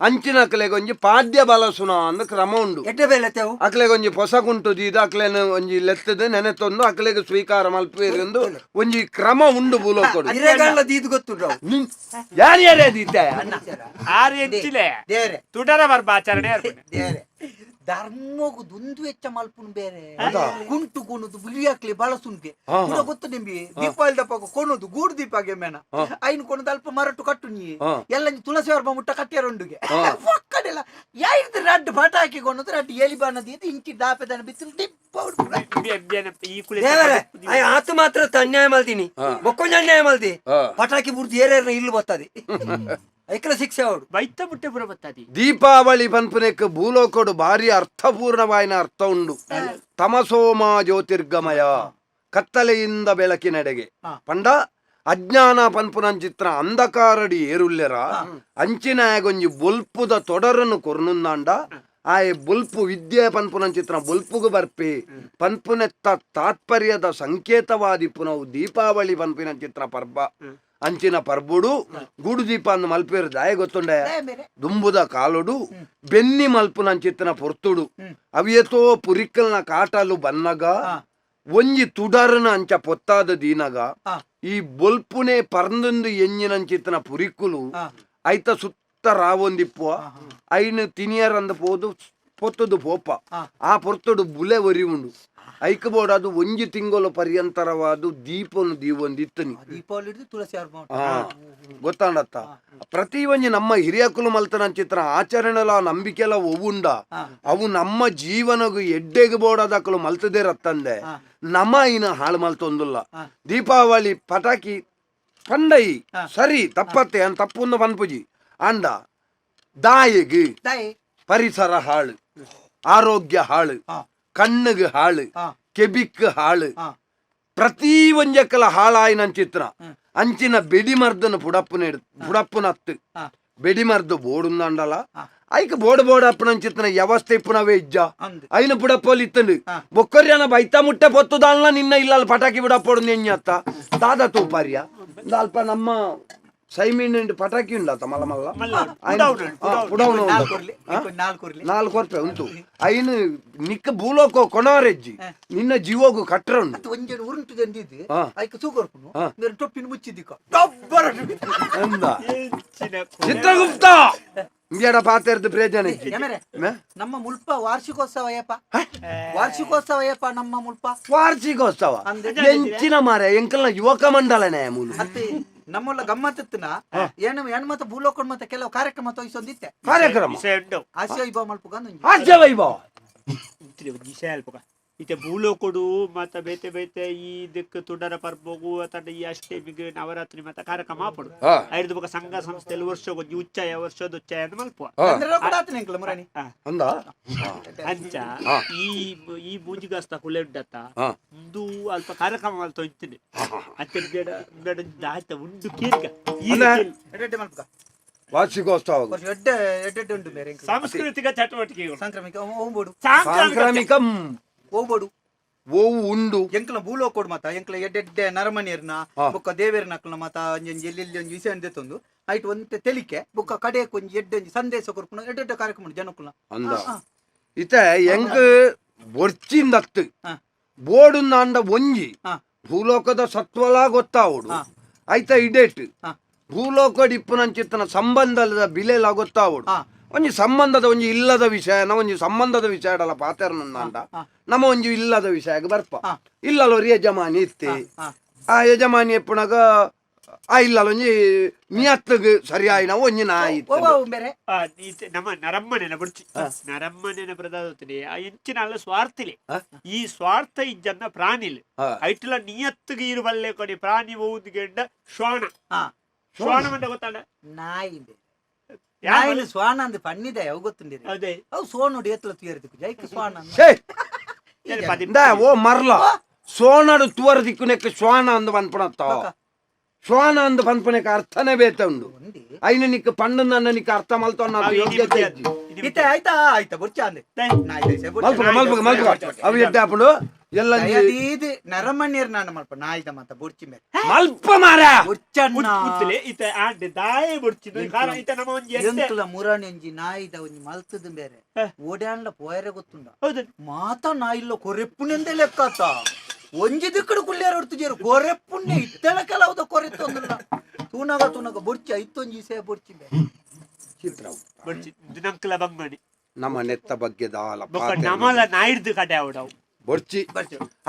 ಅಂಚಿನ ಅಕ್ಲೆಗೊಂಜಿ ಪಾಡ್ಯ ಬಲಸುನ ಅಂದ್ ಕ್ರಮ ಉಂಡು.
ಎಡ್ಡೆ ಬೇಲೆ ಅವು.
ಅಕ್ಲೆಗೊಂಜಿ ಪೊಸ ಕುಂಟು ದೀದ ಅಕ್ಲೆನ ಒಂಜಿ ಲೆತ್ತದ ನೆನೆತೊಂದು ಅಕ್ಲೆಗ್ ಸ್ವೀಕಾರ ಮಲ್ಪೇರು ಎಂದು ಒಂಜಿ ಕ್ರಮ ಉಂಡು ಭೂಲೋಕಡು.
ಹಿರೇಗಾಂಡ್ಲ ದೀದ್ ಗೊತ್ತುಂಡು ಅವು.
ಯಾರು ಯಾರೇ ದೀತೆ?
ಆರು ಎಂಚಿಲೆ.
ದೇವ್ರೆ.
ತುಡರ ಬರ್ಬ ಆಚರಣೆ ಏರ್ಪಡೆ.
ದೇವ್ರೆ, ಧರ್ಮಗು ದುಂದು ವೆಚ್ಚ ಮಲ್ಪುನು ಬೇರೆ ಕುಂಟು ಕುಣುದು ಬಿಳಿಯಾಕ್ಲಿ ಬಳಸುನ್ಗೆ ಕೂಡ ಗೊತ್ತು ನಿಂಬಿ. ದೀಪಾವಳಿ ದಪ್ಪ ಕೊಣುದು ಗೂಡು ದೀಪಾಗೆ ಮೇನ ಐನ್ ಕೊಣದು ಅಲ್ಪ ಮರಟು ಕಟ್ಟು ನೀ ಎಲ್ಲ ತುಳಸಿ ವರ್ಮ ಮುಟ್ಟ ಕಟ್ಟಿಯರುಂಡುಗೆ ಪಕ್ಕಡೆಲ್ಲ ಯಾಯ್ದು ರಡ್ಡು ಪಟಾಕಿ ಕೊಣದು ರಡ್ಡು ಎಲಿ ಬಾಣದಿ ಇಂಚಿ ದಾಪೆದನ ಬಿತ್ತಿಲು ದಿಪ್ಪ ಉಡ್ಪುನ.
ಈ ಕುಲೆ.
ದೇವರೇ, ಆಯ್ ಆತು ಮಾತ್ರ ಅನ್ಯಾಯ ಮಲ್ದಿನಿ, ಬೊಕ್ಕೊಂಜ ಅನ್ಯಾಯ ಮಲ್ದಿ. ಪಟಾಕಿ ಬುಡ್ದು ಏರೇರ್ನ ಇಲ್ಲು ಬರ್ತದೆ, ಐಕಲ ಶಿಕ್ಷೆ ಅವಡು.
ಬೈತ ಬುಟ್ಟೆ ಪುರ ಬತ್ತಾದಿ.
ದೀಪಾವಳಿ ಪನ್ಪುನೆಕ್ ಭೂಲೋಕಡು ಭಾರಿ ಅರ್ಥಪೂರ್ಣವಾಯಿನ ಅರ್ಥ ಉಂಡು. ತಮಸೋಮ ಜ್ಯೋತಿರ್ಗಮಯ, ಕತ್ತಲೆಯಿಂದ ಬೆಳಕಿನೆಡೆಗೆ. ಪಂಡ ಅಜ್ಞಾನ ಪನ್ಪುನಂಚಿತ್ರ ಅಂಧಕಾರಡಿ ಏರುಲ್ಲೆರ ಅಂಚಿನಾಯಗೊಂಜಿ ಬೊಲ್ಪುದ ತೊಡರನ್ನು ಕೊರ್ನುಂದಾಂಡ ಆಯೆ ಬೊಲ್ಪು ವಿದ್ಯೆ ಪನ್ಪುನಂಚಿತ್ರ ಬೊಲ್ಪುಗು ಬರ್ಪಿ ಪನ್ಪುನೆತ್ತ ತಾತ್ಪರ್ಯದ ಸಂಕೇತವಾದಿಪ್ಪುನವು ದೀಪಾವಳಿ ಪನ್ಪಿನಂಚಿತ್ರ ಪರ್ಬ. ಅಂಚಿನ ಪರ್ಬುಡು ಗೂಡು ದೀಪ ಅಂದ್ ಮಲ್ಪೇರು ದಾಯ ಗೊತ್ತುಂಡ? ದುಂಬುದ ಕಾಲುಡು ಬೆನ್ನಿ ಮಲ್ಪುನಂಚಿತ್ತಿನ ಪೊರ್ತುಡು ಅವಿಯತೋ ಪುರಿಕಲ್ನ ಕಾಟಲು ಬನ್ನಗ ಒಂಜಿ ತುಡರನ ಅಂಚ ಪೊತ್ತಾದ ದೀನಗ ಈ ಬೊಲ್ಪುನೆ ಪರ್ಂದೊಂದು ಎಂಜಿನಂಚಿತ್ತಿನ ಪುರಿಕುಲು ಐತ ಸುತ್ತ ರಾವೊಂದಿಪ್ಪುವ. ಐನು ತಿನಿಯರಂದ ಪೋದು ಪೊತ್ತುದು ಪೋಪ. ಆ ಪೊರ್ತುಡು ಬುಲೆ ಒರಿ ಉಂಡು. ಐಕ್ ಬೋಡಾದು ಒಂಜಿ ತಿಂಗಳು ಪರ್ಯಂತರವಾದ ದೀಪನು ದೀವೊಂದಿತ್ತನಿ.
ದೀಪಾವಳಿ ಹಿಡಿದು ತುಳಸಿ ಹರ್ಬ.
ಆ ಗೊತ್ತಾಂಡತ್ತ? ಪ್ರತಿ ಒಂಜಿ ನಮ್ಮ ಹಿರಿಯಕುಲು ಮಲ್ತನ ಚಿತ್ರ ಆಚರಣೆಲ ನಂಬಿಕೆಲ ಒವುಂಡ, ಅವು ನಮ್ಮ ಜೀವನಗು ಎಡ್ಡೆಗ್ ಬೋಡಾದಕಲು ಮಲ್ತದೇ ರತ್ತಂದೆ ನಮ್ಮ ಇನ ಹಾಳು ಮಲ್ತೊಂದುಲ್ಲ. ದೀಪಾವಳಿ ಪಟಾಕಿ ಪಂಡೈ ಸರಿ, ತಪ್ಪತ್ತೆ ಅನ್ ತಪ್ಪುಂದು ಪನ್ಪುಜಿ. ಅಂಡ ದಾಯಿಗ್
ದಾಯಿ
ಪರಿಸರ ಹಾಳು, ಆರೋಗ್ಯ ಹಾಳು, ಕಣ್ಣಿಗೆ ಹಾಳು, ಕೆಬಿಕ್ ಹಾಳು, ಪ್ರತಿ ಒಂಜಕ್ಕಲ ಹಾಳಾಯಿನ ಚಿತ್ರ. ಅಂಚಿನ ಬೆಡಿ ಮರ್ದನ ಪುಡಪ್ಪುನ ಪುಡಪ್ಪುನತ್ತು ಬೆಡಿ ಮರ್ದು ಬೋಡುಂದಂಡಲ ಐಕ್ ಬೋಡು ಬೋಡು ಅಪ್ಪನ ಚಿತ್ರನ ವ್ಯವಸ್ಥೆ ಇಪ್ಪುನವೇ ಇಜ್ಜ.
ಅಂದ್.
ಐನ ಪುಡಪ್ಪೋಲಿ ಇತ್ತಂಡು ಬೊಕ್ಕರ್ಯನ ಬೈತ ಮುಟ್ಟೆ ಪೊತ್ತುದಾನ್ಲ ನಿನ್ನ ಇಲ್ಲ ಪಟಾಕಿ ಬಿಡಪ್ಪೋಡು ನೆಂಜತ್ತ ದಾದ ತೂಪಾರ್ಯ. ಅಲ್ಪ ನಮ್ಮ ಸೈಮೀನ್ ಪಟಾಕಿ ಉಂಡಾತ ಮಲ್ಲ ಮಲ್ಲ. ಪುಡವನ.
ನಾಲ್ಕು ಉರ್ಲಿ, ನಾಲ್ಕು ಉರ್ಲಿ.
ನಾಲ್ಕು ರೂಪಾಯಿ ಉಂಟು. ಐನು ನಿಕ್ಕ ಭೂಲೋಕ ಕೊಣಾರೆಜ್ಜಿ, ನಿನ್ನ ಜೀವೋಗು ಕಟ್ಟರ ಉಂಡು.
ಅದು ಒಂಜೆಡು ಉರುಂಟು ತಂದಿದ್ದು. ಐಕ್ ತೂಕೊರ್ಪುನು ಮೇರೆ ಟೊಪ್ಪಿನ ಮುಚ್ಚಿದ್ದಿಕ.
ಅಂದ ಚಿತ್ರಗುಪ್ತ ಇಂಗ್ಯಾಡ ಪಾತೆರ್ದು ಪ್ರಯೋಜನ ಇಜ್ಜಿ.
ಏಮರೆ?
ಮೆ?
ನಮ್ಮ ಮುಲ್ಪ ವಾರ್ಷಿಕೋತ್ಸವ ಏಪ? ವಾರ್ಷಿಕೋತ್ಸವ ಏಪ ನಮ್ಮ ಮುಲ್ಪ?
ವಾರ್ಷಿಕೋತ್ಸವ?
ಅಂದೆ.
ಎಂಚಿನ ಮಾರೆ, ಎಂಕಲ್ನ ಯುವಕ ಮಂಡಲನೇ ಮೂಲು.
ಅತ್ತೆ, ನಮ್ಮಲ್ಲ ಗಮ್ಮತ್ತಿತ್ತನ ಏನು ಹೆಣ್ಮತ ಭೂಲೋಕಡ್ ಮತ್ತೆ ಕೆಲವು ಕಾರ್ಯಕ್ರಮ ತೋಯಿಸೊಂದಿತ್ತೆ.
ಕಾರ್ಯಕ್ರಮ?
ವಿಷಯ ಉಂಟು.
ಹಾಸ್ಯ ವೈಭವ ಮಲ್ಪುಗ ಒಂಜಿ.
ಹಾಸ್ಯ ವೈಭವ.
ವಿಷಯ ಅಲ್ಪಕ ಇತ್ತೆ ಭೂಲೋಕಡು ಮತ್ತ ಬೇತೆ ಬೇತೆ ಈ ದಿಕ್ಕು ತುಡರ ಪರ್ಬಗು ಅತಂಡ ಈ ಅಷ್ಟಮಿಗೆ ನವರಾತ್ರಿ ಮತ್ತ ಕಾರ್ಯಕ್ರಮ ಆಪಡು. ಐದು ಬೊಕ ಸಂಘ ಸಂಸ್ಥೆಯಲ್ಲಿ ವರ್ಷಗೊಂಜಿ ಉಚ್ಚಯ, ವರ್ಷದ ಉಚ್ಚಯ ಅಂತ ಮಲ್ಪುವ.
ಅಂದ್ರೆ ಕೂಡ ಆತನ ಎಂಕಲ ಮುರಾಣಿ.
ಅಂದ.
ಅಂಚ ಈ ಈ ಮೂಜಿಗಾಸ್ತ ಕುಲೆ ಉಂಡತ್ತ. ಉಂದು ಅಲ್ಪ ಕಾರ್ಯಕ್ರಮ ಮಲ್ತ ಇತ್ತಿನಿ ಅಂಚೆ ಬೇಡ ಬೇಡ ದಾತ ಉಂಡು ಕೇಳ್ಕ ಈ
ಅಲ್ಲ.
ಎಡ್ಡೆ ಮಲ್ಪುಗ.
ವಾರ್ಷಿಕೋತ್ಸವ.
ವರ್ಷ ಎಡ್ಡೆ ಎಡ್ಡೆ ಉಂಟು ಬೇರೆ ಎಂಕಲ.
ಸಾಂಸ್ಕೃತಿಕ ಚಟುವಟಿಕೆಗಳು.
ಸಾಂಕ್ರಾಮಿಕ ಓಂಬೋಡು.
ಸಾಂಕ್ರಾಮಿಕ.
ಸಾಂಕ್ರಾಮಿಕಂ.
ಓಬೋಡು.
ಓವು ಉಂಡು?
ಎಂಕಲ ಭೂಲೋಕೋಡ್ ಮಾತ ಎಂಕಲ ಎಡ್ಡೆಡ್ಡೆ ನರಮಣಿಯರ್ನ ಬೊಕ್ಕ ದೇವೇರ್ನ ಅಕ್ಲನ ಮಾತ ಒಂಜೊಂಜಿ ಎಲ್ಲೆಲ್ಲಿ ಒಂಜಿ ವಿಷಯ ದೆತ್ತೊಂದು ಐಟ್ ಒಂತೆ ತೆಲಿಕೆ ಬೊಕ್ಕ ಕಡೆಕ್ ಒಂಜಿ ಎಡ್ಡೆ ಒಂಜಿ ಸಂದೇಶ ಕೊರ್ಪುನ ಎಡ್ಡೆಡ್ಡೆ ಕಾರ್ಯಕ್ರಮ ಉಂಡು ಜನಕುಲ್ನ.
ಅಂದ. ಇತ್ತೆ ಎಂಕ್ ಬೊರ್ಚಿಂದತ್ತು ಬೋಡುಂದಾಂಡ ಒಂಜಿ ಭೂಲೋಕದ ಸತ್ವಲ ಗೊತ್ತಾವಡು. ಐತ ಇಡೇಟ್ ಭೂಲೋಕಡ್ ಇಪ್ಪುನಂಚಿತ್ತನ ಸಂಬಂಧದ ಬಿಲೆಲ ಗೊತ್ತಾವಡು. ಒಂಜಿ ಸಂಬಂಧದ ಒಂಜಿ ಇಲ್ಲದ ವಿಷಯನ ಒಂಜಿ ಸಂಬಂಧದ ವಿಷಯಡಲ ಪಾತೆರನಂದಾಂಡ ನಮ್ಮ ಒಂಜಿ ಇಲ್ಲದ ವಿಷಯಕ್ಕೆ ಬರ್ಪ. ಇಲ್ಲಲೊರಿ ಯಜಮಾನಿ ಇತ್ತೆ. ಆ ಯಜಮಾನಿ ಎಪ್ಪುನಗ ಆ ಇಲ್ಲಲ ಒಂಜಿ ನಿಯತ್ತಗ್ ಸರಿಯಾಯಿನ ಒಂಜಿ ನಾಯಿ
ಓ
ಇತ್ತಂಡ್.
ಓ ಬೇರೆ.
ಈತೆ ನಮ್ಮ ನರಮ್ಮನೆನ ಬುಡ್ಚಿ, ನರಮ್ಮನೆನ ಪ್ರದಾದೊತ್ತನೆ ಆ ಎಂಚಿನ ಅಲ್ಲ ಸ್ವಾರ್ಥಿಲೆ. ಈ ಸ್ವಾರ್ಥ ಇಜ್ಜನ್ನ ಪ್ರಾಣಿಲ್ ಐಟ್ಲ ನಿಯತ್ತಿಗೆ ಇರು ಬಲ್ಲೆ ಕೊಡಿ ಪ್ರಾಣಿ ಬಹುದು ಗೆಡ್ಡ ಶ್ವಾನ. ಶ್ವಾನ ಮಂಡ ಗೊತ್ತಾಡ?
ನಾಯಿ ಬೇರೆ.
ಯಾರ್?
ನಾಯಿನ ಶ್ವಾನ ಅಂದ್ ಪನ್ನಿದೆ ಅವು ಗೊತ್ತುಂಡಿರಿ.
ಅದೇ.
ಅವು ಸೋನುಡು ಎತ್ತಲ ತುಯರ್ದಿಕ್ಕು ಜೈಕ್ ಶ್ವಾನ ಅಂದ್.
ಛೇ!
ಏನ್ ಪದಿ?
ಇಂದಾ ಓ ಮರ್ಲ, ಸೋನಡು ತುವರ ದಿಕ್ಕುನೆಕ್ ಶ್ವಾನ ಅಂದ್ ಪನ್ಪುನತ್ತ. ಶ್ವಾನ ಅಂದ್ ಪನ್ಪುನೆಕ್ ಅರ್ಥನೇ ಬೇತೆ ಉಂಡು.
ಉಂಡಿ.
ಐನ ನಿಕ್ ಪಂಡು ನನ್ನ ನಿಕ್ ಅರ್ಥ ಮಲ್ತೊನ್ನ
ಅವು ಇನಿ
ಯೋಗ್ಯತೆ
ಬುದ್ಧಿ
ಇಜ್ಜಿ.
ಇನಿ
ಇತ್ತೆ ಆಯ್ತಾ ಆಯ್ತಾ ಬುರ್ಚ ಅಂದೆ ನಾಯಿ ದೈಸೆ ಬುರ್ಚ.
ಮಲ್ಪುಗ ಮಲ್ಪುಗ ಮಲ್ಪುಗ, ಅವು ಎಡ್ಡೆ ಆಪುಂಡು ಎಲ್ಲ.
ದಯದೀದ್ ನರಮಣ್ಯರ್ ನಾನು ಮಲ್ಪ ನಾಯಿದ ಮಾತ ಬುರ್ಚಿ ಮೇಲೆ.
ಮಲ್ಪ ಮಾರ.
ಬುರ್ಚಣ್ಣ.
ಉತ್ತಲೆ ಇತ್ತೆ ಆಂಡೆ ದಾಯೆ ಬುಡ್ಚಿನ ಕಾರಣ ಇತ್ತೆ ನಮ್ಮ ಒಂಜಿ ಎತ್ತೆ.
ಎಂಕಲ ಮುರಾಣಿ ಒಂಜಿ ನಾಯಿದ ಒಂಜಿ ಮಲ್ತದ ಬೇರೆ ಓಡ್ಯಾನ್ಲ ಪೋಯರೆ ಗೊತ್ತುಂಡ.
ಹೌದು.
ಮಾತ ನಾಯಿಲ್ಲ ಕೊರೆಪ್ಪುನೆಂದೆ ಲೆಕ್ಕಾತ. ಒಂಜಿ ದಿಕ್ಕಡು ಕುಲ್ಯಾರ ಹೊಡ್ತಿಜೇರು ಕೊರೆಪ್ಪುಣ್ಯ ಇತ್ತೆಳ ಕೆಲವುದ ಕೊರೆತ್ತೊಂದುಲ್ಲ. ತೂನಗ ತೂನಗ ಬೊರ್ಚಿ ಐತೊಂಜಿ ಇಸೆ ಬೊರ್ಚಿ ಬೇರೆ.
ಚಿತ್ರ.
ಬುಡ್ಚಿ ದಿನಂಕಲ ಬಂಗಣಿ.
ನಮ್ಮ ನೆತ್ತ ಬಗ್ಗೆ ದಾಲ
ಬೊಕ್ಕ
ಪಾತೆರ.
ನಮಲ ನಾಯಿಡ್ದು ಕಡೆ ಅವಡವು.
ಬೊರ್ಚಿ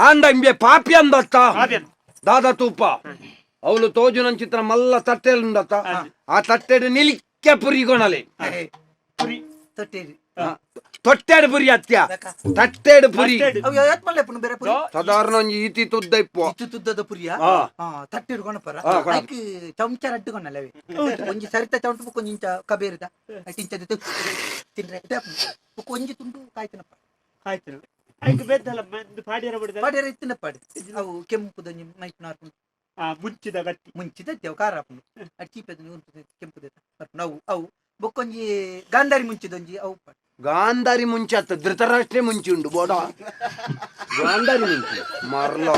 ಆಂಡ ಇಂಬೆ ಪಾಪಿ ಅಂದತ್ತ.
ಪಾಪಿ ಅಂದ್.
ದಾದ ತೂಪ, ಅವಳು ತೋಜುನಂ ಚಿತ್ರ ಮಲ್ಲ ತಟ್ಟೆಲುಂಡತ್ತ. ಆ ತಟ್ಟೆಡ್ ನಿಲಿಕ್ಕೆ ಪುರಿಗೊಣಲೆ.
ಪುರಿ.
ತೊಟ್ಟೇರಿ.
ತೊಟ್ಟೆಡ್ ಪುರಿ ಅತ್ಯ, ತಟ್ಟೆಡ್ ಪುರಿ.
ತಟ್ಟೆಡ್.
ಅವು ಯಾತ್ ಮಲ್ಲೆ ಪುನ ಬೇರೆ ಪುರಿ?
ಸಾಧಾರಣ ಒಂಜಿ ಈತಿ ತುದ್ದ ಇಪ್ಪು.
ಇತ್ತು ತುದ್ದದ ಪುರಿಯ. ತಟ್ಟಿಡ್ ಕೊಣಪರ.
ಕೊಣಪ.
ಐಕ್ ಚಮಚ ರಡ್ಡು ಕೊಣಲವೆ. ಒಂಜಿ ಸರಿತ ಚಮಚ ಬುಕ್ಕ ಒಂಜಿ ಇಂಚ ಕಬೇರಿದ ಐಟ್ ಇಂಚ ದಿತ್ತು ತಿನ್ರೆ ಬುಕ್ಕ ಒಂಜಿ ತುಂಡು ಕಾಯ್ತನಪ್ಪ.
ಆಯ್ತು, ಐಕ್ ಬೆದ್ದಲ ಮಂದು ಪಾಡಿಯರ ಬುಡ್ದ.
ಪಾಡ್ಯರ ಇತ್ತಿನ ಪಾಡಿ ಅವು ಕೆಂಪುದೊಂಜಿ ಮೈಟ್ ನಾರ್ಪುಂಡು.
ಆ ಮುಂಚಿದ ಗಟ್ಟಿ.
ಮುಂಚಿದ ಅವು ಖಾರ ಆಪುಂಡು. ಅಡ್ ಚೀಪೆದ ಉಂಟು ಕೆಂಪುದ ಬರ್ಪುಂಡು. ಅವು ಅವು ಬೊಕ್ಕೊಂಜಿ ಗಾಂಧಾರಿ ಮುಂಚಿದೊಂಜಿ ಅವು ಪಾಡ್.
ಗಾಂಧಾರಿ ಮುಂಚೆ ಅತ್ತ, ಧೃತರಾಷ್ಟ್ರ ಮುಂಚೆ ಉಂಡು ಬೋಡ ಗಾಂಧಾರಿ ಮುಂಚೆ ಮರ್ಲ.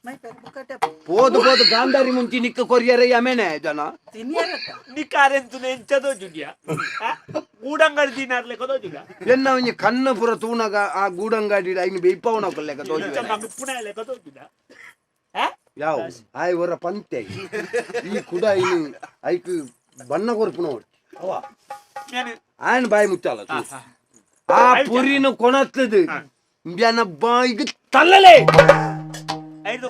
ಮೈಪೆರ್ ಬೊಕ್ಕ ಅಡ್ಡೆ.
ಪೋದು ಪೋದು ಗಾಂಧಾರಿ ಮುಂಚಿ ನಿಕ್ಕ ಕೊರಿಯರೆ ಯಮೇನೆ ಜನ.
ತಿನ್ನಿಯರತ್ತ.
ನಿಕಾರೆಂತು ಎಂಚದೋ ಜುಗ್ಯ ಗೂಡಂಗಡಿ ದಿನಾರ್ಲೆ ಕದೋ ಜುಗ.
ಎನ್ನ ಒಂಜಿ ಕಣ್ಣು ಪುರ ತೂನಗ ಆ ಗೂಡಂಗಾಡಿ ಐನು ಬೇಯ್ಪವನ ಲೆಕ್ಕ ತೋಜುವೆ.
ಪುಣ ಲೆಕ್ಕ ತೋಜುಗ.
ಯಾವ ಆಯ್ ಹೊರ ಪಂತೆ ಈ ಕುಡ ಐನು ಐಕ್ ಬಣ್ಣ ಕೊರ್ಪುನ ಅವ.
నేను
ఆయన ಬಾಯಿ ಮುಚ್ಚಾಲ. ಆ ಪುರಿನ ಕೊಣತ್ತದು. ಇಂಬ್ಯಾನ ಬಾಯಿಗೆ ತಲ್ಲಲೆ.
ಐದು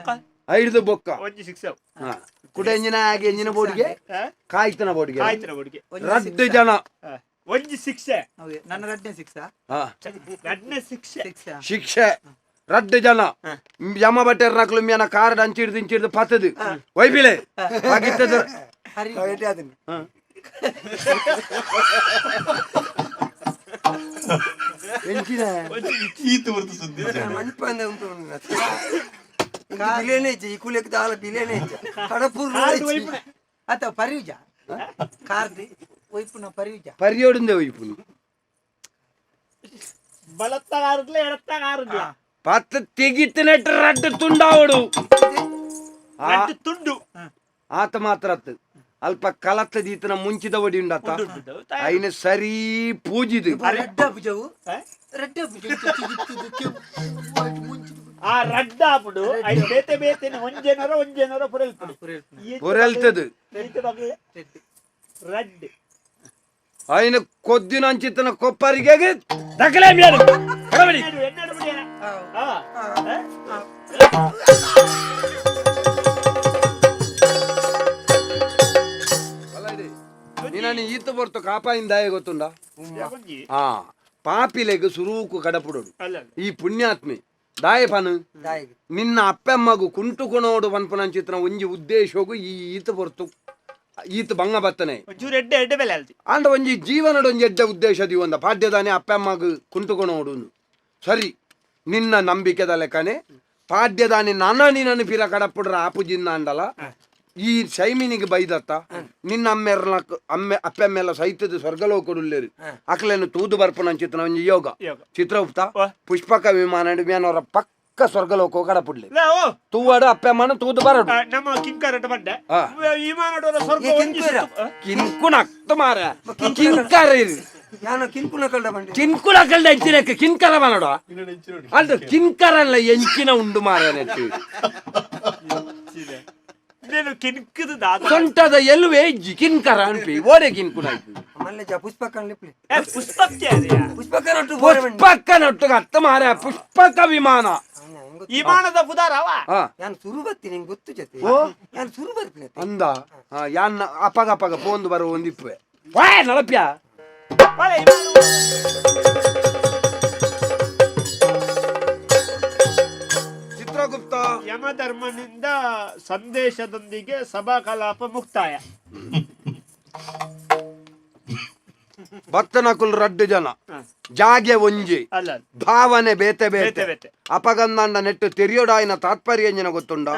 ಐದು ಬೊಕ್ಕ.
ಒಂಜಿ ಶಿಕ್ಷೆ.
ಕುಡ ಎಂಜಿನ ಆಗಿ ಎಂಜಿನ ಬೋರ್ಡ್ಗೆ ಕಾಯ್ತನ ಬೋರ್ಡ್ಗೆ
ಕಾಯ್ತನ ಬೋರ್ಡ್ಗೆ
ರಡ್ಡು ಜನ.
ಒಂಜಿ ಶಿಕ್ಷೆ.
ನನ್ನ ರಡ್ಡನೇ ಶಿಕ್ಷೆ.
ರಡ್ಡನೇ ಶಿಕ್ಷೆ.
ಶಿಕ್ಷೆ ರಡ್ಡು ಜನ. ಯಮ ಬಟ್ಟೆರ್ ನಕಲು ಮಿಯನ ಕಾರ್ಡ್ ಅಂಚಿಡ್ದು ಇಂಚಿಡ್ದು ಪತ್ತದು ವೈಪಿಲೆ ಆಗಿತ್ತದ. ಎಂಚಿನ
ಬಿಲೇನೆ ಇಜ್ಜಿ, ಈ ಕುಲೆಕ್ ದಾಲ ಬಿಲೇನೆ ಇಜ್ಜಿ. ಕಡಪುರ್
ಅತ ಪರಿಯುಜ ಕಾರ್ದಿ ಒಯ್ಪುನ ಪರಿಯುಜ
ಪರಿಯೋಡುಂದೆ ಒಯ್ಪುನು
ಬಲತ್ತ ಕಾರುಗ್ಲ ಎಡತ್ತ ಕಾರುಗ್ಲ
ಪತ್ತ ತೆಗಿತ್ತಿನೆಟ್ ರಡ್ಡು ತುಂಡಾವಡು
ರಡ್ಡು ತುಂಡು
ಆತ ಮಾತ್ರ ಅಲ್ಪ ಕಲತ್ತ ದೀತನ ಮುಂಚಿದ ಒಡಿ ಉಂಡಾತ ಐನ ಸರಿ ಪೂಜಿದು
ರಡ್ಡ ಭುಜವು ರಡ್ಡ ಭುಜ
ಆ ರಡ್ಡ ಆಪುಡು ಐನ್ ಬೇತೆ ಬೇತೆ ಒಂಜೇನರ ಒಂಜೇನರ ಪುರೆಲ್ಪುಡು
ಪುರೆಲ್ತದು
ರಡ್ಡ್
ಐನ ಕೊದ್ದಿನ ಅಂಚಿತನ ಕೊಪ್ಪರಿಗೆ ದಕಲೆ ಮೇಲು ಕಡಬಡಿ ನೀನು ಈತ ಬರ್ತು ಕಾಪಾಯಿಂದಾಯ ಗೊತ್ತುಂಡ ಆ ಪಾಪಿಲೆಗ್ ಸುರೂಕು ಕಡಪುಡೋಡು ಈ ಪುಣ್ಯಾತ್ಮೆ ದಾಯಪನು ನಿನ್ನ ಅಪ್ಪಮ್ಮಗು ಕುಂಟುಕೊಣೋಡು ಪನ್ಪುನಂಚಿತ್ನ ಒಂಜಿ ಉದ್ದೇಶಗು ಈ ಈತ ಬರ್ತು ಈತ ಬಂಗ ಬತ್ತನೆ ಆಂಡ ಒಂಜಿ ಜೀವನದ ಒಂಜಿ ಎಡ್ಡೆ ಉದ್ದೇಶ ದಿವಂದ ಪಾಡ್ಯದಾನೆ ಅಪ್ಪಮ್ಮಗು ಕುಂಟುಕೊಣೋಡು ಸರಿ ನಿನ್ನ ನಂಬಿಕೆದ ಲೆಕ್ಕನೆ ಪಾಡ್ಯದಾನೆ ನಾನ ನಿನ್ನನ್ನು ಪಿರ ಕಡಪುಡ್ರ ಆಪುಜಿನ್ನ ಅಂಡಲ ಈ ಶೈಮಿನಿಗೆ ಬೈದತ್ತ ನಿನ್ನ ಅಮ್ಮೆರ್ನ ಅಮ್ಮೆ ಅಪ್ಪಮ್ಮೆಲ್ಲ ಸಹಿತದ ಸ್ವರ್ಗಲೋಕಡುಲ್ಲೇರು ಅಕ್ಲೇನು ತೂದು ಬರ್ಪುನಂಚಿತ್ನ ಒಂಜಿ ಯೋಗ ಚಿತ್ರಗುಪ್ತ ಪುಷ್ಪಕ ವಿಮಾನ ಮ್ಯಾನವರ ಪಕ್ಕ ಸ್ವರ್ಗಲೋಕ ಕಡಪುಡ್ಲಿ ತೂವಾಡು ಅಪ್ಪಮ್ಮನ ತೂದು ಬರಡು
ನಮ್ಮ ಕಿಂಕರಟ ಬಂಡೆ ವಿಮಾನಡೋರ ಸ್ವರ್ಗ
ಕಿಂಕುನ ಮಾರ ಕಿಂಕರ
ಕಿಂಕುನ ಕಲ್ಡ ಬಂಡೆ
ಕಿಂಕುನ ಕಲ್ಡ ಎಂಚಿನಕ್ಕೆ ಕಿಂಕರ ಬನಡ ಅಲ್ಲ ಕಿಂಕರಲ್ಲ ಎಂಚಿನ ಉಂಡು ಮಾರ ನೆಟ್ಟು
నేను కిన్కుదు దాదా
ಸೊಂಟದ ಎಲುವೆ ಇಜ್ಜಿ ಕಿನ್ಕರ ಅನ್ಪಿ ಓಡೆ ಕಿನ್ಕುನ
ಮಲ್ಲೆ ಪುಷ್ಪಕ ಲಿಪ್ಲಿ
ಪುಷ್ಪಕ್ಕೆ
ಪುಷ್ಪಕ
ಪುಷ್ಪಕ ನೊಟ್ಟುಗ ಅತ್ತ ಮಾರ ಪುಷ್ಪಕ ವಿಮಾನ
ವಿಮಾನದ ಪುದಾರವ
ನಾನು ಸುರು ಬರ್ತೀನಿ ನಿಂಗೆ ಗೊತ್ತು ಜೊತೆ ನಾನು ಸುರು ಬರ್ತೀನಿ
ಅಂದ ಯಾನ್ ಅಪಗ ಅಪಗ ಪೋಂದು ಬರುವ ಒಂದಿಪ್ಪೆ ವಾ ನಳಪ್ಯ ಚಿತ್ರಗುಪ್ತ
ಯಮಧರ್ಮನಿಂದ ಸಂದೇಶದೊಂದಿಗೆ ಸಭಾ ಕಲಾಪ ಮುಕ್ತಾಯ.
ಭಕ್ತನಕುಲ್ ರಡ್ಡು ಜನ ಜಾಗೆ ಒಂಜಿ ಭಾವನೆ ಬೇತೆ ಬೇತೆ ಅಪಗಂದಾಂಡ ನೆಟ್ಟು ತೆರಿಯೋಡಾಯಿನ ತಾತ್ಪರ್ಯ ಎಂಜಿನ ಗೊತ್ತುಂಡ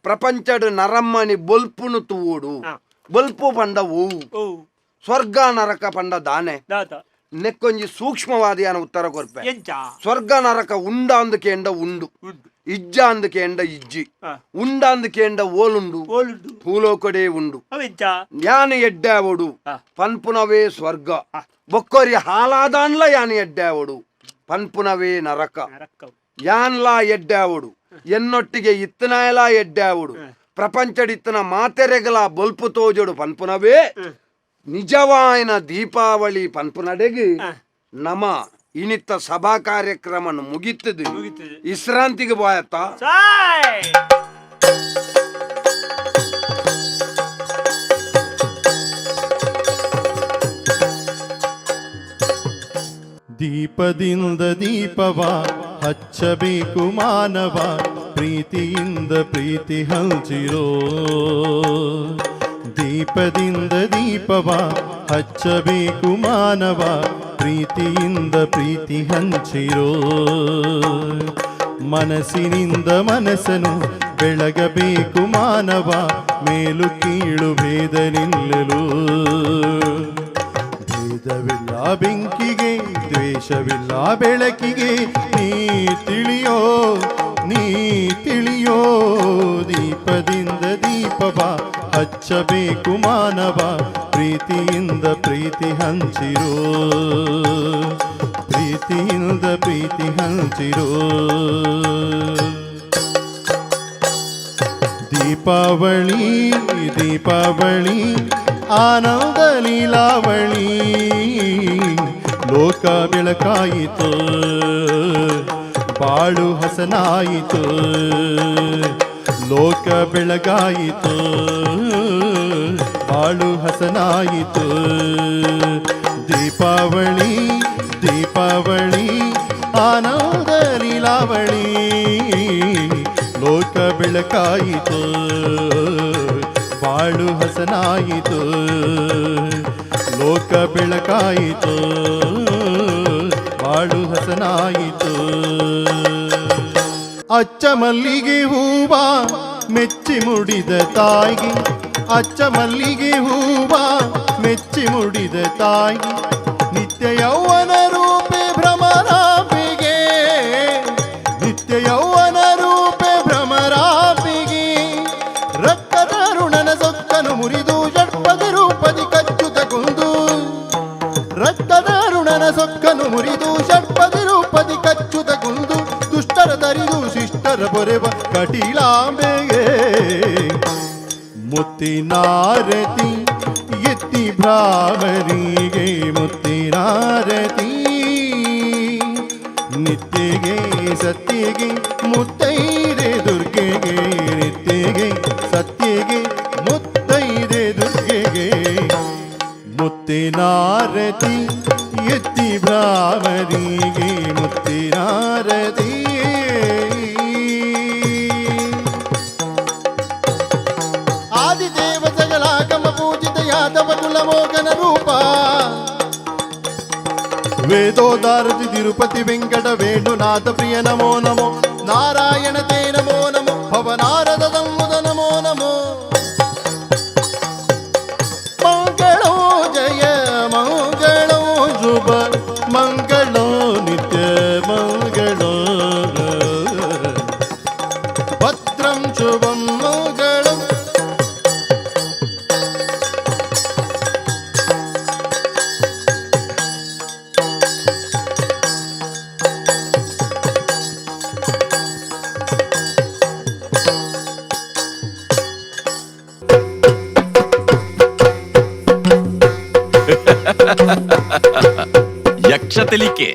ಪ್ರಪಂಚಡು ನರಮ್ಮನಿ ಬೊಲ್ಪುನು ತೂವುಡು ಬೊಲ್ಪು ಪಂಡ ಹೂವು ಸ್ವರ್ಗ ನರಕ ಪಂಡ ದಾನೆ ನೆಕ್ಕೊಂಜಿ ಸೂಕ್ಷ್ಮವಾದಿಯಾನ ಉತ್ತರ ಕೊರ್ಪೆ ಸ್ವರ್ಗ ನರಕ ಉಂಡ ಅಂದು ಕೇಂಡ ಉಂಡು ಇಜ್ಜ ಅಂದು ಕೇಂಡ ಇಜ್ಜಿ ಉಂಡ ಅಂದು ಕೇಂಡ ಓಲುಂಡು ಭೂಲೋಕಡೆ ಉಂಡು ಯಾನು ಎಡ್ಡಾವಡು ಪನ್ಪುನವೇ ಸ್ವರ್ಗ ಬೊಕ್ಕೊರಿ ಹಾಲಾದಾನ್ಲ ಯಾನು ಎಡ್ಡಾವಡು ಪನ್ಪುನವೇ ನರಕ ಯಾನ್ಲಾ ಎಡ್ಡಾವಡು ಎನ್ನೊಟ್ಟಿಗೆ ಇತ್ತನಾಯಲ ಎಡ್ಡಾವಡು ಪ್ರಪಂಚಡಿತ್ತನ ಮಾತೆರೆಗಲ ಬೊಲ್ಪು ತೋಜೋಡು ಪನ್ಪುನವೇ ನಿಜವಾಯಿನ ದೀಪಾವಳಿ ಪನ್ಪುನಡೆಗೆ ನಮ ಇನಿತ್ತ ಸಭಾ ಕಾರ್ಯಕ್ರಮ ಮುಗಿತದೆ ವಿಶ್ರಾಂತಿಗೆ ಬಾಯತ್ತ.
ದೀಪದಿಂದ ದೀಪವ ಹಚ್ಚಬೇಕು ಮಾನವ ಪ್ರೀತಿಯಿಂದ ಪ್ರೀತಿ ಹಂಚಿರೋ ದೀಪದಿಂದ ದೀಪವ ಹಚ್ಚಬೇಕು ಮಾನವ ಪ್ರೀತಿಯಿಂದ ಪ್ರೀತಿ ಹಂಚಿರೋ ಮನಸ್ಸಿನಿಂದ ಮನಸ್ಸನು ಬೆಳಗಬೇಕು ಮಾನವ ಮೇಲು ಕೀಳು ಭೇದ ನಿಲ್ಲಲು ಭೇದವಿಲ್ಲ ಬೆಂಕಿಗೆ ದ್ವೇಷವಿಲ್ಲ ಬೆಳಕಿಗೆ ನೀ ತಿಳಿಯೋ ನೀ ತಿಳಿಯೋ ದೀಪದಿಂದ ದೀಪವ ಹಚ್ಚಬೇಕು ಮಾನವ ಪ್ರೀತಿಯಿಂದ ಪ್ರೀತಿ ಹಂಚಿರೋ ಪ್ರೀತಿಯಿಂದ ಪ್ರೀತಿ ಹಂಚಿರೋ ದೀಪಾವಳಿ ದೀಪಾವಳಿ ಆನಂದ ಲೀಲಾವಳಿ ಲೋಕ ಬೆಳಕಾಯಿತು. ಬಾಳು ಹಸನಾಯಿತು, ಲೋಕ ಬೆಳಗಾಯಿತು, ಬಾಳು ಹಸನಾಯಿತು. ದೀಪಾವಳಿ ದೀಪಾವಳಿ ಆನಂದ ಲೀಲಾವಳಿ, ಲೋಕ ಬೆಳಕಾಯಿತು, ಬಾಳು ಹಸನಾಯಿತು, ಲೋಕ ಬೆಳಕಾಯಿತು, ಬಾಳು ಹಸನಾಯಿತು. ಅಚ್ಚ ಮಲ್ಲಿಗೆ ಹೂವ ಮೆಚ್ಚಿ ಮುಡಿದ ತಾಯಿಗೆ, ಅಚ್ಚ ಮಲ್ಲಿಗೆ ಹೂವ ಮೆಚ್ಚಿ ಮುಡಿದ ತಾಯಿಗೆ, ನಿತ್ಯ ಯೌವನ ರೂಪೆ ಭ್ರಮರಾಂಬಿಗೆ, ನಿತ್ಯ ಯೌವನ ರೂಪೆ ಭ್ರಮರಾಂಬಿಗೆ, ರಕ್ತದ ಋಣನ ಸೊಕ್ಕನು ಮುರಿದು ಷಟ್ಪದಿ ರೂಪದಿ ಕಚ್ಚುತ ಕುಂದು, ರಕ್ತದ ಋಣನ ಸೊಕ್ಕನು ಮುರಿದು ಷಟ್ಪದಿ ರೂಪದಿ ಕಚ್ಚುತ ಕುಂದು, ದುಷ್ಟರ ತರಿದು ಶಿಷ್ಟರ ಪೊರೆವ ಕಟೀಲಾಂಬೆಗೆ. ಮುತ್ತಿನಾರತಿ ಎತ್ತಿ ಭ್ರಾಮರಿಗೆ, ಮುತ್ತಿನಾರತಿ ನಿತ್ಯಗೆ ಸತ್ಯಗೆ ಮುತ್ತೈದೆ ದುರ್ಗೆಗೆ, ನಿತ್ಯಗೆ ಸತ್ಯಗೆ ಮುತ್ತೈದೆ ದುರ್ಗೆಗೆ, ಮುತ್ತಿನಾರತಿ ಎತ್ತಿ ಭ್ರಾಮರಿಗೆ, ಮುತ್ತಿನಾರತಿ. ಆದಿದೇವ ಸಕಲಾಗಮ ಪೂಜಿತ ಯಾದವ ಕುಲ ಮೋಗನ ರೂಪ, ವೇದೋದಾರತಿ ತಿರುಪತಿ ವೆಂಕಟ ವೇಣುನಾಥ ಪ್ರಿಯ ನಮೋ ನಮೋ, ನಾರಾಯಣ ತೇ ನಮೋ ನಮೋ, ಭವನಾರದ ಸಂಮುದ ನಮೋ ನಮೋ. ಮಂಗಳೋ ಜಯ ಮಂಗಳೋ ಶುಭ ಮಂಗಳೋ ನಿತ್ಯ ಮಂಗಳೋ, ಭದ್ರಂ ಶುಭಂ ಮಂಗಳಂ.
ಯಕ್ಷ ತೆಲಿಕೆ.